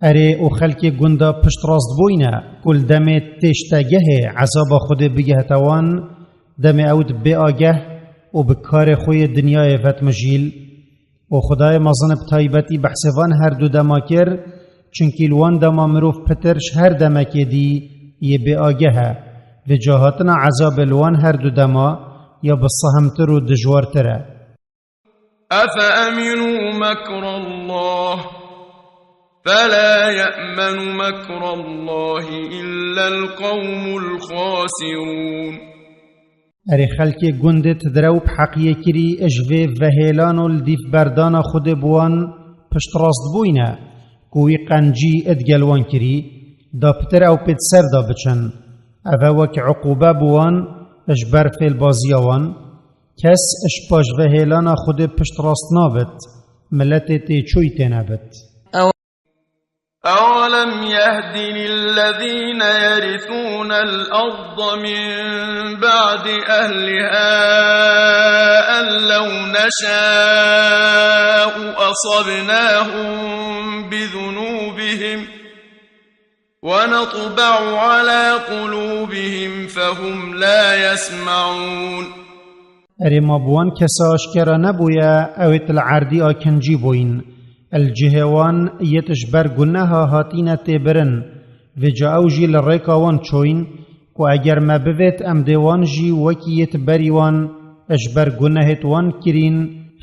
Erê, û xelkê gunda piştrast bûyne, ku li demê têştegehê ezaba Xwedê bigihete wan, demê ew di bê ageh û bi karê xwe yê dinyayê vetmijîl. Û Xwedayê mezin bi taybetî behsê van her du dema kir, çunkî li wan dema mirov pitir ji her demekê dî yê bê ageh e, vêca hatina ezabê li wan her du dema ya bi sehmtir û dijwartir e. أفأمنوا مكر الله فلا يأمن مكر الله إلا القوم الخاسرون. Erê, xelkê gundê ti direw bi heqiyê kirî ji vê vehêlan û li dîv berdana Xwedê bi wan piştrast bûyne, ku wî qencî digel wan kirî, da pitir ew pê di ser de biçin. Ev e wek uqûbe bi wan ji ber fêlbaziya wan. Kes ji paşvehêlana Xwedê piştrast nabit, miletê têçûyî tênebit. أولم يهد للذين يرثون الأرض من بعد أهلها أن لو نشاء أصبناهم بذنوبهم ونطبع على قلوبهم فهم لا يسمعون. Erê, ma bi wan kesa aşkera nebûye, ew ê li erdî akincî bûyîn? Li cihê wan yêt ji ber guneha hatîne têbirin, vêca ew jî li rêka wan çûyîn, ku eger me bivêt em dê wan jî wekî yêt berî wan ji ber gunehêt wan kirîn,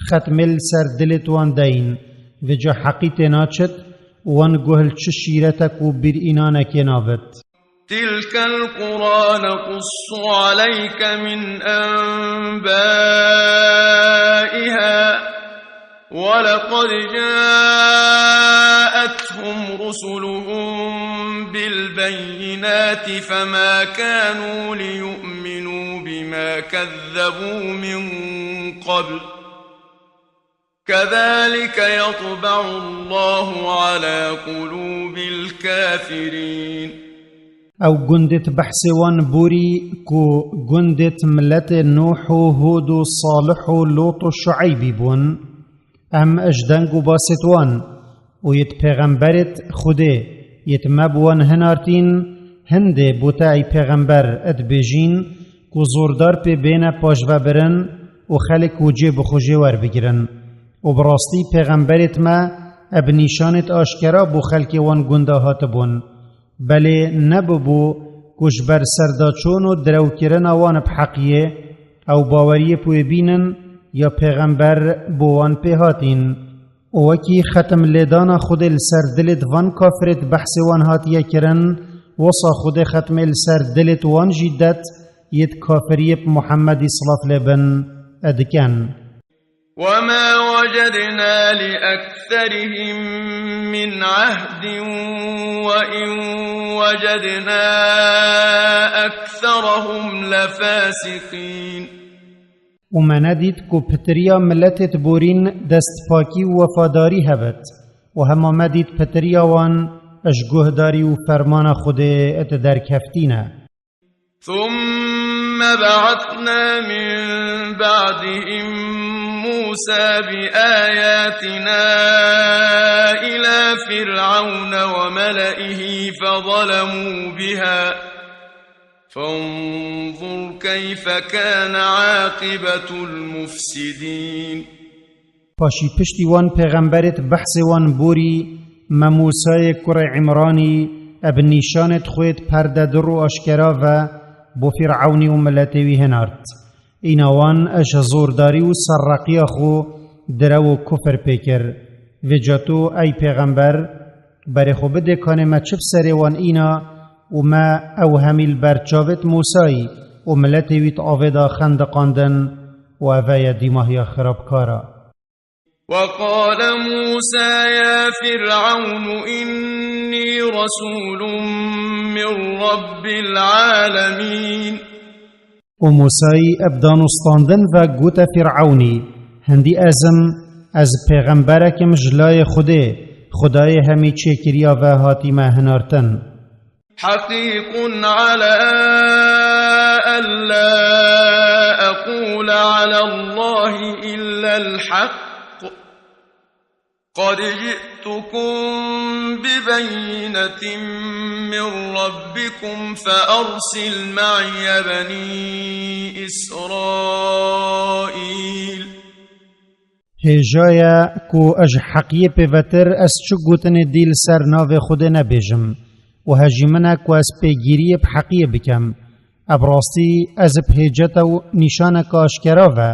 xetmê li ser dilêt wan deyîn, vêca heqî tê naçit, wan guh li çi şîretek û bîrînanekê nabit. تلك القرى نقص عليك من أنبائها ولقد جاءتهم رسلهم بالبينات فما كانوا ليؤمنوا بما كذبوا من قبل كذلك يطبع الله على قلوب الكافرين. Ew gundêt behsê wan borî, ku gundêt miletê Nûh û Hûd û Salih û Lût û Şueybî bûn. Em ji deng û basêt wan û yêt pêxemberêt Xwedê yêt me bi wan hinartîn, hindê bo te ey pêxember dibêjîn, ku zordar pê bêne paşvebirin û xelk wicê bi xwe jê werbigirin. Û bi rastî pêxemberêt me bi nîşanêt aşkera bo xelkê wan gunda hatibûn. Belê nebibû ku ji ber serdaçûn û direwkirina wan bi heqiyê ew baweriyê bi wê bînin ya pêxember bo wan pê hatîn. Û wekî xetim lêdana Xwedê li ser dilêt van kafirêt behsê wan hatiye kirin, wisa Xwedê xetmê li ser dilêt wan jî det yêt kafiriyê bi Muhemmedî silav lê bin dikin. وما وجدنا لأكثرهم من عهد وإن وجدنا أكثرهم لفاسقين. Û me nedît ku pitiriya miletêt borîn destpakî û wefadarî hebit, û hema me dît pitiriya wan ji guhdarî û fermana Xwedê derkeftî ne. ثم بعثنا من بعدهم موسى بآياتنا إلى فرعون وملئه فظلموا بها فانظر كيف كان عاقبة المفسدين. Paşî piştî wan pêxemberêt behsê wan borî, me Mûsayê kurê Îmranî bi nîşanêt xwêt perdedir û aşkera ve bo Fîr'ewnî û miletê wî hinart. Îna wan ji zordarî û serreqiya xwe direw û kufir pê kir. Vêca tu, ey pêxember, berê xwe bidê kanê me çi bi serê wan îna û me ew hemî li ber çavêt Mûsayî û miletê wî di avê de xendiqandin û ev e ye dîmahiya xirabkara. وقال موسى يا فرعون إني رسول من رب العالمين. Û Mûsayî bi danûstandin ve gote Fîr'ewnî, hindî ez im, ez pêxemberek im ji layê Xwedê, Xwedayê hemî çêkiriya ve hatîme hinartin. حقيق على ألا أقول على الله إلا الحق قد جئتكم ببينة من ربكم فأرسل معي بني إسرائيل. Hêja ye ku ez ji heqiyê pêvetir ez çi gotinê dî li ser navê Xwedê nebêjim û hejî min e ku ez pêgîriyê bi heqiyê bikim. Ev rastî ez bi hêcete û nîşaneke aşkera ve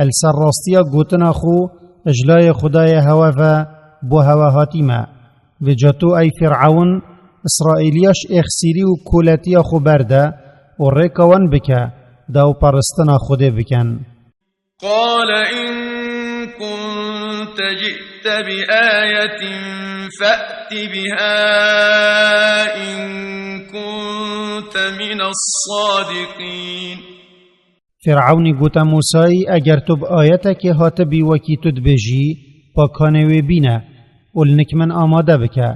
li ser rastiya gotina xwe ji layê Xwedayê hewe ve bo hewe hatîme. Vêca tu ey Fîr'ewn, Îsraîliya ji êxsîrî û koletiya xwe berde û rêka wan bike, daw peristina Xwedê bikin. قال إن كنت جئت بآية فأت بها إن كنت من الصادقين. Fîr'ewnî gote Mûsayî, eger tu bi ayetekê hatibî wekî tu dibêjî, pakanê wê bîne û li nik min amade bike,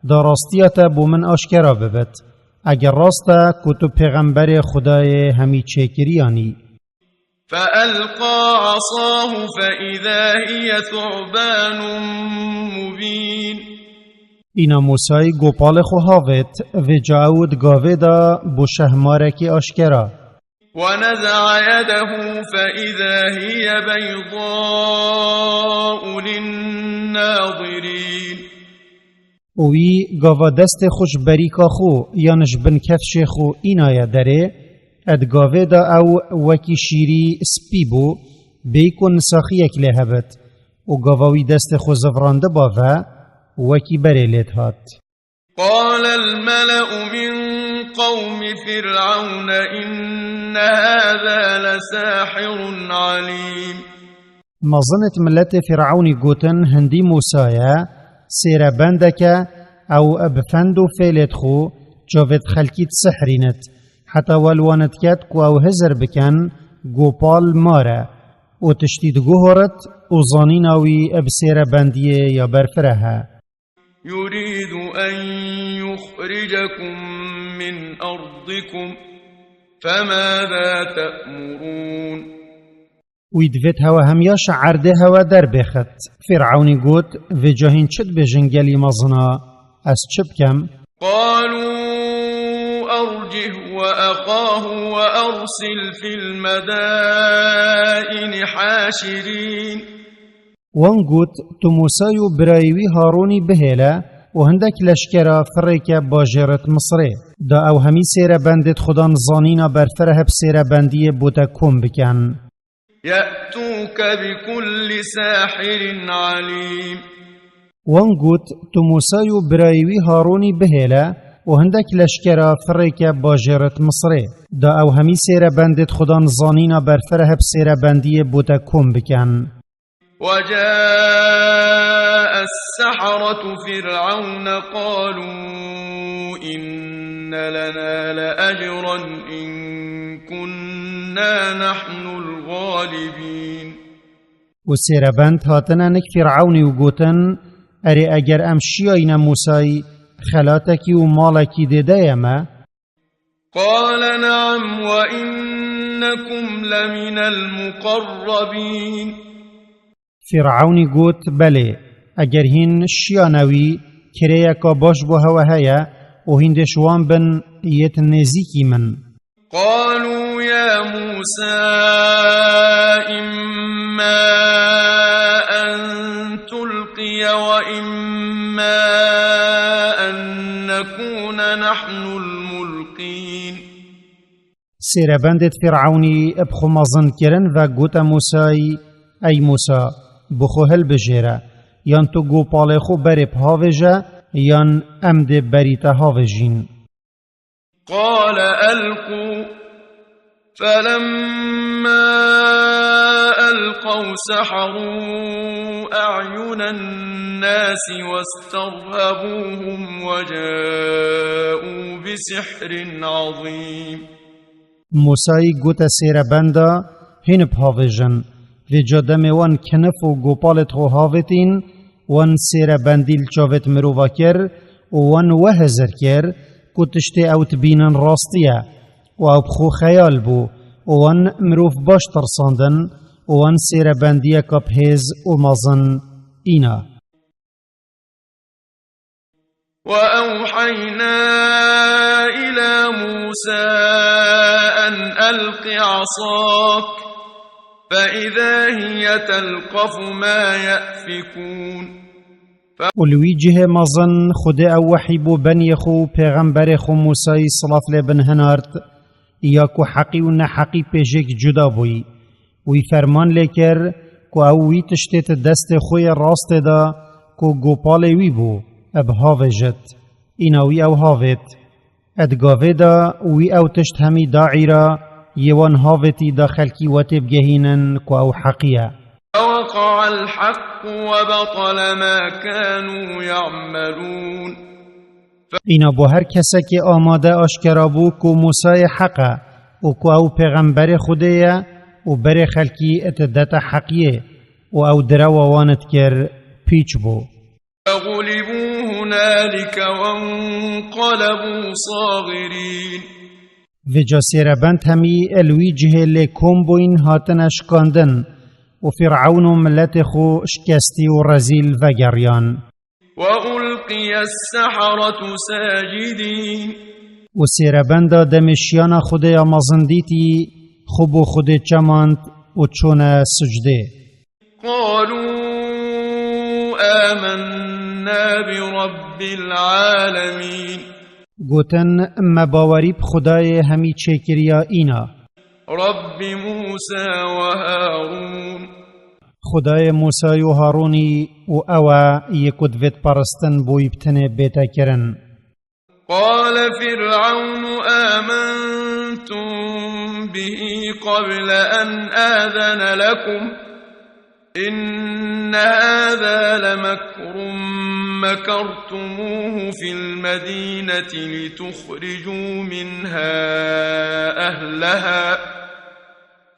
da rastiya te bo min aşkera bibit, eger rast e ku tu pêxemberê Xwedayê hemî çêkiriyan î. فألقى عصاه فإذا هي ثعبان مبين. Îna Mûsayî gopalê xwe havêt, vêca ew di gavê de bû şehmarekî aşkera. ونزع يده فإذا هي بيضاء للناظرين. Û wî gava destê xwe ji berîka xwe yan ji bin kefşê xwe înaye derê, ed gavê de ew wekî şîrî spî bû, bêyî ku nisaxiyek lê hebit, û gava wî destê xwe zivrandiba ve, wekî berê lê dihat. قال الملأ من قوم فرعون إن هذا لساحر عليم. Mezinêt miletê Fîr'ewnî gotin, hindî Mûsa ye, sêrebendek e, ew bi fend û fêlêt xwe çavêt xelkî disihrînit, heta we li wan diket ku ew hizir bikin, gopal mar e û tiştî diguhorit û zanîna wî bi sêrebendiyê ya berfireh e. يريد أن يخرجكم من أرضكم فماذا تأمرون؟ Wî divêt hewe hemiya ji erdê hewe derbêxit. Fîr'ewnî got, vêca hîn çi dibêjin gelî mezina? Ez çi bikim? قالوا أرجه وأخاه وأرسل في المدائن حاشرين. Wan got, tu Mûsayî û birayê wî Harûnî bihêle û hindek leşkera firêke bajêrit Misrê. Da ew hemî sêrebendêt xudan zanîna berfireh bi sêrebendiyê bo te kom bikin. يأتوك بكل ساحر عليم. Wan got, tu Mûsayî û birayê wî Harûnî bihêle û hindek leşkera firêke bajêrit Misrê. Da ew hemî sêrebendêt xudan zanîna berfireh bi sêrebendiyê bo te kom bikin. وجاء السحرة فرعون قالوا إن لنا لأجرا إن كنا نحن الغالبين. Û sêrebend hatine nik Fîr'ewnî û gotin, erê eger em şiyayîne Mûsayî, xelatekî û malekî dê de ye me? قال نعم وإنكم لمن المقربين. Fîr'ewnî got, belê, eger hîn şiyane wî, kirêyeka baş bo hewe heye û hîn dê ji wan bin yêt nêzîkî min. قالوا يا موسى إما أن تلقي وإما أن نكون نحن الملقين. Sêrebendêt Fîr'ewnî bi xwe mezin kirin ve gote Mûsayî, ey Mûsa, bi xwe hilbijêre, yan tu gopalê xwe berê bihavêje, yan em dê berî te havêjîn. قال ألقوا فلما ألقوا سحروا أعين الناس واسترهبوهم وجاءوا بسحر عظيم. Mûsayî gote sêrebenda, hîn bihavêjin. Vêca demê wan kinif û gopalêt xwe havêtîn, wan sêrebendî li çavêt mirova kir û wan we hizir kir ku tiştê ew dibînin rastî ye û ew bi xwe xeyal bû û wan mirov baş tirsandin û wan sêrebendiyeka bi hêz û mezin îna. وأوحينا إلى موسى أن ألق عصاك فإذا هي تلقف ما يأفكون. Û li wî cihê mezin Xwedê ew wehî bo beniyê xwe û pêxemberê xwe Mûsayî silav lê bin hinart, ya ku heqî û neheqî pê jêk cuda bûyî. Wî ferman lê kir ku ew wî tiştê di destê xwe yê rastê de ku gopalê wî bû, bi havêjit. Îna wî ew havêt. Di gavê de wî ew tişt hemî da îra, yê wan havêtî da xelkî we tê bigehînin ku ew heqî ye. فوقع الحق وبطل ما كانوا يعملون. Îna bo her kesekê amade aşkera bû ku Mûsayê heq e û ku ew pêxemberê Xwedê ye û berê xelkî di dete heqiyê û ew direwa wan dikir pîç bû. فغلبوا هنالك وانقلبوا صاغرين. Vêca sêrebend hemî li wî cihê lê kom bûyn hatine şikandin û Fîr'ewn û miletê xwe şikestî û rezîl vegeriyan. وألقي السحرة ساجدين. Û sêrebenda demê şiyana Xwedê ya mezin dîtî, xwe bo Xwedê çemand û çûne sucdê. قالوا آمنا برب العالمين. Gotin, me bawerî bi Xwedayê hemî çêkiriya îna. رب موسى وهارون. Xwedayê Mûsayî û Harûnî û ew e yê ku divêt peristin bo wî bi tenê bête kirin. قال فرعون آمنتم به قبل أن آذن لكم إن هذا لمكر مكرتموه في المدينة لتخرجوا منها أهلها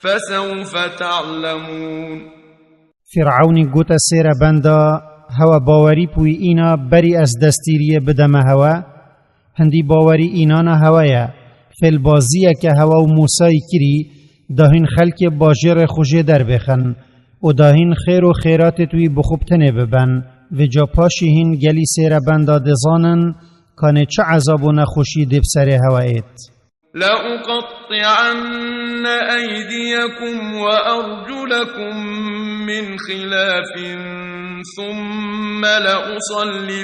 فسوف تعلمون. Fîr'ewnî gote sêrebenda, hewe bawerî bi wî îna berî ez destîriyê bideme hewe? Hindî bawerî înana hewe ye. Fêlbaziyeke hewe û Mûsayî kirî, da hîn xelkê bajêrê xwe jê derbêxin û da hîn xêr û xêratêt wî bi xwe bi tenê bibin. Vêca paşî hîn gelî sêrebenda dêzanin, kanê çi ezab û nexweşî dê bi serê hewe êt. لأقطعن أيديكم وأرجلكم من خلاف ثم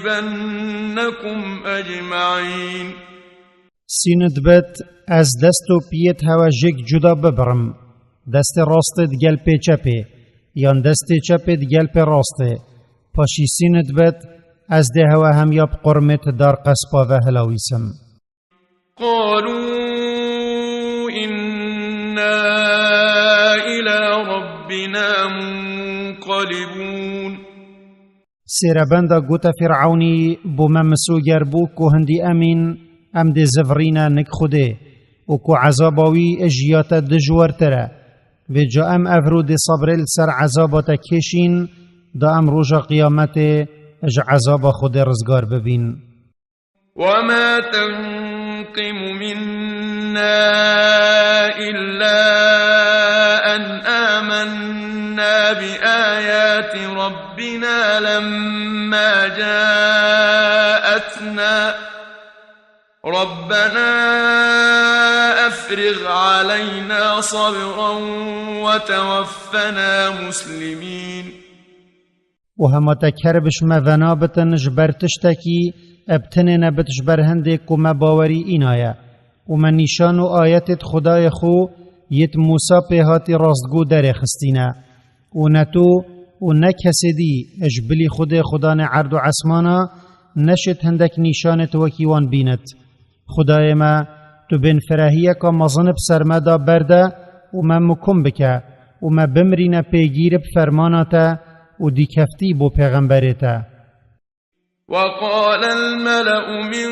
لأصلبنكم أجمعين. Sînit bit, ez dest û piyêt hewe jêk cuda bibirim. Destê rastê digel pê çepê, yan destê çepê digel pê rastê. Paşî sînit bit, ez dê hewe hemiya bi qurmêt dar qespa ve hilawîsim. قالوا إنا إلى ربنا منقلبون. Sêrebenda gote Fîr'ewnî, bo me misoger bû ku hindî emîn, em dê zivirîne nik Xwedê û ku ezaba wî ji ya te dijwartir e. Vêca em evro dê sebrê li ser ezaba te kêşîn, da em roja qiyametê ji ezaba Xwedê rizgar bibîn. وما تنقم منا إلا أن آمنا بآيات ربنا لما جاءتنا ربنا أفرغ علينا صبرا وتوفنا مسلمين. Û hema te ker bi ji me venabitin ji ber tiştekî, eb tinê nebit ji ber hindê ku me bawerî îna ye. Û me nîşan û ayetêt Xwedayê xwe yêt Mûsa pê hatî rastgo derêxistîne. Û ne tu û ne kesê dî ji bilî Xwedê Xwedanê erd û esmana neşêt hindek nîşanêt wekî wan bînit. Xwedayê me, tu bênfirehiyeka mezin bi ser me de berde û me mukum bike û me bimirîne pêgîr bi fermana te û dîkeftî bo pêxemberê te. وقال الملأ من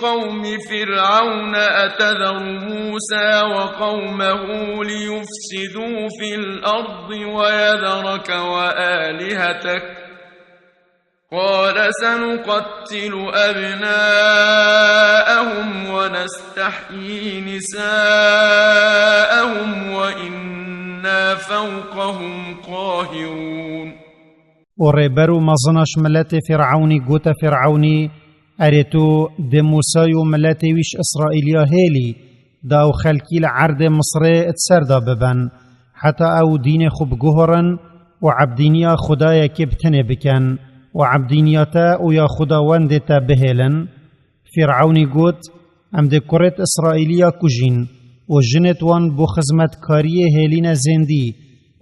قوم فرعون أتذر موسى وقومه ليفسدوا في الأرض ويذرك وآلهتك قال سنقتل أبناءهم ونستحيي نساءهم وإنا فوقهم قاهرون. Û rêber û mezina ji miletê Fîr'ewnî gote Fîr'ewnî, Erê tu dê Mûsay û miletê wî ji Îsraîliya hêlî, da ew xelkî li erdê Misrê di ser de bibin, heta ew dînê xwe biguhorin û ebdîniya Xwedayekê bi tenê bikin û ebdîniya te û ya xwedawendê te bihêlin? Fîr'ewnî got, Em dê kurêt Îsraîliya kujîn û jinêt wan bo xizmetkariyê hêlîne zêndî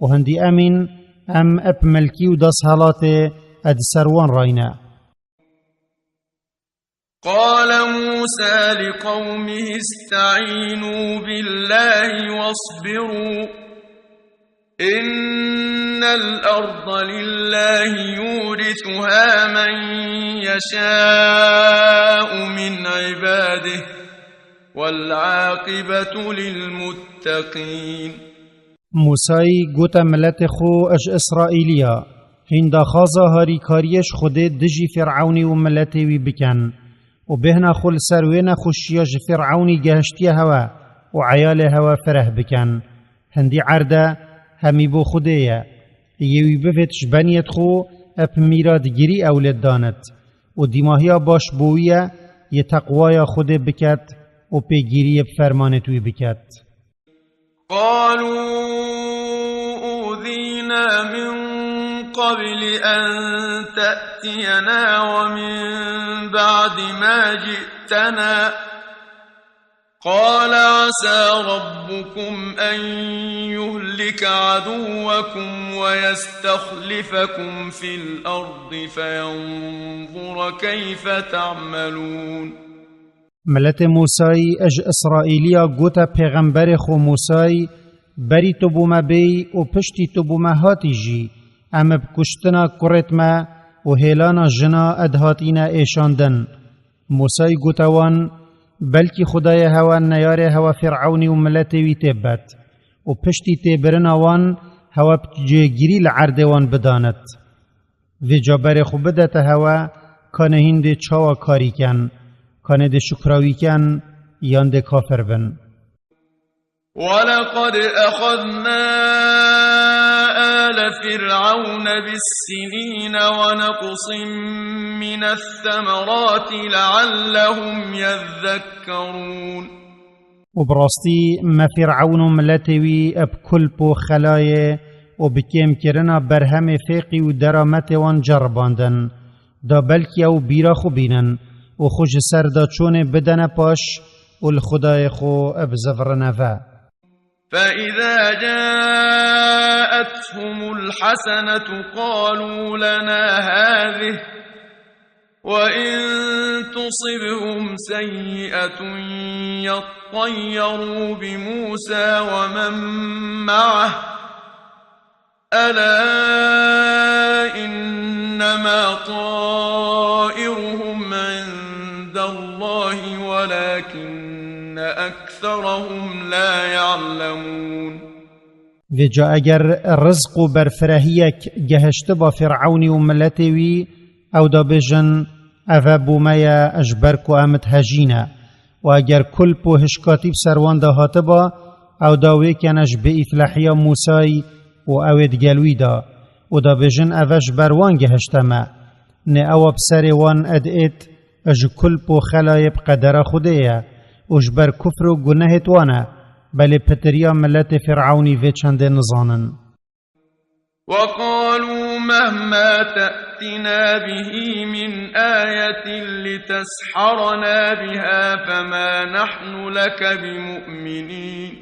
û hindî emîn em ep milkî û desthelatê di ser wan rayne. قال موسى لقومه استعينوا بالله واصبروا إن الأرض لله يورثها من يشاء من عباده والعاقبة للمتقين. Mûsayî gote miletê xwe ji Îsraîliya, hîn daxwaza harîkariyê ji Xwedê dijî Fîr'ewnî û miletê wî bikin û bêhna xwe li ser wê nexweşiya ji Fîr'ewnî gehiştiye hewe û eyalê hewe fireh bikin. Hindî erde hemî bo Xwedê ye. Yê wî bivêt ji beniyêt xwe ep mîra digirî ewlêt danit û dîmahiya baş bo wî ye yê teqwaya Xwedê biket û pêgiriyê bi fermanêt wî biket. قالوا أوذينا من قبل أن تأتينا ومن بعد ما جئتنا قال عسى ربكم أن يهلك عدوكم ويستخلفكم في الأرض فينظر كيف تعملون. Miletê Mûsayî ji Îsraîliya gote pêxemberê xwe Mûsayî, Berî tu bo me bêyî û piştî tu bo me hatî jî, em bi kuştina kurêt me û hêlana jina ed hatîne êşandin. Mûsayî gote wan, Belkî Xwedayê hewe neyarê hewe Fîr'ewnî û miletê wî tê bet û piştî têbirina wan hewe bi cêgirî li erdê wan bidanit. Vêca berê xwe bidete hewe, kanê hîn dê çawa karî ken, kanê dê şukra wî ken yan dê kafir bin. ولقد أخذنا آل فرعون بالسنين ونقص من الثمرات لعلهم يذكرون. û bi rastî me Fîr'ewn û miletê wî bi kulp û xelayê û bi kêmkirina berhemê fêqî û derametê wan ceribandin, da belkî ew bîra xwe bînin û xwe ji ser da çûnê bidene paş û li Xwedayê xwe bizivirine ve. فإذا جاءتهم الحسنة قالوا لنا هذه وإن تصبهم سيئة يطيروا بموسى ومن معه ألا إنما طائرهم عند الله ولكن أكثرهم لا يعلمون. Vêca eger rizq û berfirehiyek gehiştiba Fîr'ewnî û miletê wî, ew da bêjin, Eve bo me ye, ji ber ku em dihejîne. Û eger kulp û hişkatî bi ser wan de hatiba, ew da wê kene ji bêîflehiya Mûsayî û ew ê digel wî de. Û da bêjin, Eve ji ber wan gehişte me. Nê ewa bi serê wan ed êt, ji kulp û xelayê bi qedera Xwedê ye û ji ber kufr û gunehêt wan e, belê pitiriya miletê Fîr'ewnî vê çendê nizanin. وقالوا مهما تأتنا به من آية لتسحرنا بها فما نحن لك بمؤمنين.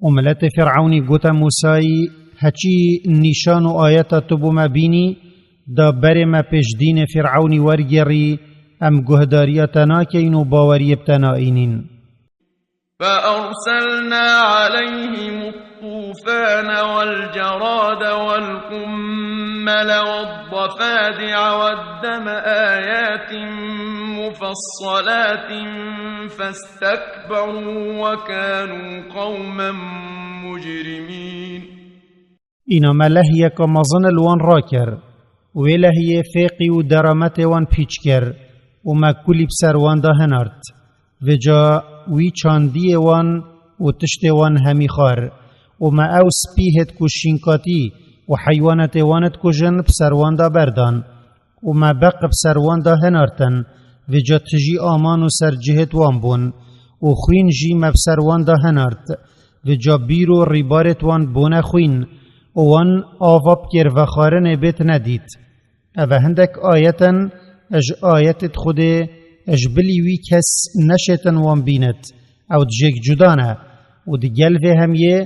Û miletê Fîr'ewnî gote Mûsayî, Heçî nîşan û ayeta tu bo me bînî, da berê me pêş dînê Fîr'ewnî wergêrî, em guhdariya te nakeyin û baweriyê bi te naînîn. فأرسلنا عليهم الطوفان والجراد والقمل والضفادع والدم آيات مفصلات فاستكبروا وكانوا قوما مجرمين. Îna me lehyeka mezin li wan rakir. Wê lehiyê fêqî û derametê wan pîç kir û me kulî bi ser wan de hinart. Vêca wî çandiyê wan û tiştê wan hemî xwar û me ew spîhêt ku şînkatî û heywanetê wan dikujin bi ser wan de berdan. û me beq bi ser wan de hinartin, Vêca tijî aman û ser cihêt wan bûn û xwîn jî me bi ser wan de hinart. Vêca bîr û rîbarêt wan bûne xwîn û wan ava bi kêrvexwarinê bêt nedît. Eve hindek ayet in ji ayetêt Xwedê, ji bilî wî kes neşêtin wan bînit. Ew dijêk cuda ne û di gel vê hemiyê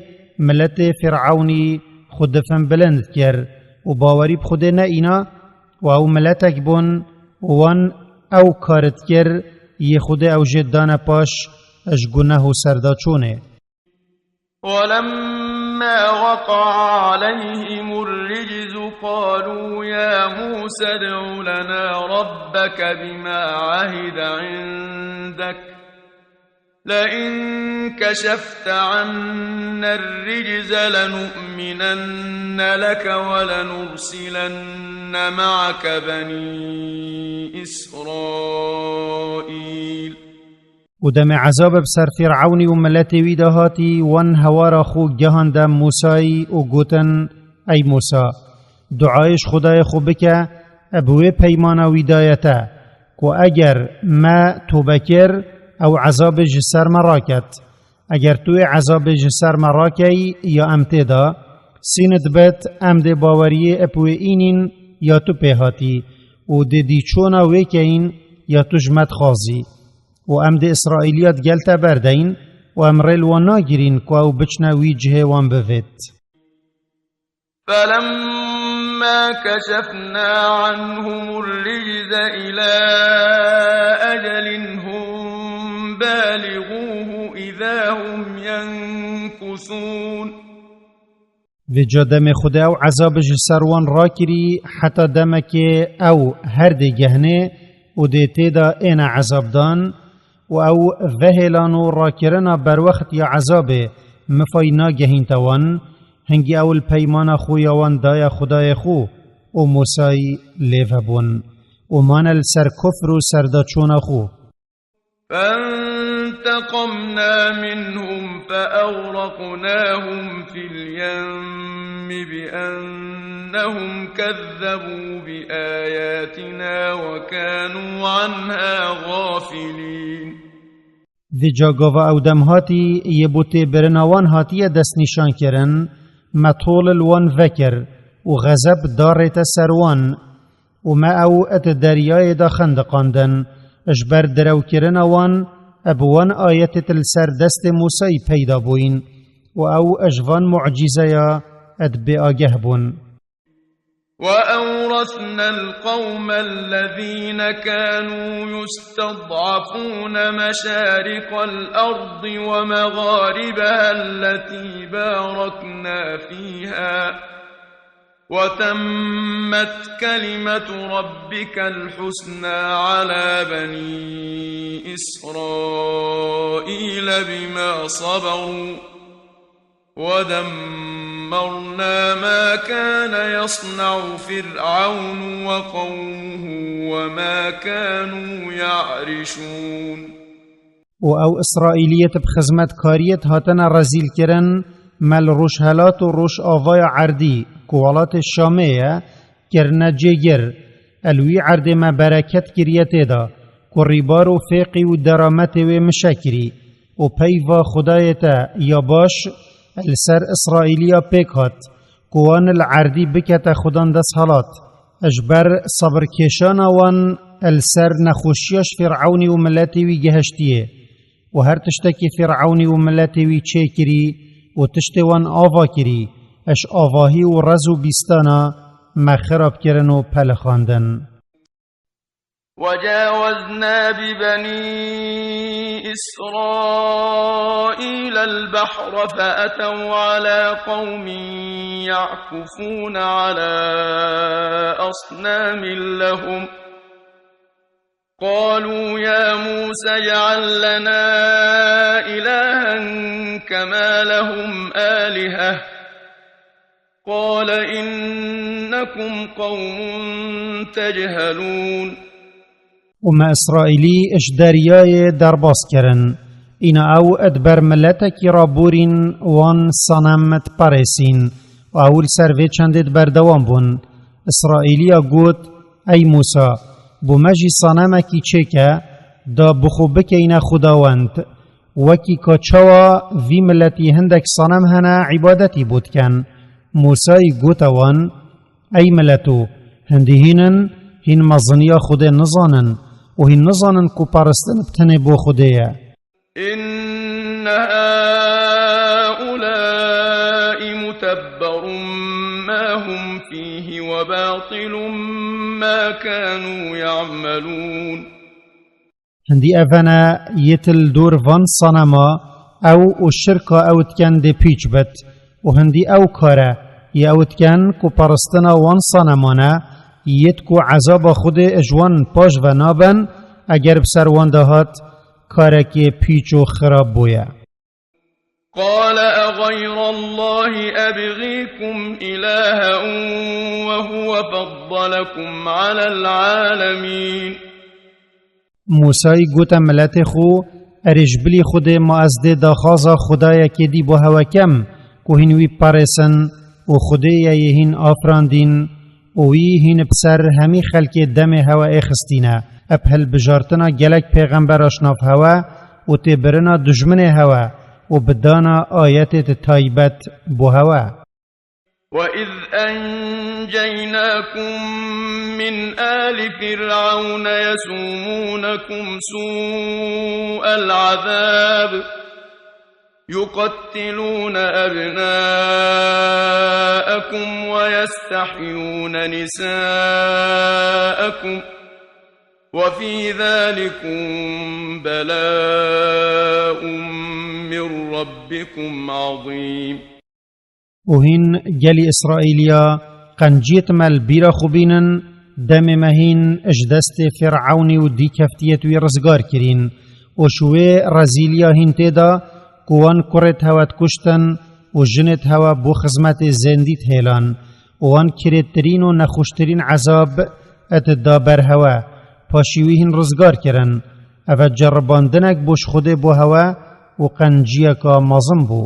miletê Fîr'ewnî xwe difin bilind kir û bawerî bi Xwedê neîna û ew miletek bûn û wan ew kar dikir yê Xwedê ew jê dane paş ji guneh û serdaçûnê. ولما وقع عليهم الرجز قالوا يا موسى ادع لنا ربك بما عهد عندك لئن كشفت عنا الرجز لنؤمنن لك ولنرسلن معك بني إسرائيل. Û demê ezab bi ser Fîr'ewnî û miletê wî de hatî, wan hewara xwe gehande Mûsayî û gotin, Ey Mûsa, duayê ji Xwedayê xwe bike, bi wê peymana wî daye te, ku eger me tobe kir, ew ezabê ji ser me raket. Eger tu wê ezabê ji ser me rakeyî ya em tê de, sînit bit, em dê baweriyê bi wê înîn ya tu pê hatî û dê dîçûna wê keyîn ya tu ji me dixwazî. Û em dê Îsraîliya di gel te berdeyin û em rê li wan nagirîn ku ew biçine wî cihê wan bivêt. فلما كشفنا عنهم الرجز إلى أجل هم بالغوه إذا هم ينكثون. Vêca demê Xwedê ew ezabê ji ser wan rakirî, heta demekê ew her dê gehnê û dê tê de êne ezabdan, û ew vehêlan û rakirina berwext ya ezabê mifay nagehînte wan, hingî ew li peymana xwe ya wan daye Xwedayê xwe û Mûsayî lê vebûn û mane li ser kufr û serdaçûna xwe. فانتقمنا منهم فأغرقناهم في اليم بأنهم كذبوا بآياتنا وكانوا عنها غافلين. Vêca gava ew dem hatî, yê bo têbirina wan hatiye destnîşankirin, me tol li wan vekir û xezeb darête ser wan. Û me ew di deryayê de xendiqandin, ji ber direwkirina wan, bi wan ayetêt li ser destê Mûsayî peyda bûyîn û ew ji van mucîzeya di bêageh bûn. وأورثنا القوم الذين كانوا يستضعفون مشارق الأرض ومغاربها التي باركنا فيها وتمت كلمة ربك الحسنى على بني إسرائيل بما صبروا ودمرنا ما كان يصنع فرعون وقومه وما كانوا يعرشون. û ew Îsraîliyêt bi xizmetkariyêt hatine rezîlkirin, me li rojhelat û rojavaya erdî, ku welatê Şamê ye, kirine cêgir. Li wî erdê me bereket kiriye tê de, ku rîbar û fêqî û derametê wê mişe kirî. Û peyva Xwedayê te ya baş li ser Îsraîliya pêk hat, ku wan li erdî bikete Xudan desthilat, ji ber sebirkêşana wan li ser nexweşiya ji Fîr'ewnî û miletê wî gihiştiyê, û her tiştekî Fîr'ewnî û miletê wî çêkirî û tiştê wan ava kirî, ji avahî û rez û bîstana me xirab kirin û pelixandin. وجاوزنا ببني إسرائيل البحر فأتوا على قوم يعكفون على أصنام لهم قالوا يا موسى اجعل لنا إلها كما لهم آلهة قال إنكم قوم تجهلون. û me Îsraîlî ji deryayê derbas kirin. Îna ew di ber miletekî re borîn, wan sanem diperêsîn û ew li ser vê çendê di berdewam bûn. Îsraîliya got, Ey Mûsa, Bo me jî sanemekî çêke, da bi xwe bikeyne xwedawend, wekî ka çawa vî miletî hindek sanem hene îbadetî bo dikin. Mûsayî gote wan, Ey mileto, hindî hîn in, hîn meziniya Xwedê nizanin û hîn nizanin ku paristin bi tenê bo Xwedê ye. إن هؤلاء متبر ما هم فيه وباطل ما كانوا يعملون. Hindî evene yê til dor van sanema ew û şirka ew diken dê pîç bit û hindî ew kare yê ew diken ku paristina wan sanemane yêt ku ezaba Xwedê ji wan paş ve naben, eger bi ser wan de hat, karekê pîç û xirab bûye. قال أغير الله أبغيكم إلها وهو فضلكم على العالمين. Mûsayî gote miletê xwe, Erê ji bilî Xwedê ma ez dê daxwaza Xwedayekê dî bo hewe kem, ku hîn wî parêsin û Xwedê ye yê hîn afirandîn û wî hîn bi ser hemî xelkê demê hewe êxistîne, eb hilbijartina gelek pêxembera ji nav hewe û têbirina dijminê hewe û bi dana ayetê di taybet bo hewe. وإذ أنجيناكم من آل فرعون يسومونكم سوء العذاب يقتلون أبناءكم ويستحيون نساءكم وفي ذلكم بلاء من ربكم عظيم. û hîn gelî Îsraîliya qenciyêt me li bîra xwe bînin, demê me hîn ji destê Fîr'ewnî û dîkeftiyêt wî rizgar kirîn û ji wê rezîliya hîn tê de ku wan kurêt hewe dikuştin û jinêt hewe bo xizmetê zêndî dihêlan û wan kirêtirîn û nexweştirîn ezab et da ber hewe, paşî wî hîn rizgar kirin. Ev e ceribandinek bû ji Xwedê bo hewe û qenciyeka mezin bû.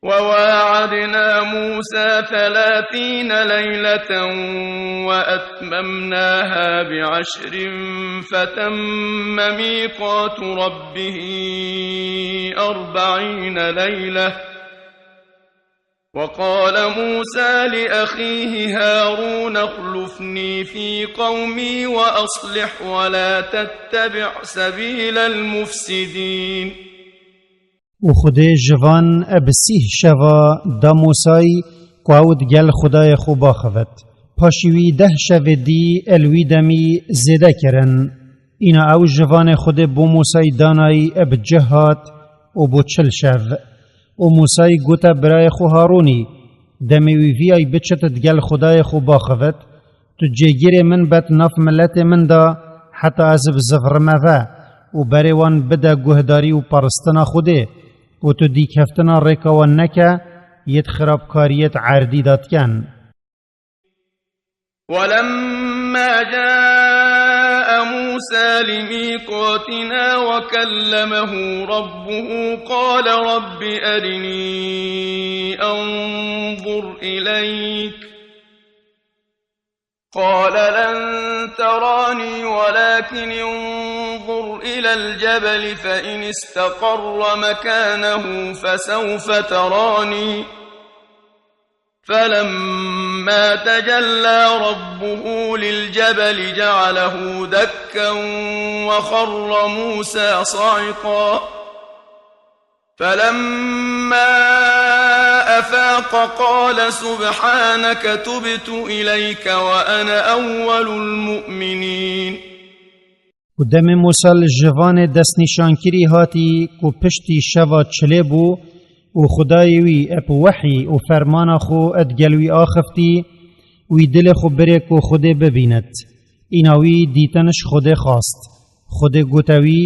وواعدنا موسى ثلاثين ليلة وأتممناها بعشر فتم ميقات ربه أربعين ليلة وقال موسى لأخيه هارون اخلفني في قومي وأصلح ولا تتبع سبيل المفسدين. û Xwedê ji van bi sîh şeva da Mûsayî ku ew digel Xwedayê xwe baxivit. Paşî wî deh şevê dî el wî demî zêde kirin. Îna ew ji vanê Xwedê bo Mûsayî danayî bi cih hat û bo çil şev. Û Mûsayî gote birayê xwe Harûnî, Demê wî vîyayî biçit digel Xwedayê xwe baxivit, Tu cêgirê min bet nav miletê min de heta ez bizivirime ve û berê wan bide guhdarî û paristina Xwedê û tu dîkeftina rêka wan neke, yêt xirabkariyêt erdî de diken. ولما جاء موسى لميقاتنا وكلمه ربه قال رب أرني أنظر إليك قال لن تراني ولكن انظر إلى الجبل فإن استقر مكانه فسوف تراني فلما تجلى ربه للجبل جعله دكا وخر موسى صعقا فلما أفاق قال سبحانك تبت إليك وأنا أول المؤمنين. Û demê Mûsa li jivanê destnîşankirî hatî ku piştî şeva çilê bû û Xwedayê wî eb wehî û fermana xwe digel wî axiftî, wî dilê xwe birê ku Xwedê bibînit. Îna wî dîtin ji Xwedê xwast. Xwedê gote wî,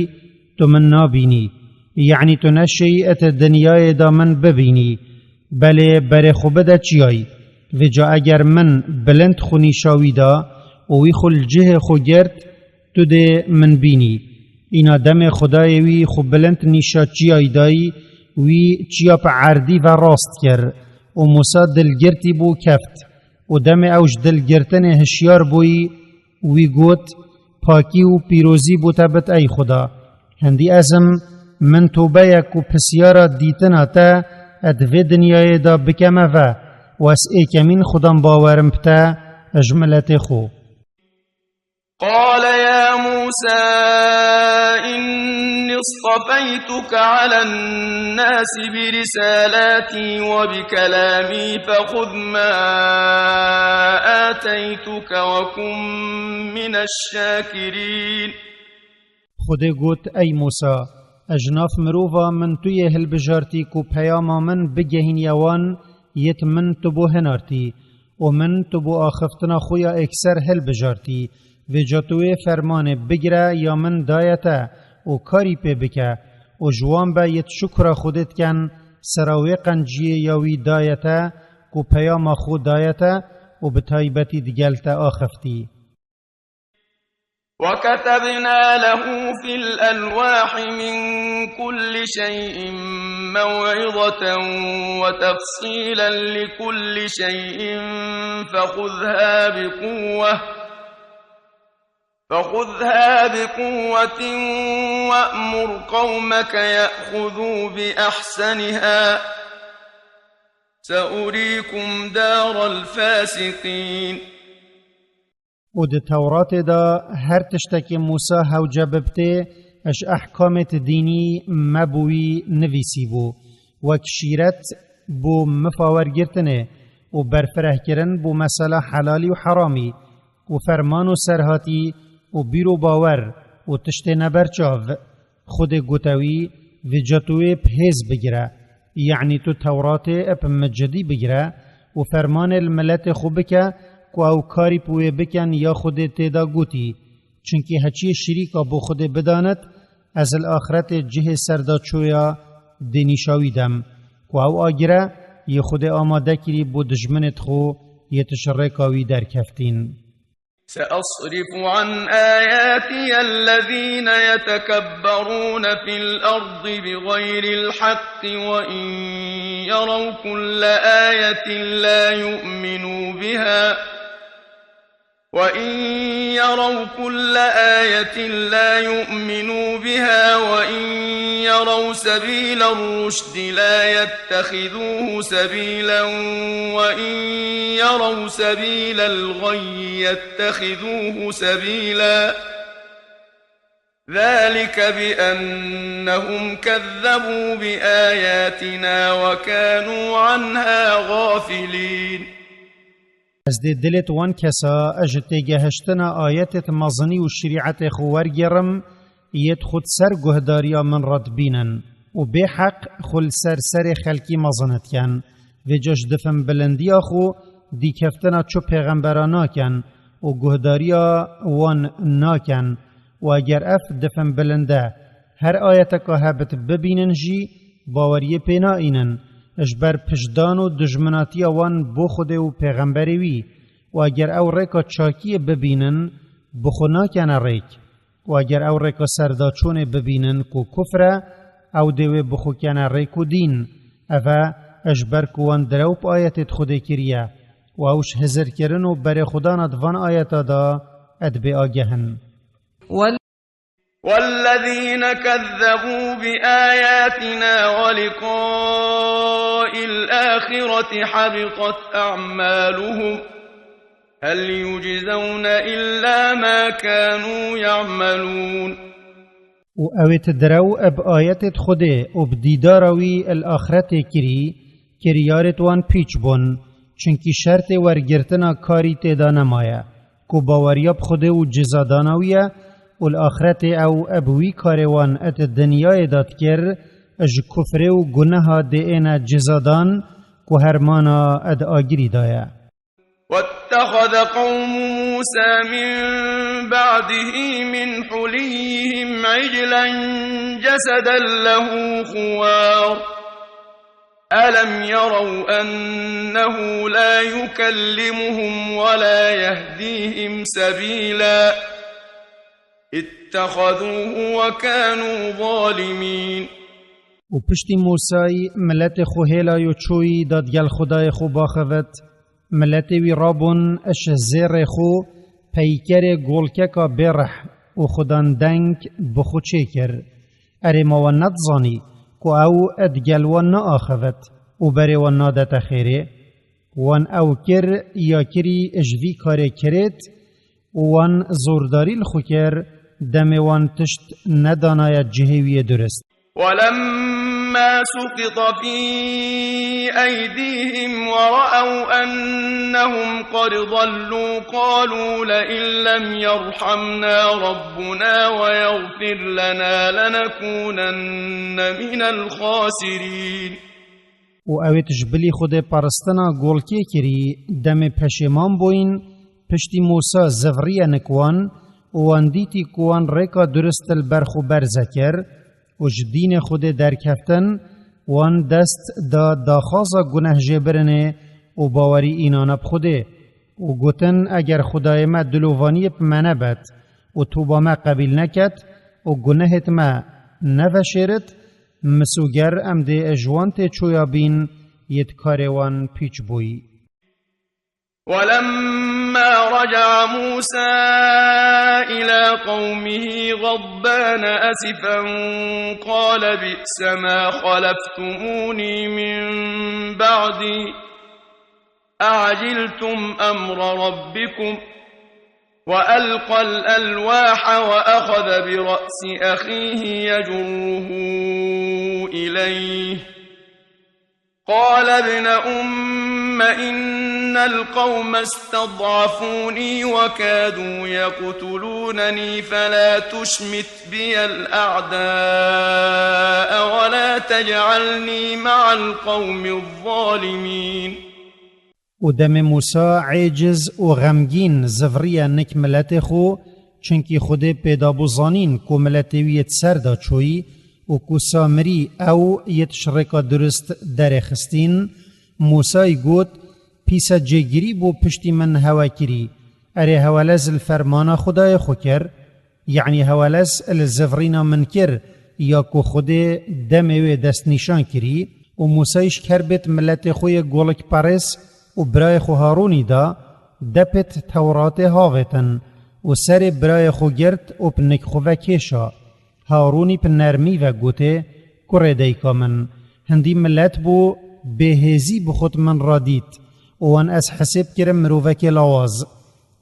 Tu min nabînî, yanî tu neşêyî et dinyayê de min bibînî. Belê berê xwe bide çiyayî. Vêca eger min bilind xwe nîşa wî da û wî xwe li cihê xwe girt, tu dê min bînî. Îna demê Xwedayê wî xwe bilind nîşa çiyayî dayî, wî çiya bi erdî ve rast kir û Mûsa dilgirtî bû keft. û demê ew ji dilgirtinê hişyar bûyî, wî got, Pakî û pîrozî bo te bit ey Xuda. Hindî ez im, min tobeyek û pisyara dîtina te di vê dinyayê de bikeme ve û ez êkemîn Xudan bawerim bi te ji miletê xwe. قال يا موسى إني اصطفيتك على الناس برسالاتي وبكلامي فخذ ما آتيتك وكن من الشاكرين. Xwedê got, Ey Mûsa, ez ji nav mirova min tu yê hilbijartî ku peyama min bigehîniye wan, yêt min tu bo hinartî û min tu bo axiftina xwe ya êkser hilbijartî. Vêca tu wê fermanê bigire ya min daye te û karî pê bike û ji wan be yêt şukra Xwedê diken sera wê qenciyê ya wî daye te ku peyama xwe daye te û bi taybetî digel te axiftî. وكتبنا له في الألواح من كل شيء موعظة وتفصيلا لكل شيء فخذها بقوة، فخذها بقوة وأمر قومك يأخذوا بأحسنها، سأريكم دار الفاسقين. û di Tewratê de her tiştekî Mûsa hewce bibtê, ji ehkamêt dînî me bo wî nivîsîbû, wek şîret bo mifa wergirtinê û berfirehkirin bo mesela helalî û heramî û ferman û serhatî û bîr û bawer û tiştê neberçav. Xwedê gote wî, Vêca tu wê bi hêz bigire, yanî tu Tewratê bi micidî bigire û fermanê li miletê xwe bike ku ew karî bi wê bikin ya Xwedê tê de gotî. Çimkî heçiyê şirîka bo Xwedê bidanit, ez li axretê cihê serdaçoya dê nîşa wî dem, ku ew agire yê Xwedê amade kirî bo dijminêt xwe yêt ji rêka wî derkeftîn. سأصرف عن آياتي الذين يتكبرون في الأرض بغير الحق وإن يروا كل آية لا يؤمنوا بها، وإن يروا كل آية لا يؤمنوا بها، وإن يروا سبيل الرشد لا يتخذوه سبيلا، وإن يروا سبيل الغي يتخذوه سبيلا، ذلك بأنهم كذبوا بآياتنا وكانوا عنها غافلين. Ez dê dilêt wan kesa ji têgehiştina ayetêt mezinî û şirîetê xwe wergêrim, yêt xwe di ser guhdariya min re dibînin û bêheq xwe li ser serê xelkî mezin dikin. Vêca ji difin bilindiya xwe dîkeftina çu pêxembera nakin û guhdariya wan nakin û eger ev difin bilinde her ayeteka hebit bibînin jî, baweriyê pê naînin, ji ber piştdan û dijminatiya wan bo Xwedê û pêxemberê wî, û eger ew rêka çakiyê bibînin, bi xwe nakene rêk, û eger ew rêka serdaçûnê bibînin ku kufr e, ew dê wê bi xwe kene rêk û dîn. Ev e, ji ber ku wan direw bi ayetêt Xwedê kiriye, û ew ji hizirkirin û berêxwedana di van ayeta de dibê ageh in. والذين كذبوا بآياتنا ولقاء الآخرة حبطت أعمالهم هل يجزون إلا ما كانوا يعملون. û ewêt direw bi ayetêt Xwedê û bi dîdara wî li axretê kirî, kiryarêt wan pîç bûn, çimkî şertê wergirtina karî tê de nemaye, ku baweriya bi Xwedê û cizadana wî ye, û li axretê ew bi wî karê wan di dinyayê de dikir, ji kufrê û guneha dê êne cizadan ku hermana di agirî de ye. واتخذ قوم موسى من بعده من حليهم عجلا جسدا له خوار ألم يروا أنه لا يكلمهم ولا يهديهم سبيلا اتخذوه وكانوا ظالمين. û piştî Mûsayî miletê xwe hêlayo çûyî da digel Xwedayê xwe baxivit, Miletê wî rabûn ji zêrê xwe peykerê golkeka bêrih û xudan deng bi xwe çêkir. Erê, ma wan nedizanî ku ew digel wan naaxivit û berê wan nadete xêrê? Wan ew kir ya kirî ji vî karê kirêt û wan zordarî li xwe kir, demê wan tişt nedanaye cihê wî yê durist. ولما سقط في أيديهم ورأوا أنهم قد ضلوا قالوا لئن لم يرحمنا ربنا ويغفر لنا لنكونن من الخاسرين. û ewêt ji bilî Xwedê peristina golkê kirî, demê peşêman bûyîn, piştî Mûsa zivriye nik wan û wan dîtî ku wan rêka durist li ber xwe berze kir û ji dînê Xwedê derkeftin, wan dest da daxwaza gunehjêbirinê û bawerî înana bi Xwedê û gotin, eger Xwedayê me dilovaniyê bi me nebet û toba me qebîl neket û gunehêt me neveşêrit, misoger em dê ji wan tê çoya bîn yêt karê wan pîç bûyî. ولما رجع موسى إلى قومه غضبان أسفا قال بئس ما خلفتموني من بعدي أعجلتم أمر ربكم وألقى الألواح وأخذ برأس أخيه يجره إليه قال ابن أم إن القوم استضعفوني وكادوا يقتلونني فلا تشمت بي الأعداء ولا تجعلني مع القوم الظالمين. Û demê Mûsa êciz û xemgîn zivriye nik miletê xwe, çunkî Xwedê pêdabû zanîn ku miletê wî yê di ser de çoyî û ku Samirî ew yê di ji rêka durist derê xistîn, Mûsayî got, pîse cêgirî bû piştî min hewe kirî. Erê, hewelez li fermana Xwedayê xwe kir. Yanî hewelez li zivrîna min kir, ya ku Xwedê demê wê destnîşan kirî û Mûsayî ji kerbêt miletê xwe yê golikperêz û birayê xwe Harûnî da, depêt Tewratê havêtin û serê birayê xwe girt û bi nik xwe ve kêşa. Harûnî bi nermî ve gotê, kurê dayika min, hindî milet bû bêhêzî bi xwe di min re dît û wan ez hesêb kirim mirovekê lawaz.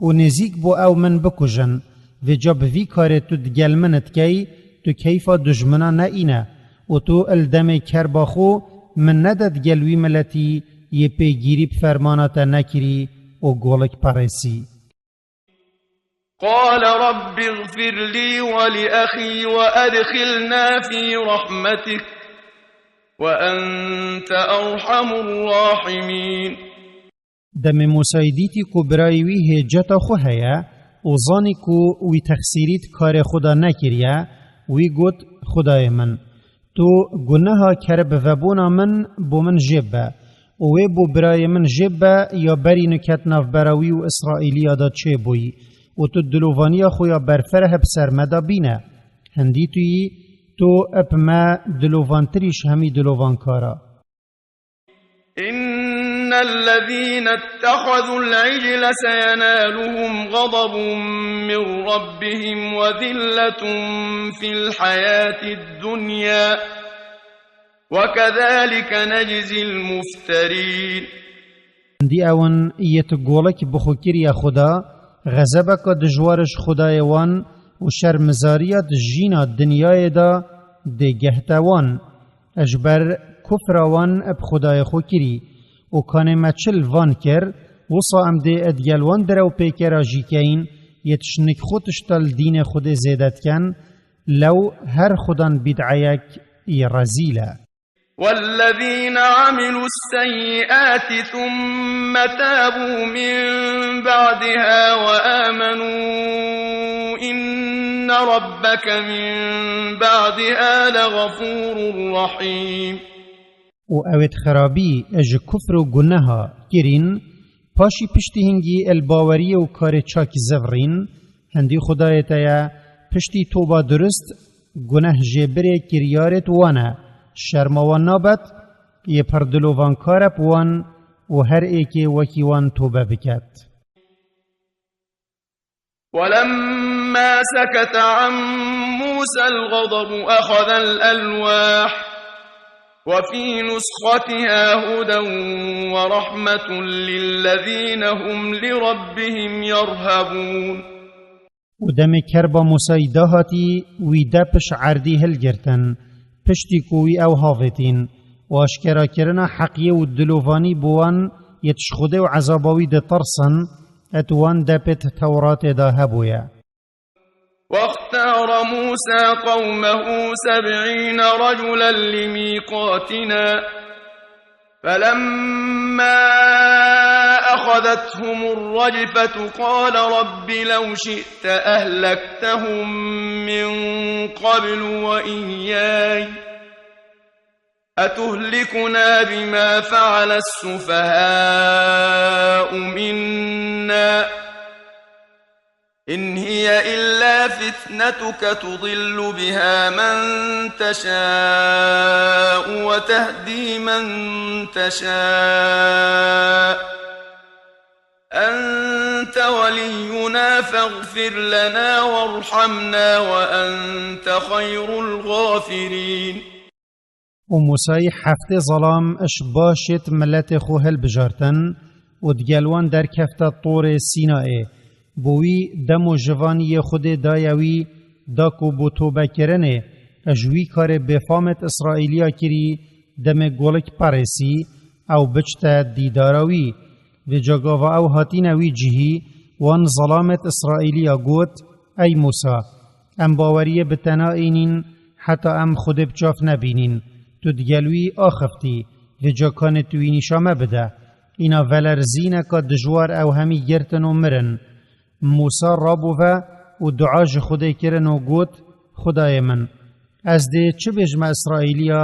û nêzîk bû ew min bikujin. Vêca bi vî karê tu digel min dikey, tu keyfa dujmina neîne û tu li demê kerba xwe min nede digel wî miletî yê pêgîrî bi fermana te nekirî û golik perêsî. قال رب اغفر لي ولأخي وأدخلنا في رحمتك وأنت أرحم الراحمين. Demê Mûsayî dîtî ku birayê wî hêceta xwe heye û zanî ku wî texsîrî di karê xwe de nekiriye, wî got, Xwedayê min, tu guneha keribivebûna min bo min jê bibe û wê bo birayê min jê bibe ya berî nu ket navbera wî û Îsraîliya de çêbûyî û tu dilovaniya xwe ya berfereh bi ser me de bîne. Hindî tu yî, tu bi me dilovantirî ji hemî dilovankara. إن الذين اتخذوا العجل سينالهم غضب من ربهم وذلة في الحياة الدنيا وكذلك نجزي المفترين. Hindî ew in yê tu golik bi xwe kiriye Xuda, xezebeke dijwar ji Xudayê wan û şermizariya di jîna dinyayê de dê gehte wan. Ji ber kufra wan bi Xwedayê xwe kirî û kanê me çi li van kir, wisa em dê digel wan direwpêkera jî keyin, yê tişnik xwe tişta li dînê Xwedê zêde dikin, lew her xudan bîd'eyek yê rezîl e. والذين عملوا السيئات ثم تابوا من بعدها وآمنوا إن ربك من بعدها لغفور رحيم. û ewêt xirabî ji kufr û guneha kirîn, paşî piştî hingî el baweriyê û karê çak zivrîn, hindî Xudayê te ye, piştî toba durist, guneh jêbirê kiryarêt wan e, şerma wan nabet, yê pir dilovankar e bi wan û her êkê wekî wan tobe biket. ولما سكت عن موسى الغضب أخذ الألواح وفي نسختها هدى ورحمة للذين هم لربهم يرهبون. û demê kerba Musayî dahatî, wî de piş erdî hilgirtin, piştî ku wî ew havêtîn, û aşkerakirina heqiyê û dilovanî bi wan yê ji Xwedê û ezaba wî ditirsin, et wan de pêt Tewratê de hebûye. واختار موسى قومه سبعين رجلا لميقاتنا فلما أخذتهم الرجفة قال رب لو شئت أهلكتهم من قبل وإياي أتهلكنا بما فعل السفهاء منا إن هي إلا فتنتك تضل بها من تشاء وتهدي من تشاء أنت ولينا فاغفر لنا وارحمنا وأنت خير الغافرين. û Musayî heftê zelam ji başêt miletê xwe hilbijartin û digel wan derkefte Torê Sînayê. Bo wî dem û jivanî yê Xwedê daye wî, da ku bo tobekirinê ji wî karê bêfamêt Îsraîliya kirî, demê golik perêsî, ew biçte dîdara wî. Vêca gava ew hatîne wî cihî, wan zelamêt Îsraîliya got, Ey Musa, em baweriyê bi te naînîn, heta em Xwedê bi çav nebînîn. Tu digel wî axiftî, vêca kanê tu wî nîşa me bide. Îna velerzîneka dijwar ew hemî girtin û mirin. Musa rabû ve û dua ji Xwedê kirin û got, Xwedayê min, ez dê çi bêjme Îsraîliya,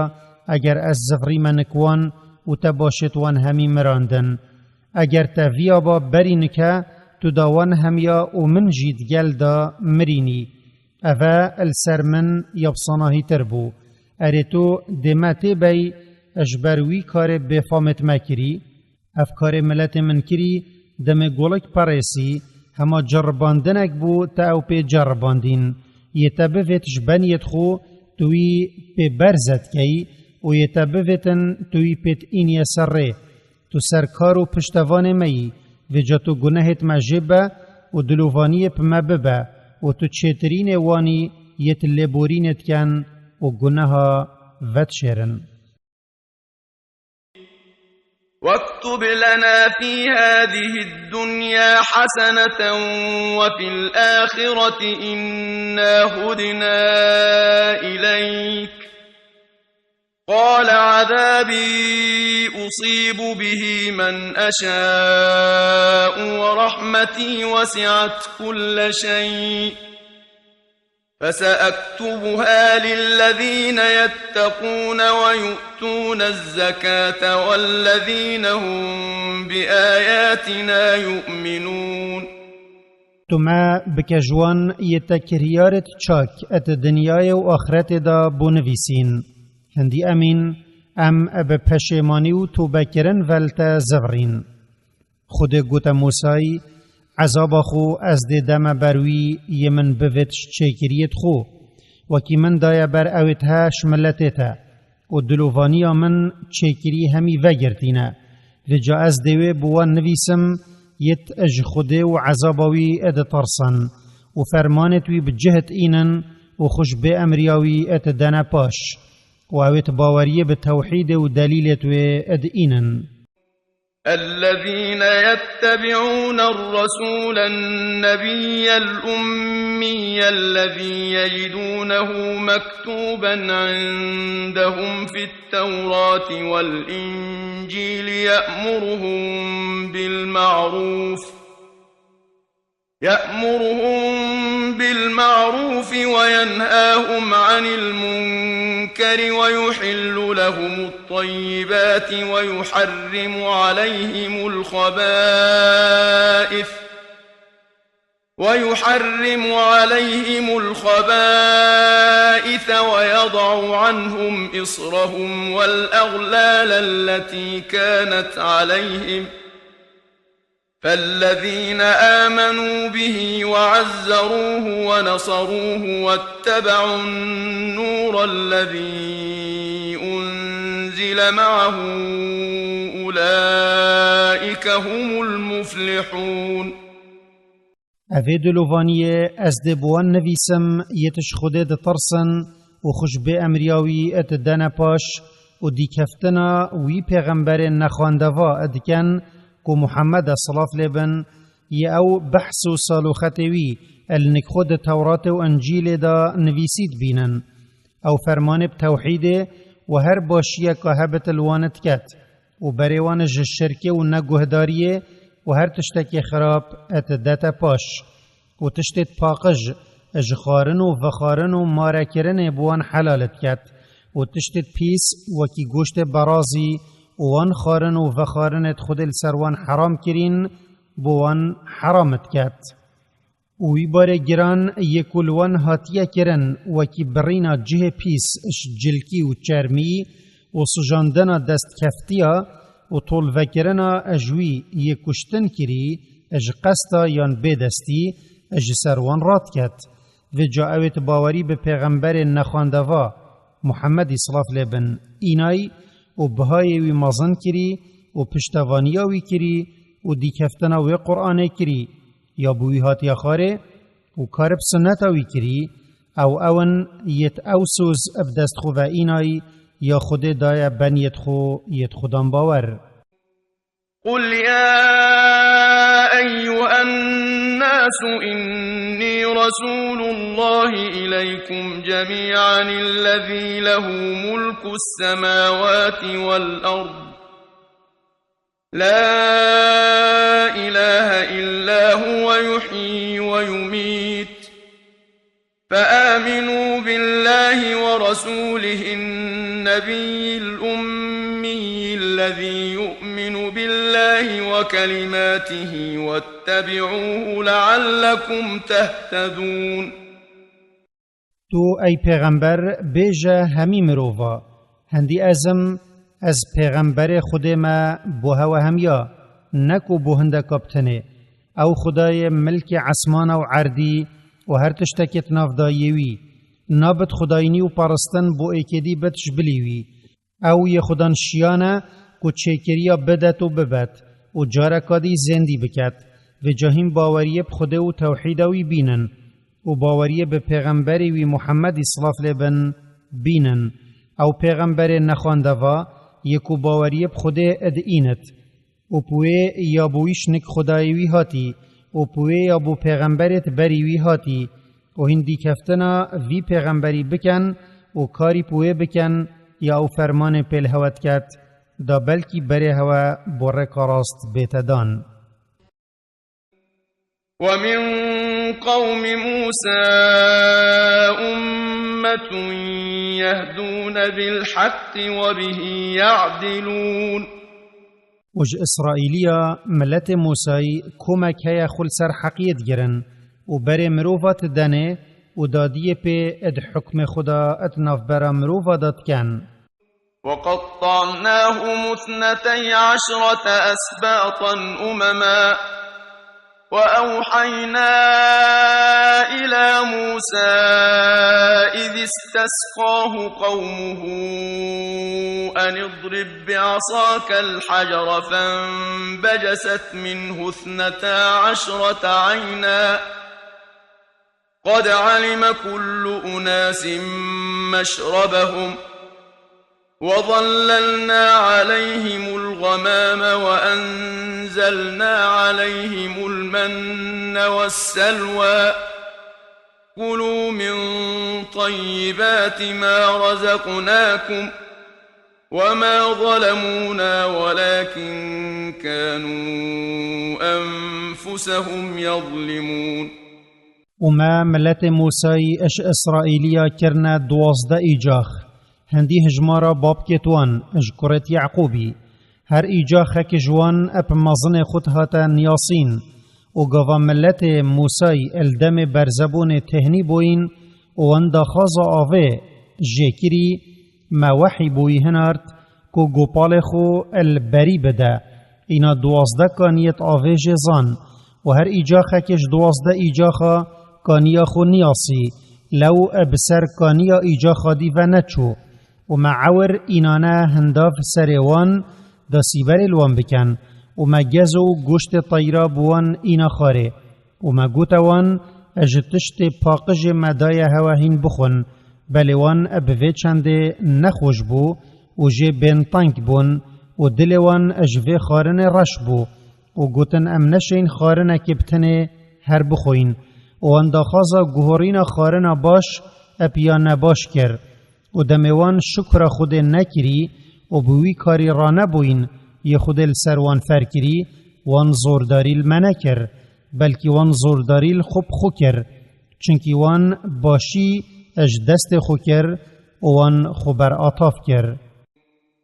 eger ez zivrîme nik wan û te başêt wan hemî mirandin? Eger te vîya ba berî nike, tu da wan hemiya û min jî digel da mirînî. Eve li ser min ya bi sanahîtir bû. Erê tu dê me tê bey, ji ber wî karê bêfamêt me kirî? Ev karê miletê min kirî, demê golik perêsî, hema ceribandinek bû, te ew pê ceribandîn. Yê te bivêt ji beniyêt xwe, tu wî pê berze dikey û yê te bivêtin, tu wî pêt îniye ser rê. Tu serkar û piştevanê me yî, vêca tu gunehêt me jê be û dilovaniyê bi me bibe û tu çêtirînê wanî yêt lêborînê diken û guneha vedişêrin. واكتب لنا في هذه الدنيا حسنة وفي الآخرة إنا هدنا إليك. قال عذابي أصيب به من أشاء ورحمتي وسعت كل شيء فسأكتبها للذين يتقون ويؤتون الزكاة والذين هم بآياتنا يؤمنون. Tu me bike ji wan yê te kiryarêt çak et dinyayê û axretê de bo nivîsîn. Hindî emîn, em bi peşêmanî û tobekirin ve li te zivirîn. Xwedê gote Mûsayî, Ezaba xwe ez dê deme ber wî yê min bivêt ji çêkiriyêt xwe. Wekî min daye ber ewêt he ji miletê te. Û dilovaniya min çêkirî hemî vegirtîne. Vêca ez dê wê bi wan nivîsim, yêt ji Xwedê û ezaba wî ditirsin. Û fermanêt wî bi cih diînin û xwe ji bêemriya wî didene paş. Û ewêt baweriyê bi tewhîdê û delîlêt wê diînin. الذين يتبعون الرسول النبي الأمي الذي يجدونه مكتوبا عندهم في التوراة والإنجيل يأمرهم بالمعروف يأمرهم بالمعروف وينهاهم عن المنكر ويحل لهم الطيبات ويحرم عليهم الخبائث ويحرم عليهم الخبائث ويضع عنهم إصرهم والأغلال التي كانت عليهم، فالذين آمنوا به وعزروه ونصروه واتبعوا النور الذي أنزل معه أولئك هم المفلحون. Evê dilovaniyê ez dê bi wan nivîsim, yê tu ji Xwedê ditirsin û xwe ji bêemriya wî didene paş û dîkeftina wî pêxemberên nexwendeva dikin ku Muhammed e, silav lê bin, yê ew behs û saloxetê wî li nik xwe di Tewratê û Încîlê de nivîsî dibînin. Ew fermanê bi tewhîdê û her başiyeka hebit li wan diket û berê wan ji şirkê û neguhdariyê û her tiştekê xirab didete paş. Û tiştê paqij ji xwarin û vexwarin û marekirinê bi wan helal diket û tiştê pîs wekî goştê berazî û wan xwarin û vexwarinê Xwedê li ser wan heram kirîn, bi wan heram diket. Û wî barê giran yê ku li wan hatiye kirin, wekî birîna cihê pîs ji cilkî û çermî û sijandina destkeftiya û tolvekirina ji wî yê kuştin kirî, ji qesta yan bêdestî, ji ser wan radiket. Vêca ew ê tu bawerî bi pêxemberên nexwendeva, Muhemmedî, silav lê bin, înay û bihayê wî mezin kirî û piştevaniya wî kirî û dîkeftina wê Qur'anê kirî, ya bi wî hatiye xwarê û kar bi sunneta wî kirî, ew ew in yêt ew soz bi dest xwe ve înay ya Xwedê daye ben yêt xwe, yêt xudan bawer. قل يا أيها الناس إني رسول الله إليكم جميعا الذي له ملك السماوات والأرض لا إله إلا هو يحيي ويميت فآمنوا بالله ورسوله النبي الأمي الذي يؤمن بالله وكلماته واتبعوه لعلكم تهتدون. Tu, ey pêxember, bêje hemî mirova, hindî ez im, ez pêxemberê Xwedê me bo hewe hemiya, ne ku bo hindeka bi tenê. Ew Xwedayê milkê esmana û erdî û her tiştekê di nav dayiyê wî. Nabit xwedayînî û paristin bo êkê dî bit ji bilî wî. Ew yê xudan şiyan e ku çêkiriya bidet û bibet û careka dî zêndî biket. Vêca hîn baweriyê bi Xwedê û tewhîda wî bînin û baweriyê bi pêxemberê wî Muhemmedî, silav lê bin, bînin. Ew pêxemberê nexwendeva yê ku baweriyê bi Xwedê diînit. û bi wê ya bo wî şinik xwedayê wî hatî, û bi wê ya bo pêxemberêt berî wî hatî, û hîn dîkeftina vî pêxemberî bikin, û karî bi wê bikin, ya ew fermanê pê li hewe diket, da belkî berê hewe bo rêka rast bête dan. ومن قوم موسى أمة يهدون بالحق وبه يعدلون. Û ji Îsraîliya miletê Mûsayî komek heye xwe li ser heqiyê digirin û berê mirova didenê û dadiyê pê di hukmê xwe de di navbera mirova de dikin. وقطعناهم اثنتي عشرة أسباطا أمما وأوحينا إلى موسى إذ استسقاه قومه أن اضرب بعصاك الحجر فانبجست منه اثنتا عشرة عينا قد علم كل أناس مشربهم وظللنا عليهم الغمام وأنزلنا عليهم المن والسلوى كلوا من طيبات ما رزقناكم وما ظلمونا ولكن كانوا أنفسهم يظلمون. Û me miletê Mûsayî ji Îsraîliya kirine duwazdeh îcax, hindî hijmara babkêt wan ji kurêt Yaqûbî. Her îcaxek ji wan bi mezinê xwe dihate niyasîn. Û gava miletê Mûsay el demê berzebûnê tehnî bûyîn û wan daxwaza avê jê kirî, me wehî bûyî hinart ku gopalê xwe el berî bide. Îna duwazdeh kaniyêt avê jê zan û her îcaxekê ji duwazdeh îcaxa kaniya xwe niyasî, lew bi ser kaniya îcaxa dî ve neçû. Û me ewir înane hindav serê wan da sîberê li wan biken û me gez û goştê teyra bi wan îna xwarê. Û me gote wan, ez ji tiştê paqijê me daye hewe hîn bixwin, belê wan bi vê çendê nexweş bû û jê bên teng bûn û dilê wan ji vê xwarinê reş bû û gotin, em neşên xwarinekê bi tenê her bixwîn. Û wan daxwaza guhorîna xwarina baş ep ya nebaş kir. Û demê wan şukra Xwedê nekirî û bi wî karî ranebûyîn yê Xwedê li ser wan fer kirî, wan zordarî li me nekir, belkî wan zordarî li xwe bi xwe kir, çunkî wan başî ji destê xwe kir û wan xwe beratav kir.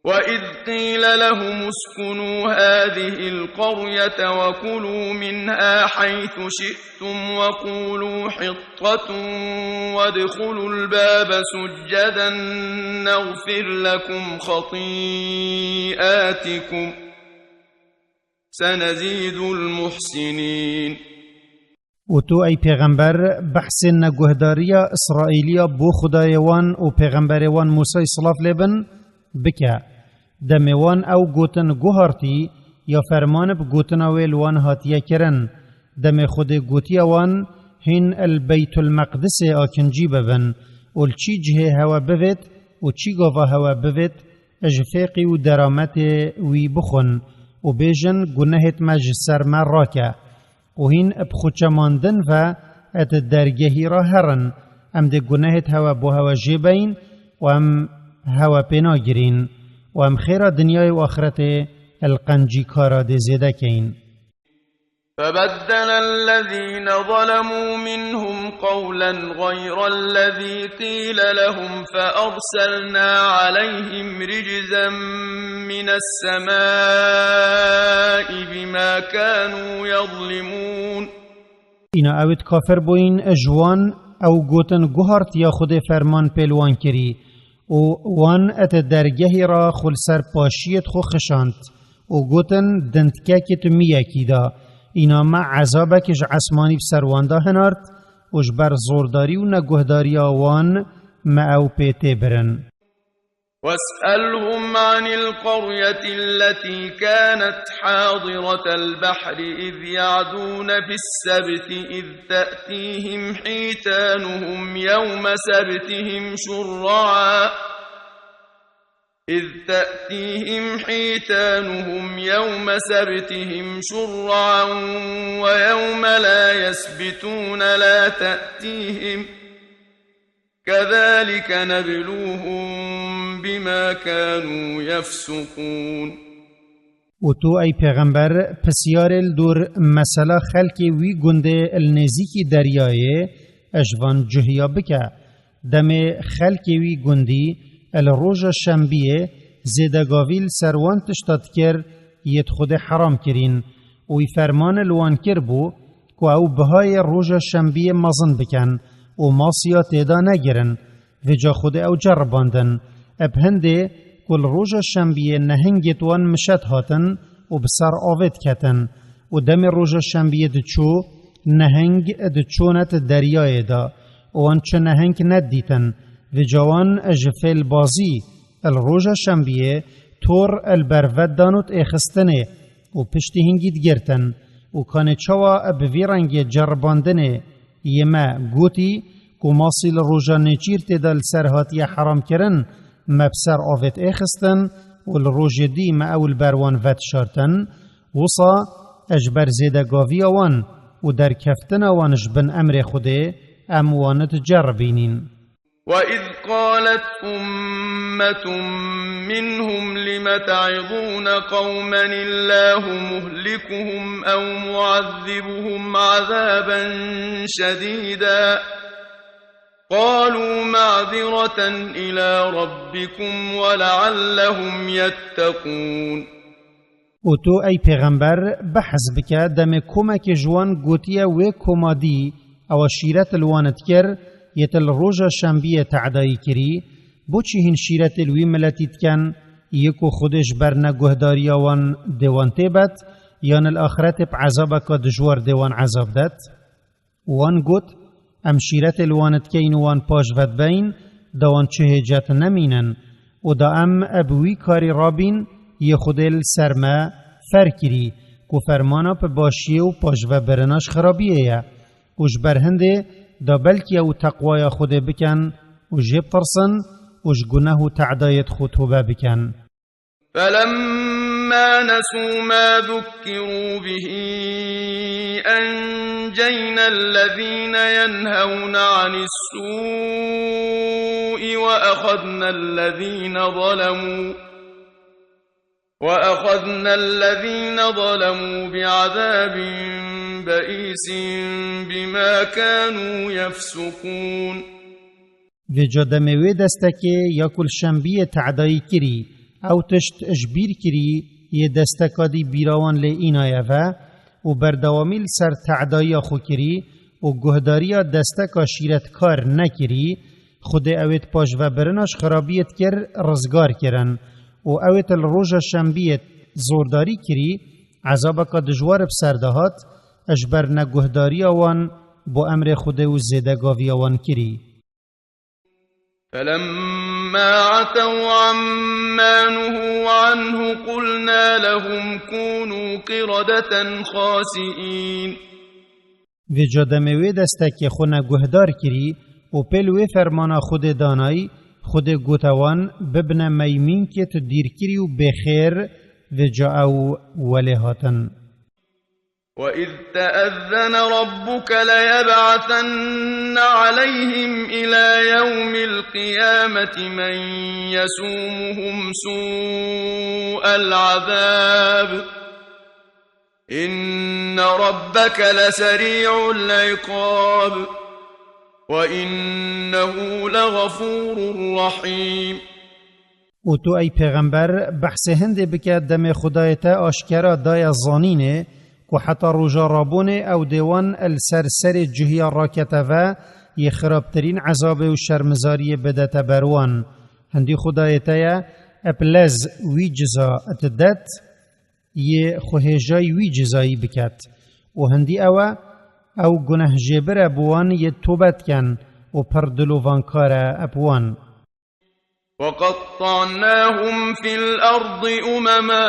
وإذ قيل لهم اسكنوا هذه القرية وكلوا منها حيث شئتم وقولوا حطة وادخلوا الباب سجدا نغفر لكم خطيئاتكم سنزيد المحسنين. û tu, ey pêxember, behsên neguhdariya Îsraîliya bo Xwedayê wan û pêxemberê wan Mûsayî silav lê bin bike. Demê wan ew gotin guhartî ya ferman bi gotina wê li wan hatiye kirin. Demê Xwedê gotiye wan, hîn li Beytulmeqdisê akincî bibin û li çî cihê hewe bivêt û çî gava hewe bivêt, ji fêqî û derametê wî bixwin û bêjin, gunehêt me ji ser me rake. Û hîn bi xwe çemandin ve di dergehî re herin. Em dê gunehêt hewe bo hewe jê beyin û em hewe pê nagirîn û em xêra dinyayê û axretê li qencîkara dê zêde keyin. فبدل الذين ظلموا منهم قولا غير الذي قيل لهم فأرسلنا عليهم رجزا من السماء بما كانوا يظلمون. Îna ewêt kafir bûyîn, ji wan ew gotin guhart ya Xwedê ferman pê li wan kirî û wan et dergehî re xwe li ser paşiyêt xwe xişand û gotin, dindkekê tu miyekî da. Îna me ezabek ji esmanî bi ser wan de hinart û ji ber zordarî û neguhdariya wan me ew pê tê birin. واسألهم عن القرية التي كانت حاضرة البحر إذ يعدون في السبت إذ تأتيهم حيتانهم يوم سبتهم شرعا إذ تأتيهم حيتانهم يوم سبتهم شرعا ويوم لا يسبتون لا تأتيهم كذلك نبلوهم بما كانوا يفسقون. û tu, ey pêxember, pisyarê li dor mesela xelkê wî gundê li nêzîkî deryayê ji van cuhiya bike. Demê xelkê wî gundî li roja şembiyê zêdegavî li ser wan tişta dikir, yêt Xwedê heram kirîn û wî ferman li wan kiribû ku ew bihayê roja şembiyê mezin bikin û masiya têda negirin. Vêca Xwedê ew ceribandin. Eb hindê ku li roja şembiyê nehingêt wan mişet hatin û bi ser avê diketin û demê roja şembiyê diçû, nehing diçûne ti deryayê de û wan çi nehing nedîtin. Vêca wan ji fêlbazî li roja şembiyê tor li ber ve dan û êxistinê û piştî hingî digirtin û kanê çawa bi vî rengê ceribandinê yê me gotî ku masî li roja nêçîr tê de li ser hatiye heramkirin, me bi ser avêt êxistin û li rojê dî me ew li ber wan vedişartin, wisa ji ber zêdegaviya wan û derkeftina wan ji bin emrê Xwedê em wan diceribînîn. وإذ قالت أمة منهم لم تعظون قوما الله مهلكهم أو معذبهم عذابا شديدا قالوا معذرة إلى ربكم ولعلهم يتقون. Û tu, ey pêxember, behs bike, demê komekê ji wan gotiye wê koma dî, ewa şîret li wan dikir, yê te li roja şembiyê te'dayî kirî, boçî hîn şîretê li wî miletî dikin, yê ku Xwedê ji ber neguhdariya wan dê wan tê bet, yan li axretê bi ezabeka dijwar dê wan ezab det? Wan got, Em şîretê li wan dikeyin û wan paş ve dibeyin, da wan çi hêcet nemînin. Û da em bi wî karî rabîn, yê Xwedê li ser me fer kirî, ku fermana bi başiyê û paşvebirina ji xirabiyê ye. Û ji ber hindê, da belkî ew teqwaya Xwedê bikin û jê bitirsin û ji guneh û te'dayêt xwe tobe bikin. فلما نسوا ما ذكروا به أنجينا الذين ينهون عن السوء وأخذنا الذين ظلموا، وأخذنا الذين ظلموا بعذاب بئيس بما كانوا يفسقون. Vêca demê wê destekê ya ku li şembiyê te'dayî kirî, ew tişt ji bîr kirî, yê desteka dî bîra wan lê înaye ve û berdewamî li ser te'dayiya xwe kirî û guhdariya desteka şîretkar nekirî, Xwedê ewêt paşvebirina ji xirabiyê dikir rizgar kirin û ewêt li roja şembiyê zordarî kirî, ezabeka dijwar bi ser de hat, ji ber neguhdariya wan bo emrê Xwedê û zêdegaviya wan kirî. فلما عتوا عما نهوا عنه قلنا لهم كونوا قردة خاسئين. Vêca demê wê destekê xwe neguhdar kirî û pêl wê fermana Xwedê danay, Xwedê gote wan, bibine meymînkêt dîrkirî û bêxêr, vêca ew welê hatin. وإذ تأذن ربك ليبعثن عليهم إلى يوم القيامة من يسومهم سوء العذاب إن ربك لسريع العقاب وإنه لغفور رحيم. Û tu, ey pêxember, behsê hindê bike demê Xwedayê te aşkera daye zanînê, ku heta roja rabûnê ew dê wan li ser serê cihiya rakete ve yê xirabtirîn ezabê û şermizariyê bidete ber wan. Hindî Xwedayê te ye, ep lez wî ciza et det, yê xwe hêjayî wî cizayî biket. Û hindî ew e, ew gunehjêbir e bi wan yê tobe dikin û pir dilovankar e ep wan. وقطعناهم في الأرض أمما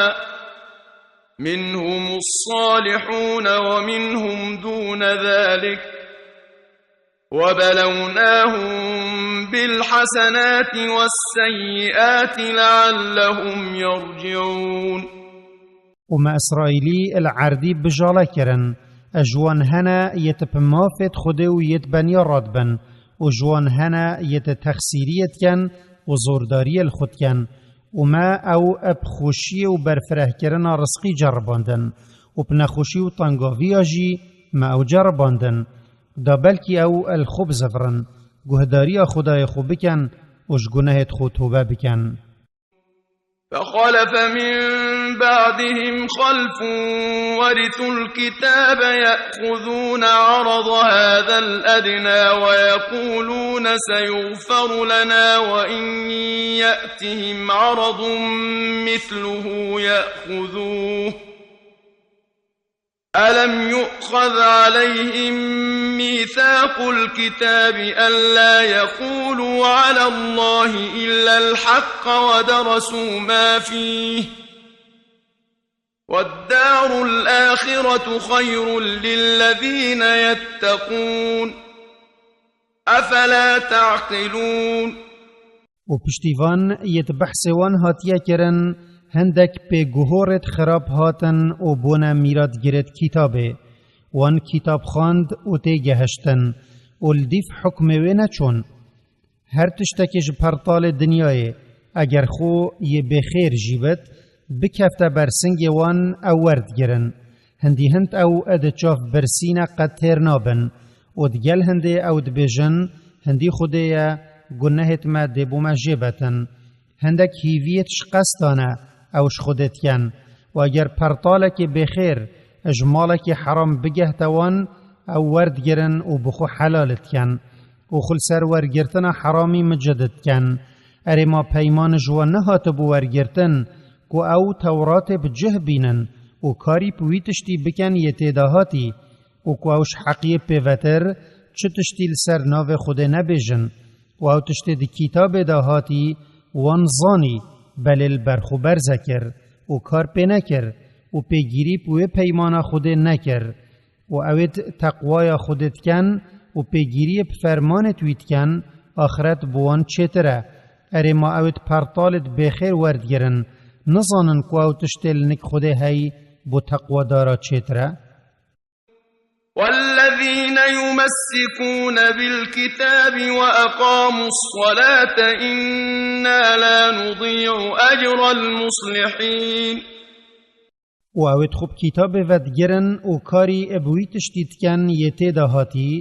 منهم الصالحون ومنهم دون ذلك وبلوناهم بالحسنات والسيئات لعلهم يرجعون. Û me Îsraîlî li erdî bijale kirin, ji wan hene yê di bi mafêt Xwedê û yê di beniya radibin, û ji wan hene yê di texsîriyê dikin û zordariyê li xwe dikin, û me ew bi xweşiyê û berfirehkirina rizqî ceribandin, û bi nexweşî û tengaviya jî me ew ceribandin, da belkî ew li xwe bizivirin, guhdariya Xwedayê xwe bikin û ji gunehêt xwe tobe bikin. فخلف من بعدهم خلف ورثوا الكتاب يأخذون عرض هذا الأدنى ويقولون سيغفر لنا وإن يأتهم عرض مثله يأخذوه ألم يؤخذ عليهم ميثاق الكتاب ألا يقولوا على الله إلا الحق ودرسوا ما فيه والدار الآخرة خير للذين يتقون أفلا تعقلون. Û piştî van yê di behsê wan hatiye kirin, hindek pêguhorêt xirab hatin û bûne mîratgirêt kitabê. Wan kitab xwend û têgehiştin û li dîf hukmê wê neçûn. Her tiştekî ji pertalê dinyayê, eger xwe yê bêxêr jî bit, bikefte ber singê wan, ew werdigirin. Hindî hind ew di çav birsîne qet têr nabin û digel hindê ew dibêjin, hindî Xwedê ye, gunehêt me dê bo me jê betin. Hindek hîviyêt ji qesta ne, ew ji Xwedê dikin. Û eger pertalekê bêxêr ji malekî heram bigehte wan, ew werdigirin û bi xwe helal dikin û xwe li ser wergirtina heramî micid dikin. Erê ma peyman ji we nehatibû wergirtin ku ew Tewratê bi cih bînin û karî bi wî tiştî bikin yê tê de hatî û ku ew ji heqiyê pêvetir çi tiştî li ser navê Xwedê nebêjin û ew tiştê di kitabê de hatî wan zanî, belê li ber xwe berze kir û kar pê nekir û pêgîrî bi wê peymana Xwedê nekir û ew ê teqwaya Xwedê dikin û pêgîriyê bi fermanê wî dikin, axiret bi wan çêtir e. Erê ma ew ê pertalê bêxêr werdigirin, nizanin ku ew tiştê li nik Xwedê hey bo teqwadara çêtir e? والذين يمسكون بالكتاب وأقاموا الصلاة إنا لا نضيع أجر المصلحين. Û ew ê xwe bi kitabê ve digirin û karî bi wî tiştî dikin yê tê de hatî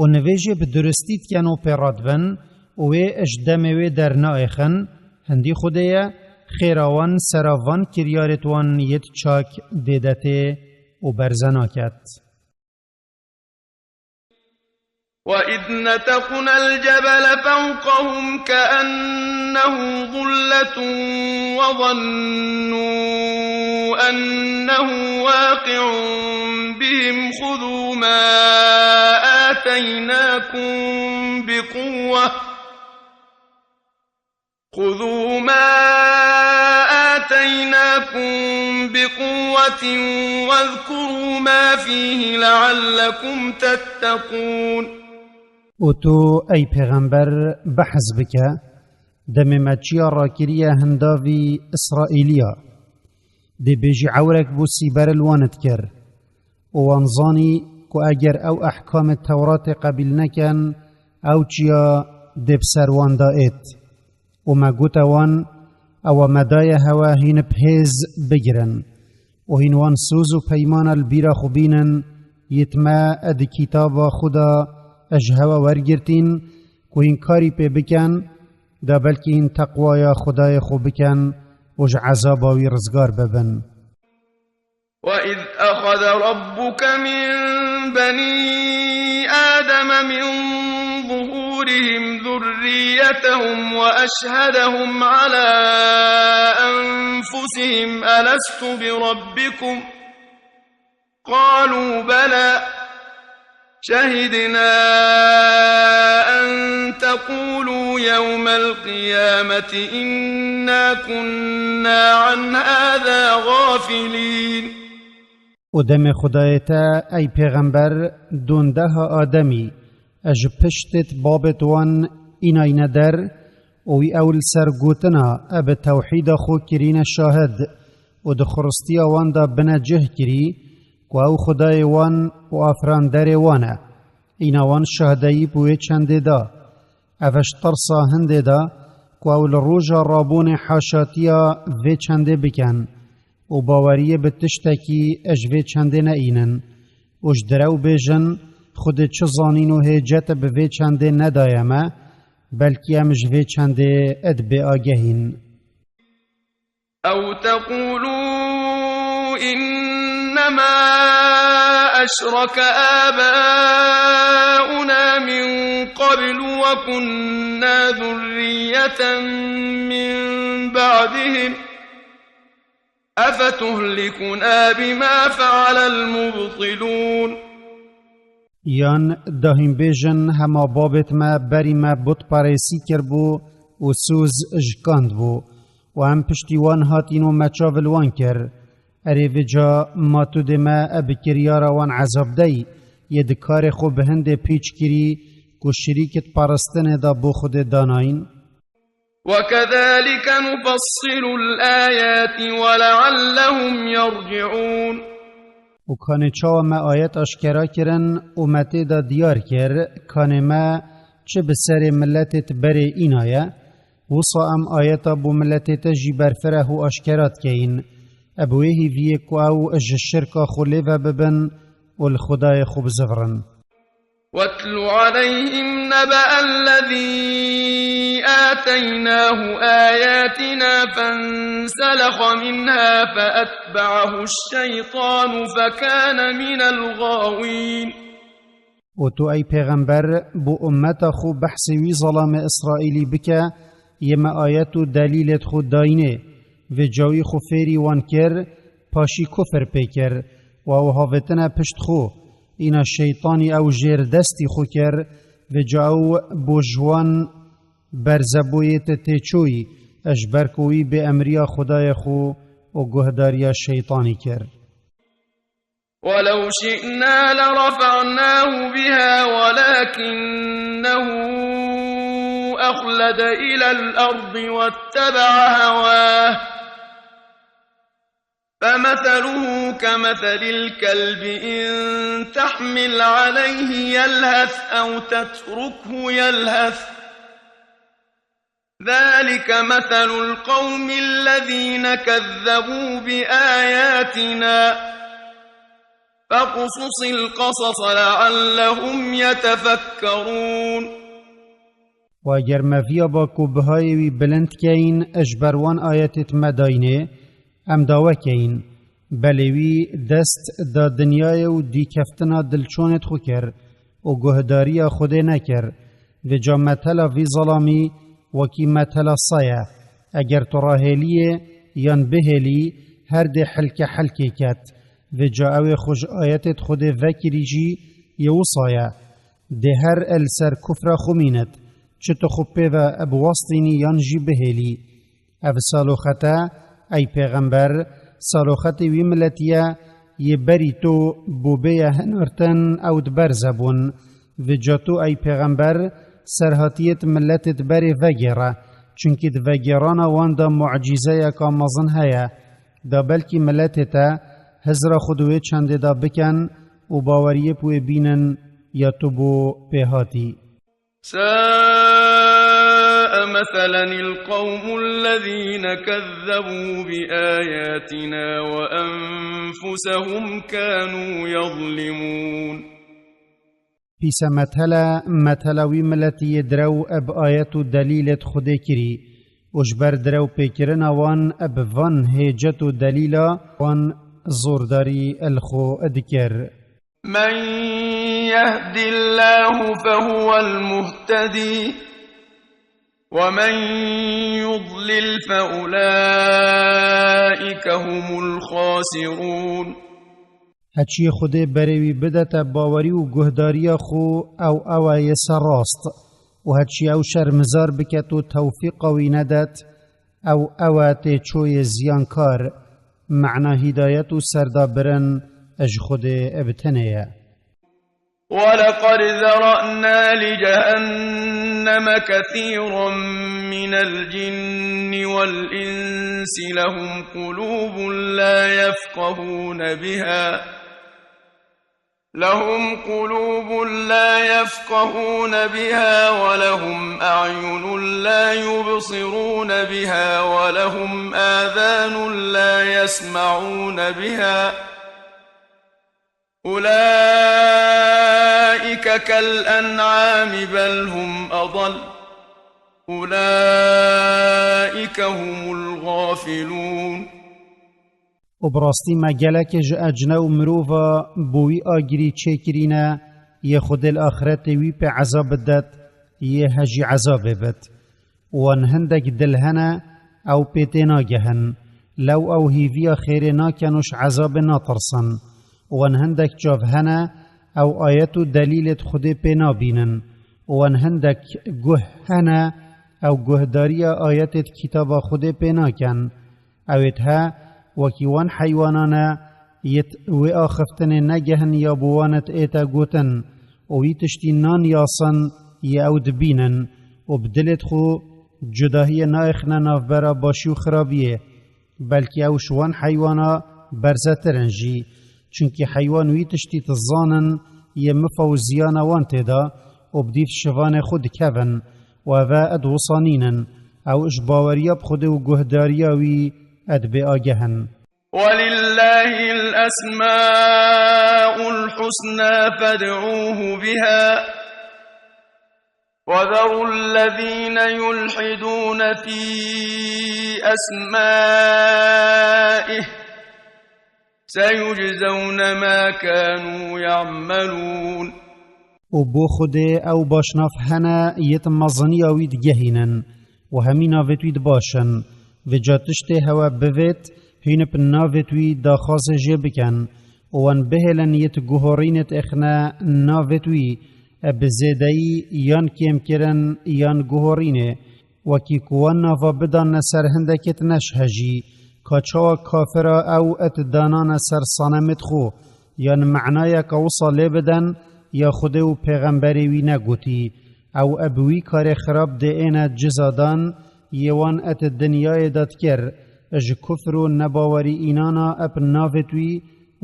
û nivêjê bi duristî dikin û pê re dibin û wê ji demê wê dernayêxin, hindî Xwedê ye, xêra wan sera van kiryarêt wan yêt çak dê de tê û berze naket. وإذ نتقنا الجبل فوقهم كأنه ظلة وظنوا أنه واقع بهم خذوا ما آتيناكم بقوة خذوا ما آتيناكم بقوة واذكروا ما فيه لعلكم تتقون. û tu, ey pêxember, behs bike, demê me çiya rakiriye hindavî Îsraîliya. Dê bêjî ewrek bû sîber li wan dikir. Û wan zanî ku eger ew ehkamê Tewratê qebîl nekin, ew çiya dê bi ser wan de êt. Û me gote wan, ewa me daye hewe hîn bi hêz bigirin. Û hîn wan soz û peymana li bîra xwe bînin, yêt me di kitaba xwe de ji hewe wergirtîn, ku hîn karî pê bikin, da belkî hîn teqwaya Xwedayê xwe bikin û ji ezaba wî rizgar bibin. وإذ أخذ ربك من بني آدم من ظهورهم ذريتهم وأشهدهم على أنفسهم ألست بربكم؟ قالوا بلى شهدنا أن تقولوا يوم القيامة إنا كنا عن هذا غافلين. Û demê Xwedayê te, ey pêxember, dondeha Ademî, ji piştêt babêt wan înayne der, û wî ew li ser gotina e bi tewhîda xwe kirîne şahid, û di xuristiya wan de bine cih kirî, ku ew Xwedayê wan û afiranderê wan e. Îna wan şahdeyî bi wê çendê da. Ev e ji tirsa hindê da, ku ew li roja rabûnê haşatiya vê çendê bikin û baweriyê bi tiştekî ji vê çendê neînin û ji direw bêjin, Xwedê çi zanîn û hêcet bi vê çendê nedaye me, belkî em ji vê çendê ed bêagehîn. أو تقولوا إنما أشرك آباؤنا من قبل وكنا ذرية من بعدهم أفتهلكنا بما فعل المبطلون. Yan da hîn bêjin, hema babêt me berî me butperêsî kiribû û soz ji kan dibû û em piştî wan hatîn û me çav li wan kir. Erê vêca ma tu dê me bi kiryara wan ezab dey, yê di karê xwe bi hindê pîç kirî ku şirîkit paristinê de bo Xwedê danayîn? وكذلك نفصل الآيات ولعلهم يرجعون. Û kanê çawa me ayet aşkera kirin û me tê de diyar kir, kanê me çi bi serê miletêt berê înaye, wisa em ayeta bo miletê te jî berfireh û aşkera dikeyin. E bi wê hîviyê ku ew ji şirka xwe lê ve bibin û li Xwedayê xwe bizivirin. واتل عليهم نبأ الذي آتيناه آياتنا فانسلخ منها فأتبعه الشيطان فكان من الغاوين. û tu ey pêxember bo ummeta xwe behsê wî zelamê Îsraîlî bike, yê me ayet û delîlêt xwe dayînê. Vê cawî xwe fêrî wan kir, paşî kufir pê kir, û ew havêtine pişt xwe. Îna şeytanî ew jêr destî xwe kir, vê ca ew bo ji wan berzebûyê te têçûyî, ji ber ku wî bêemriya Xwedayê xwe û guhdariya şeytanî kir. ولو شئنا لرفعناه بها ولكنه أخلد إلى الأرض واتبع هواه فمثله كمثل الكلب إن تحمل عليه يلهث أو تتركه يلهث ذلك مثل القوم الذين كذبوا بآياتنا فاقصص القصص لعلهم يتفكرون. û eger me viya ba ku bihayê wî bilind keyin, ji ber wan ayetêt me dayînê, em dawe keyin. Belê wî dest da dinyayê û dîkeftina dilçonêt xwe kir û guhdariya Xwedê nekir. Vêca metela vî zelamî wekî metela sa ye. Eger tu rahêliyê yan bihêlî, her dê hilke hilkê ket. Vêca ew ê xwe ji ayetêt Xwedê vekirî jî yê wisa ye. Dê her e li ser kufra xwe mînit, çi tu xwe pê ve biwestînî yan jî bihêlî. Ev saloxet e, ey pêxember, saloxetê wî miletî ye, yê berî to bo bêye hinirtin ew diberze bûn. Vêca to, ey pêxember, serhatiyêt miletêt berê vegêre, çunkî di vegêrana wan de mucîzeyeka mezin heye, da belkî miletê te hizra xwe di wê çendê de bikin û baweriyê bi wê bînin ya tu bo pê hatî. ساء مثلا القوم الذين كذبوا بآياتنا وأنفسهم كانوا يظلمون. Pîse metele, metela wî miletî yê direw eb ayet û delîlêt Xwedê kirî û ji ber direw pêkirina wan eb van hêcet û delîla wan zordarî el xwe dikir. من يهد الله فهو المهتدي ومن يضلل فأولئك هم الخاسرون. Heçiyê Xwedê berê wî bidete bawerî û guhdariya xwe, ew ew e yê ser rast. Û heçî ew şermizar biket û tewfîqa wî nedet, ew ew e têçoyê ziyankar. Mena hîdayet û serdabirin ji Xwedê bi tenê ye. ولقد ذرأنا لجهنم كثيرا من الجن والإنس لهم قلوب لا يفقهون بها لهم قلوب لا يفقهون بها ولهم أعين لا يبصرون بها ولهم آذان لا يسمعون بها أولئك كالأنعام بل هم أضل أولئك هم الغافلون. Û bi rastî me gelekê ji ecne û mirova bo wî agirî çêkirîne, yê Xwedê li axretê wî pê ezab bidet, yê hejî ezabê bit. Wan hindek dil hene, ew pê tênagehin. Lew ew hîviya xêrê nakin û ji ezabê natirsin. Wan hindek çav hene, ew ayet û delîlêt Xwedê pê nabînin. Wan hindek guh hene, ew guhdariya ayetêt kitaba Xwedê pê nakin. Ewêt he, wekî wan heywanan e, yêt wê axiftinê negehin ya bo wan et ête gotin, û wî tiştî nan yasin yê ew dibînin, û bi dilêt xwe cudahiyê nayêxine navbera başî û xirabiyê. Belkî ew ji wan heywana berzetir in jî. Çunkî heywan wî tiştî dizanin yê mifa û ziyana wan tê de û bi dîv şivanê xwe dikevin û ev e ed wisa nînin. Ew ji baweriya bi Xwedê û guhdariya wî ed bêageh in. ولله الأسماء الحسنى فادعوه بها وذروا الذين يلحدون في أسمائه سيجزون ما كانوا يعملون. û bo Xwedê ew başnav hene yêt meziniya wî digehînin û hemî navêt wî dibaşin. Vêca tiştê hewe bivêt, hîn bi navêt wî daxwazê jê bikin û wan bihêlin yêt guhorînêt êxne navêt wî, e bi zêdeyî yan kêmkirin yan guhorînê. Wekî ku wan nava bidanne ser hindekêt neşhe jî, ka çawa kafira ew et danane ser sanemêt xwe, yan menayeke wisa lê biden, ya Xwedê û pêxemberê wî negotî. Ew eb wî karê xirab dê êne ciza dan, yê wan et dinyayê de dikir, ji kufr û nebawerî înana eb navêt wî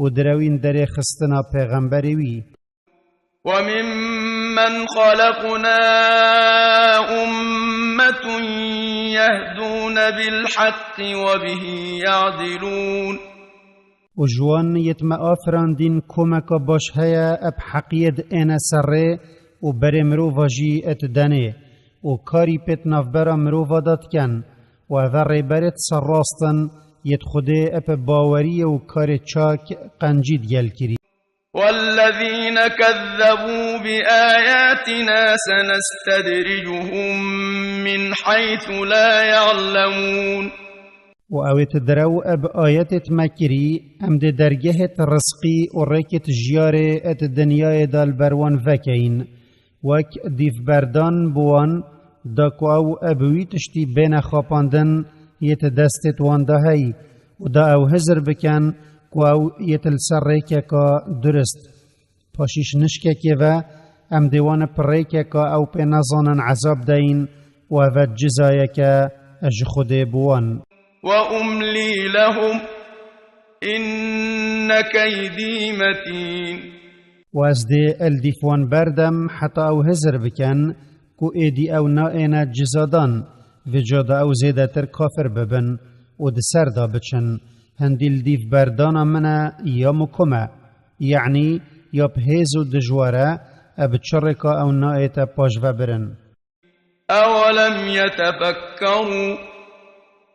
û direwîn derê xistina pêxemberê wî. وممن خلقنا أمة يهدون بالحق وبه يعدلون. û ji wan yêt me afirandîn komeka baş heye eb heqiyê diêne ser rê û berê mirova jî et denê û karî pêt navbera mirova de dikin û eve rêberêt serrast in yêt Xwedê eb baweriyê û karê çak qencî digel kirî. والذين كذبوا بآياتنا سنستدرجهم من حيث لا يعلمون. û ewêt direw eb ayetêt me kirî, em dê dergehêt rizqî û rêkêt jiyarê et dinyayê de li ber wan vekeyin. Wek dîvberdan bi wan, da ku ew eb wî tiştî bêne xapandin, yêt destêt wan de hey û da ew hizir bikin ku ew yêt li ser rêkeka durist. Paşîş nişkekê ve, em dê wan bi rêkeka ew pê nezanin ezab deyin û eve cizayeke ji Xwedê bi wan. وأملي لهم إن كيدي متين. û ez dê el dîf wan berdem heta ew hizir bikin ku êdî ew naêne cizadan, vêca da ew zêdetir kafir bibin û di ser de biçin. Hindî li dîv berdana min e ya mukum e, yanî ya bi hêz û dijwar e, e bi çi rêka ew naête paşvebirin. أولم يتفكروا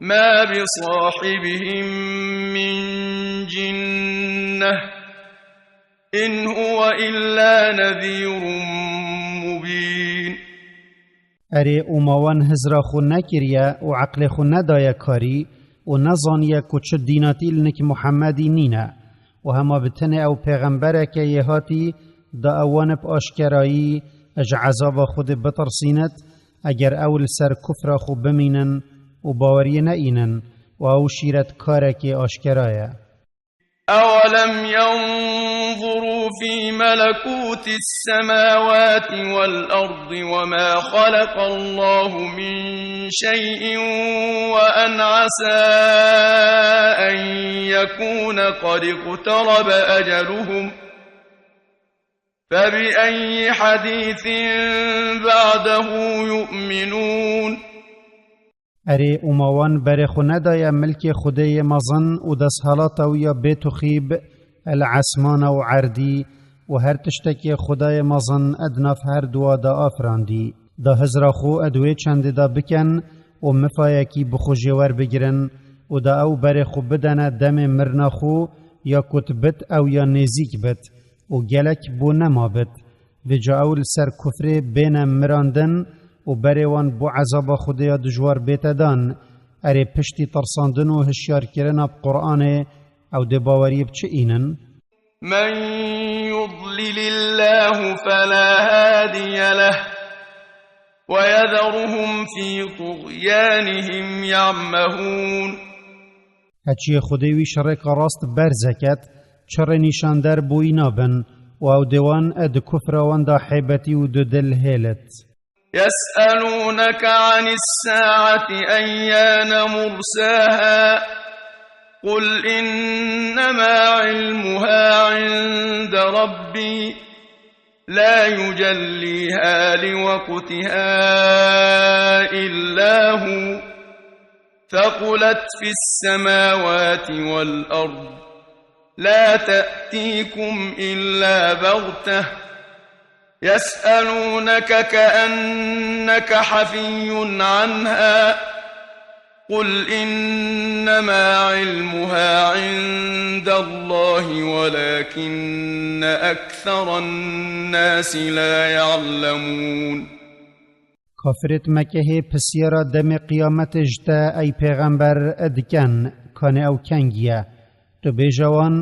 ما بصاحبهم من جنة إن هو إلا نذير مبين. Erê, û ma wan hizra xwe nekiriye û eqlê xwe nedaye karî û nezaniye ku çi dînatî li nik Muhemmedî nîne. Û hema bi tenê ew pêxembereke yê hatî, da ew wan bi aşkerayî ji ezaba Xwedê bitirsînit, eger ew li ser kufra xwe bimînin û baweriyê neînin, û ew şîretkarekê aşkera ye. أولم ينظروا في ملكوت السماوات والأرض وما خلق الله من شيء وأن عسى أن يكون قد اقترب أجلهم فبأي حديث بعده يؤمنون. Erê, û ma wan berê xwe nedaye milkê Xwedê yê mezin û desthelata wî ya bêtuxîb, el esmana û erdî û her tiştekê Xwedayê mezin ed nav her duwa da afirandî. Da hizra xwe ed wê çendê da bikin û mifayekî bi xwe jê werbigirin û da ew berê xwe bidene demê mirina xwe, ya ku dibit ew ya nêzîk bit û gelek bo nema bit. Vêca ew li ser kufrê bêne mirandin û berê wan bo ezaba Xwedê ya dijwar bête dan. Erê, piştî tirsandin û hişyarkirina bi Qur'anê, ew dê baweriyê bi çi înin? من يضلل الله فلا هادي له ويذرهم في طغيانهم يعمهون. Heçiyê Xwedê wî şirêka rast berze ket, çi rê nîşander bo wî nabin, û ew dê wan e di kufra wan da hêbetî û dudil hêlit. يسألونك عن الساعة أيان مرساها قل إنما علمها عند ربي لا يجليها لوقتها إلا هو ثقلت في السماوات والأرض لا تأتيكم إلا بغتة يسألونك كأنك حفي عنها قل إنما علمها عند الله ولكن أكثر الناس لا يعلمون. Kafirêt Mekehê pisyara demê qiyametê ji te, ey pêxember, diken, kanê ew kengî ye. Tu bêje wan,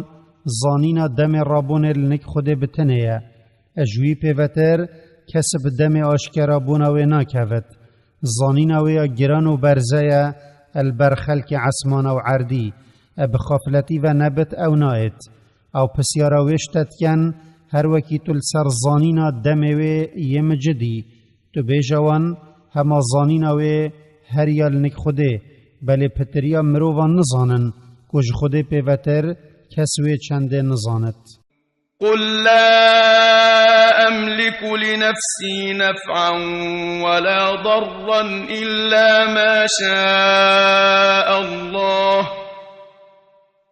zanîna demê rabûnê li nik Xwedê bi tenê ye. Ji wî pêvetir kes bi demê aşkerabûna wê nakevit. Zanîna wê ya giran û berze ye li ber xelkê esmana û erdî. E bi xafletî ve nebit ew nayêt. Ew pisyara wê ji te diken, her wekî tu li ser zanîna demê wê yê micidî. Tu bêje wan, hema zanîna wê her ya li nik Xwedê, belê pitiriya mirovan nizanin, ku ji Xwedê pêvetir kes wê çendê nizanit. قل لا أملك لنفسي نفعا ولا ضرا إلا ما شاء الله،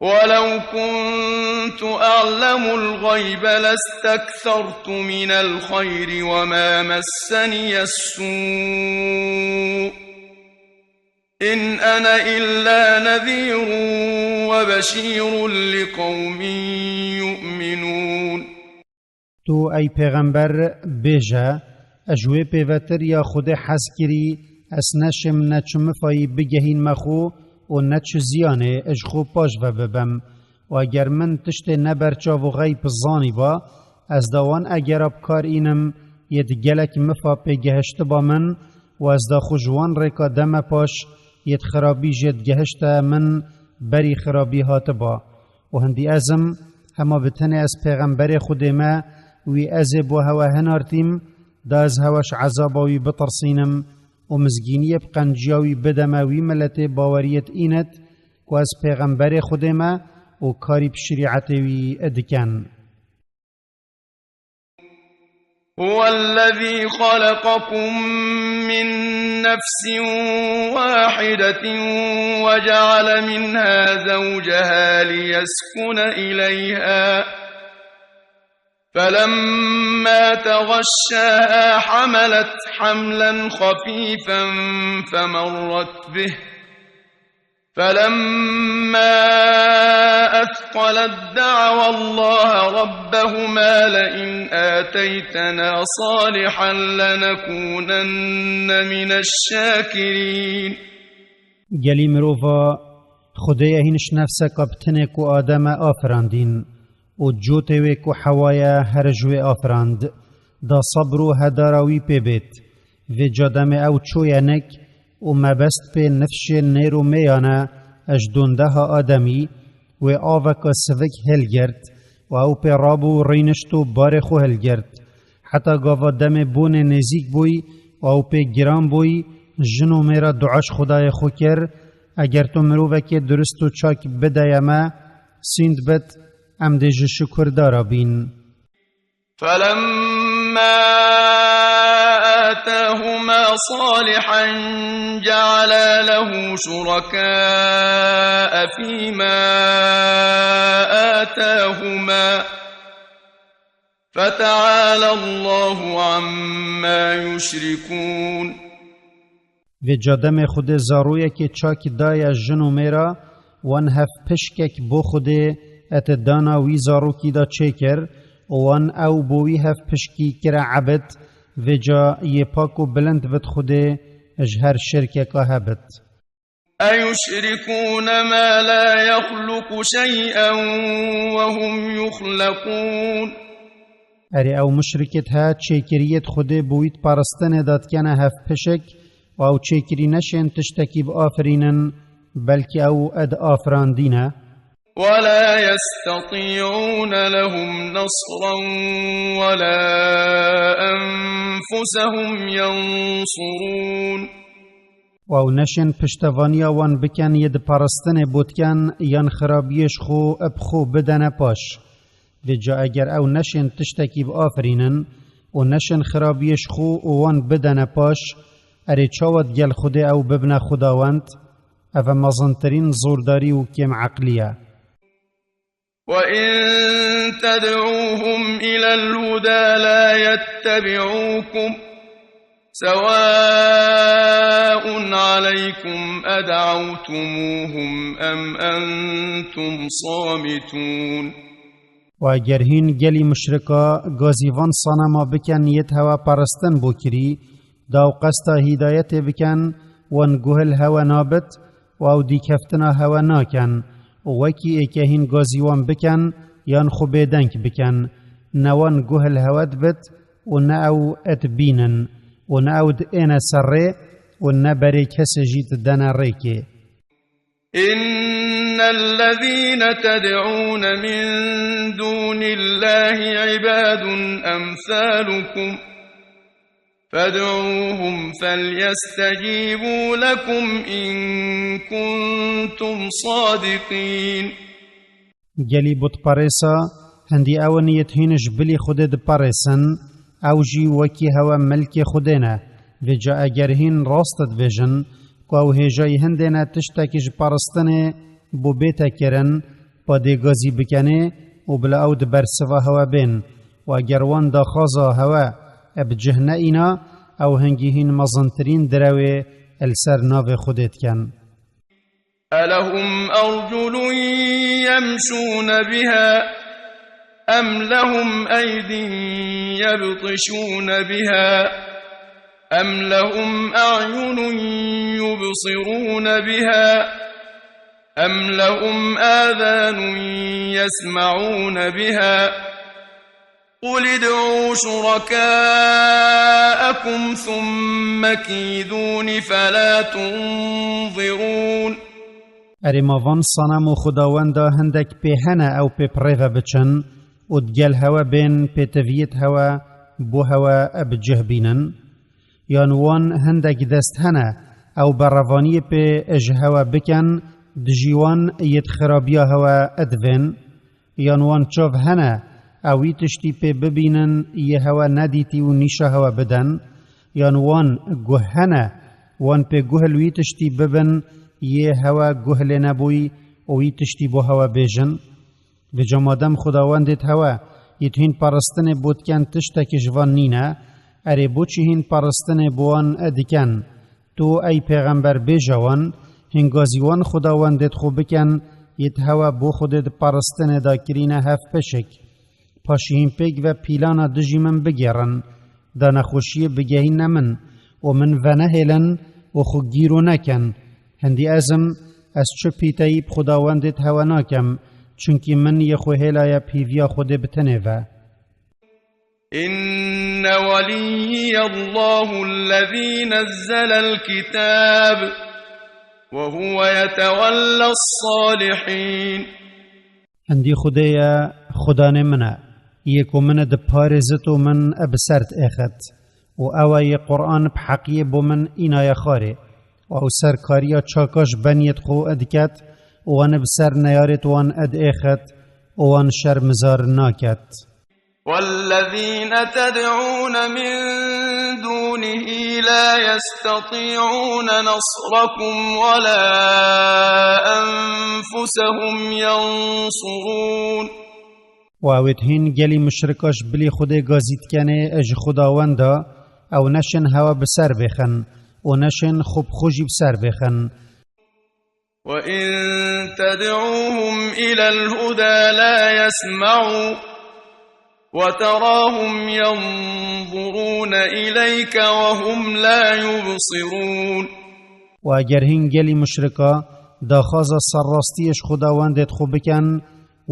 ولو كنت أعلم الغيب لاستكثرت من الخير وما مسني السوء، إن أنا إلا نذير وبشير لقوم يؤمنون. Tu, ey pêxember, bêje, ez ji wê pêvetir ya Xwedê hez kirî, ez ne şêm ne çi mifayî bigehînme xwe û ne çi ziyanê ji xwe paş ve bibim. Û eger min tiştê ne berçav û xeyb zanîba, ez da wan egera bi kar înim, yê di gelek mifa pê gehiştiba min û ez da xwe ji wan rêka deme paş, yê di xirabî jê digehişte min berî xirabî hatiba. Û hindî ez im, hema bi tenê ez pêxemberê Xwedê me, wî ez ê bo hewe hinartîm, da ez hewe ji ezaba wî bitirsînim û mizgîniyê bi qenciya wî bideme wî miletê baweriyê dînit ku ez pêxemberê Xwedê me û karî bi şerîetê wî dikin. هو الذي خلقكم من نفس واحدة وجعل منها زوجها ليسكن إليها، فلما تغشاها حملت حملا خفيفا فمرت به، فلما أثقلت دعوا الله ربهما لئن آتيتنا صالحا لنكونن من الشاكرين. Gelî mirova, Xwedê ye hîn ji nefseka bi tinê ku Adem e afirandîn û cotê wê ku Hewa ye her ji wê afirand, da sebr û hedara wî pê bêt. Vêca demê ew çûye nik û mebest pê nifşê nêr û mêyan e ji dondeha Ademî, wê aveka sivik hilgirt û ew pê rabû û rînişt û barê xwe hilgirt. Heta gava demê bonê nêzîk bûy û ew pê giran bûy, jin û mêra dua ji Xwedayê xwe kir, eger tu mirovekê durist û çak bideye me, sînd bit, em dê ji şukurdara bîn. فلما آتاهما صالحا جعلا له شركاء فيما آتاهما فتعالى الله عما يشركون. Vêca demê Xwedê zaroyekê çak daye jin û mêra, wan hev pişkek bo Xwedê et dana wî zarokî de çêkir û wan ew bo wî hev pişkî kire ebid, vêca yê pak û bilind bid Xwedê ji her şirkeka hebid. أيشركون ما لا يخلق شيئا وهم يخلقون. Erê ew muşrikêt he çêkiriyêt Xwedê bi wî di paristinê de dikene hev pişik û ew çêkirî neşên tiştekî biafirînin, belkî ew ed afirandî ne. ولا يستطيعون لهم نصرا ولا أنفسهم ينصرون. Û ew neşên piştevaniya wan bikin yê diparistinê bo dikin yan xirabiyê ji xwe bi xwe bidene paş. Vêca eger ew neşên tiştekî biafirînin û neşên xirabiyê ji xwe û wan bidene paş, erê çawa digel Xwedê ew bibine xwedawend? Ev e mezintirîn zordarî û kêmeqlî ye. وإن تدعوهم إلى الهدى لا يتبعوكم سواء عليكم أدعوتموهم أم أنتم صامتون. و eger hîn gelî muşrika gazî van sanema biken yêt hewe peristin bo kirî, da ew qesta hîdayetê biken, wan guh li hewe nabit û ew dîkeftina hewe naken û wekî êke hîn gazî wan biken yan xwe bêdeng biken, ne wan guh li hewe dibit û ne ew dibînin û ne ew diêne ser rê û ne berê kesê jî didene rêkê. إن الذين تدعون من دون الله عباد أمثالكم فادعوهم فليستجيبوا لكم إن كنتم صادقين. Gelî butperêsa, hindî ew in yêt hîn ji bilî Xwedê diperêsin, ew jî wekî hewe milkê Xwedê ne. Vêca eger hîn rast dibêjin, ku ew hêjayî hindê ne tiştekî ji peristinê bo bête kirin, pa dê gazî bikenê û bila ew di bersiva hewe bên. Û eger wan daxwaza hewe bi cih neîna, ew hingî hîn mezintirîn direwê li ser navê Xwedê dikin. ألهم أرجل يمشون بها أم لهم أيد يبطشون بها أم لهم أعين يبصرون بها أم لهم آذان يسمعون بها قل ادعوا شركاءكم ثم كيدون فلا تنظرون. Erê ma van sanam û xudawenda hindek pê hene ew pê pirê ve biçin û digel hewe bên pêtiviyêt hewe bo hewe bi cih bînin? Yan wan hindek dest hene ew berevaniyê pê ji hewe bikin, dijî wan yêt xirabiya hewe divên? Yan wan çav hene ew wî tiştî pê bibînin, yê hewe nedîtî û nîşa hewe bidin? Yan wan guh hene wan pê guh li wî tiştî bibin, yê hewe guh lê nebûyî û wî tiştî bo hewe bêjin? Vêca madem Xwedawendêt hewe yêt hîn peristinê bo diken tiştekî ji van nîne, erê boçî hîn peristinê bo wan diken? Tu, ey pêxember, bêje wan, hingazî wan xwedawendêt xwe biken, yêt hewe bo Xwedê di peristinê de kirîne hev pişik. Paşî hîn pêk ve pîlana dijî min bigêrin, da nexweşiyê bigehîne min û min venehêlin û xwe gîro nekin. Hindî ez im, ez çi pîteyî bi xwedawendêt hewe nakem, çunkî min yê xwe hêlaye pîviya Xwedê bi tenê ve. إن وليي الله الذي نزل الكتاب وهو يتولى الصالحين. Hindî Xwedê ye, Xudanê min e, yê ku min diparêzit û min bi ser diêxit. Û ew e yê Quran bi heqiyê bo min înaye xwarê. Û ew serkariya çaka ji beniyêt xwe diket û wan bi ser neyarêt wan diêxit û wan şermizar naket. والذين تدعون من دونه لا يستطيعون نصركم ولا أنفسهم ينصرون. Û ew êt hîn gelî muşrika ji bilî Xwedê gazî dikenê ji Xwedawenda, ew neşên hewe bi ser bêxin û neşên xwe bi xwe jî bi ser bêxin. وإن تدعوهم إلى الهدى لا يسمعوا وتراهم ينظرون إليك وهم لا يبصرون. Û eger hîn gelî muşrika daxwaza serrastiyê ji Xwedawendêt xwe biken,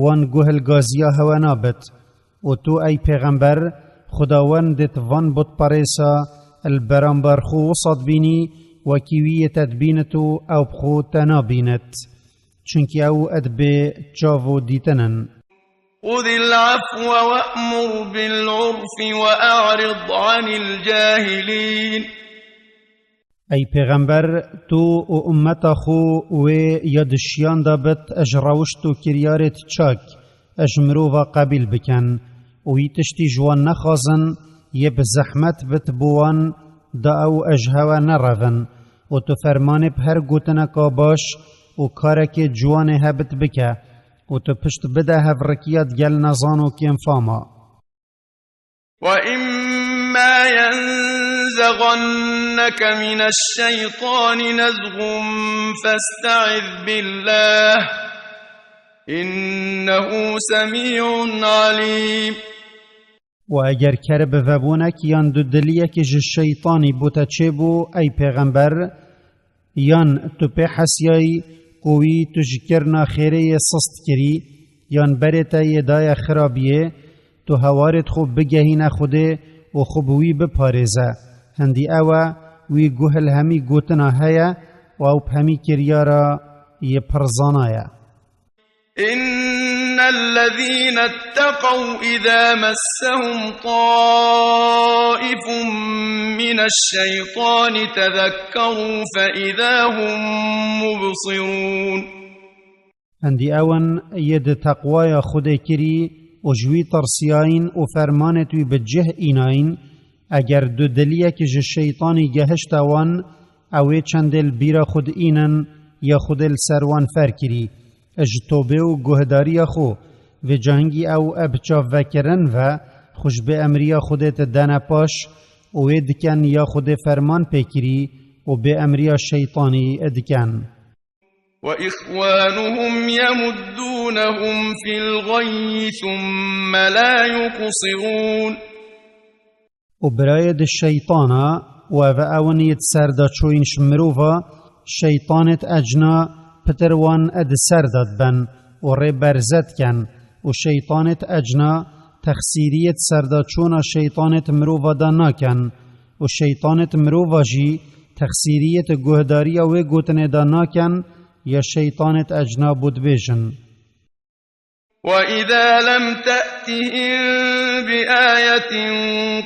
wan guh li gaziya hewe nabit. Û tu, ey pêxember, Xwedawendêt van butperêsa li beramber xwe wisa dibînî, wekî wî yê te dibînit û ew bi xwe te nabînit. Çunkî ew ed bê çav û dîtin in. خذ العفو وأمر بالعرف وأعرض عن الجاهلين. Ey pêxember, tu û ummeta xwe wê ya di şiyan de bit, ji rewişt û kiryarêt çak, ji mirova qebîl bikin û wî tiştî ji wan nexwazin, yê bi zehmet bit bo wan, da ew ji hewe nerevin û tu fermanê bi her gotineka baş û karekê ciwanê hebit bike, û tu pişt bide hevrikiya digel nezan û kêmfama. وإما ينزغنك من الشيطان نزغ فاستعذ بالله إنه سميع عليم. û eger kerib vebûnek yan dudiliyekî ji şeytanî bo te çêbû, ey pêxember, yan tu pê hesiyayî ku wî tu ji kirina xêrê yê sist kirî, yan berê te yê daye xirabiyê, tu hewarêt xwe bigehîne Xwedê û xwe bi wî biparêze. Hindî ew e, wî guh li hemî gotina heye û ew bi hemî kiryara yê pir zana ye. إن الذين اتقوا إذا مسهم طائف من الشيطان تذكروا فإذا هم مبصرون. Hindî ew in yê di teqwaya Xwedê kirî û ji wî tirsiyayîn û fermanêt wî bi cih înayîn, eger dudiliyek ji şeytanî gehişte wan, ew ê çendê li bîra xwe diînin ya Xwedê li ser wan fer kirî. Ji tobê û guhdariya xwe, vê cahingî ew e bi çavvekirin ve xwe ji bê emriya Xwedê didene paş û wê diken ya Xwedê ferman pê kirî û bê emriya şeytanî diken. وإخوانهم يمدونهم في الغي ثم لا يقصرون. û birayê di şeytana û ev ewin yê di ser de çoyîn ji mirova, şeytanêt ecna pitir wan e di ser de diben û rê berze diken û şeytanêt ecna texsîriyêt ser de çona şeytanêt mirova de naken û şeytanêt mirova jî texsîriyêt guhdariya wê gotinê de naken ya şeytanêt ecna bo dibêjin. وإذا لم تأتهم بآية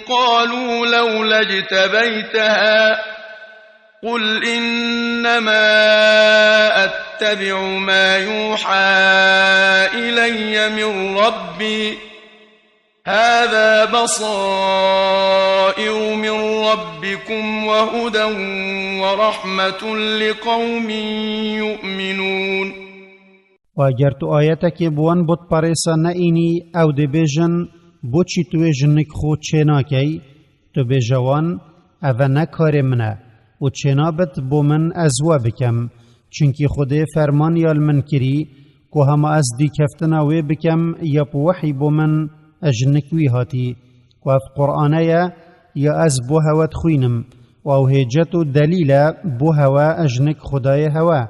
قالوا لولا اجتبيتها قل إنما أتبع ما يوحى إلي من ربي هذا بصائر من ربكم وهدى ورحمة لقوم يؤمنون. û eger tu ayetekê bi wan butperêsa neînî, ew dê bêjin, boçî tu wê ji nik xwe çênakey? Tu bêje wan, ev e ne karê min e û çênabit bo min ez we bikem, çunkî Xwedê ferman ya li min kirî ku hema ez dîkeftina wê bikem ya bi wehî bo min ji nik wî hatî, ku ev Qur'ane ye ya ez bo hewe dixwînim û ew hêcet û delîl e bo hewe ji nik Xwedayê hewe.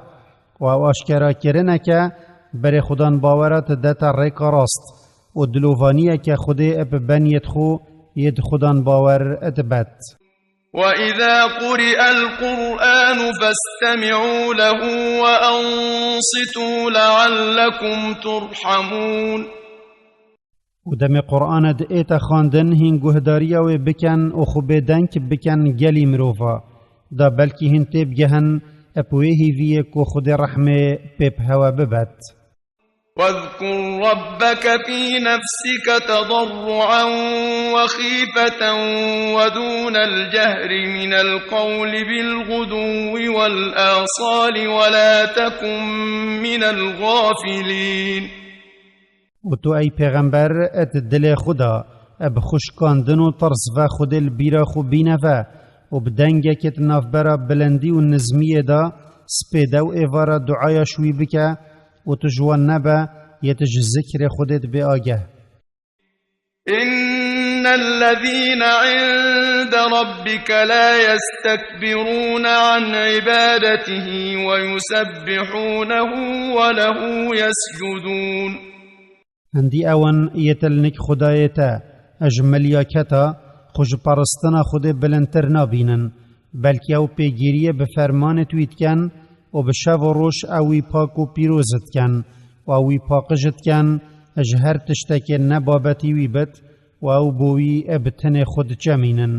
Û ew aşkerakirinek e, berê xudanbawera didete rêka rast û dilovaniyeke Xwedê bi beniyêt xwe yê di xudanbawer dibet. وإذا قرئ القرآن فاستمعوا له وأنصتوا لعلكم ترحمون. û demê Qur'ane diête xwendin hîn guhdariya wê biken û xwe bêdeng biken gelî mirova, da belkî hîn têbigehin ep wê hîviyê ku Xwedê rehmê pê bi hewe bibet. واذكر ربك في نفسك تضرعا وخيفة ودون الجهر من القول بالغدو والآصال ولا تكن من الغافلين. û tu ey pêxember et dilê xwe da, e bi xwe şikandin û tirs ve Xwedê li bîra xwe bîne ve û bi dengekê di navbera bilindî û nizmiyê de spêde û êvara duaya ji wî bike û tu ji wan nebe yê tu ji zikrê Xwedê dibê ageh. إن الذين عند ربك لا يستكبرون عن عبادته ويسبحونه وله يسجدون. Hindî ewan yê te li nik Xwedayê te, ji milyaketa xwe ji paristina Xwedê bilindtir nabînin, belkî ew pêgîriyê bi fermanê wî diken û bi şev û roj ew wî pak û pîroz diken û ew wî paqij diken ji her tiştekê ne babetî wî bit û ew bo wî bi tenê xwe dicemînin.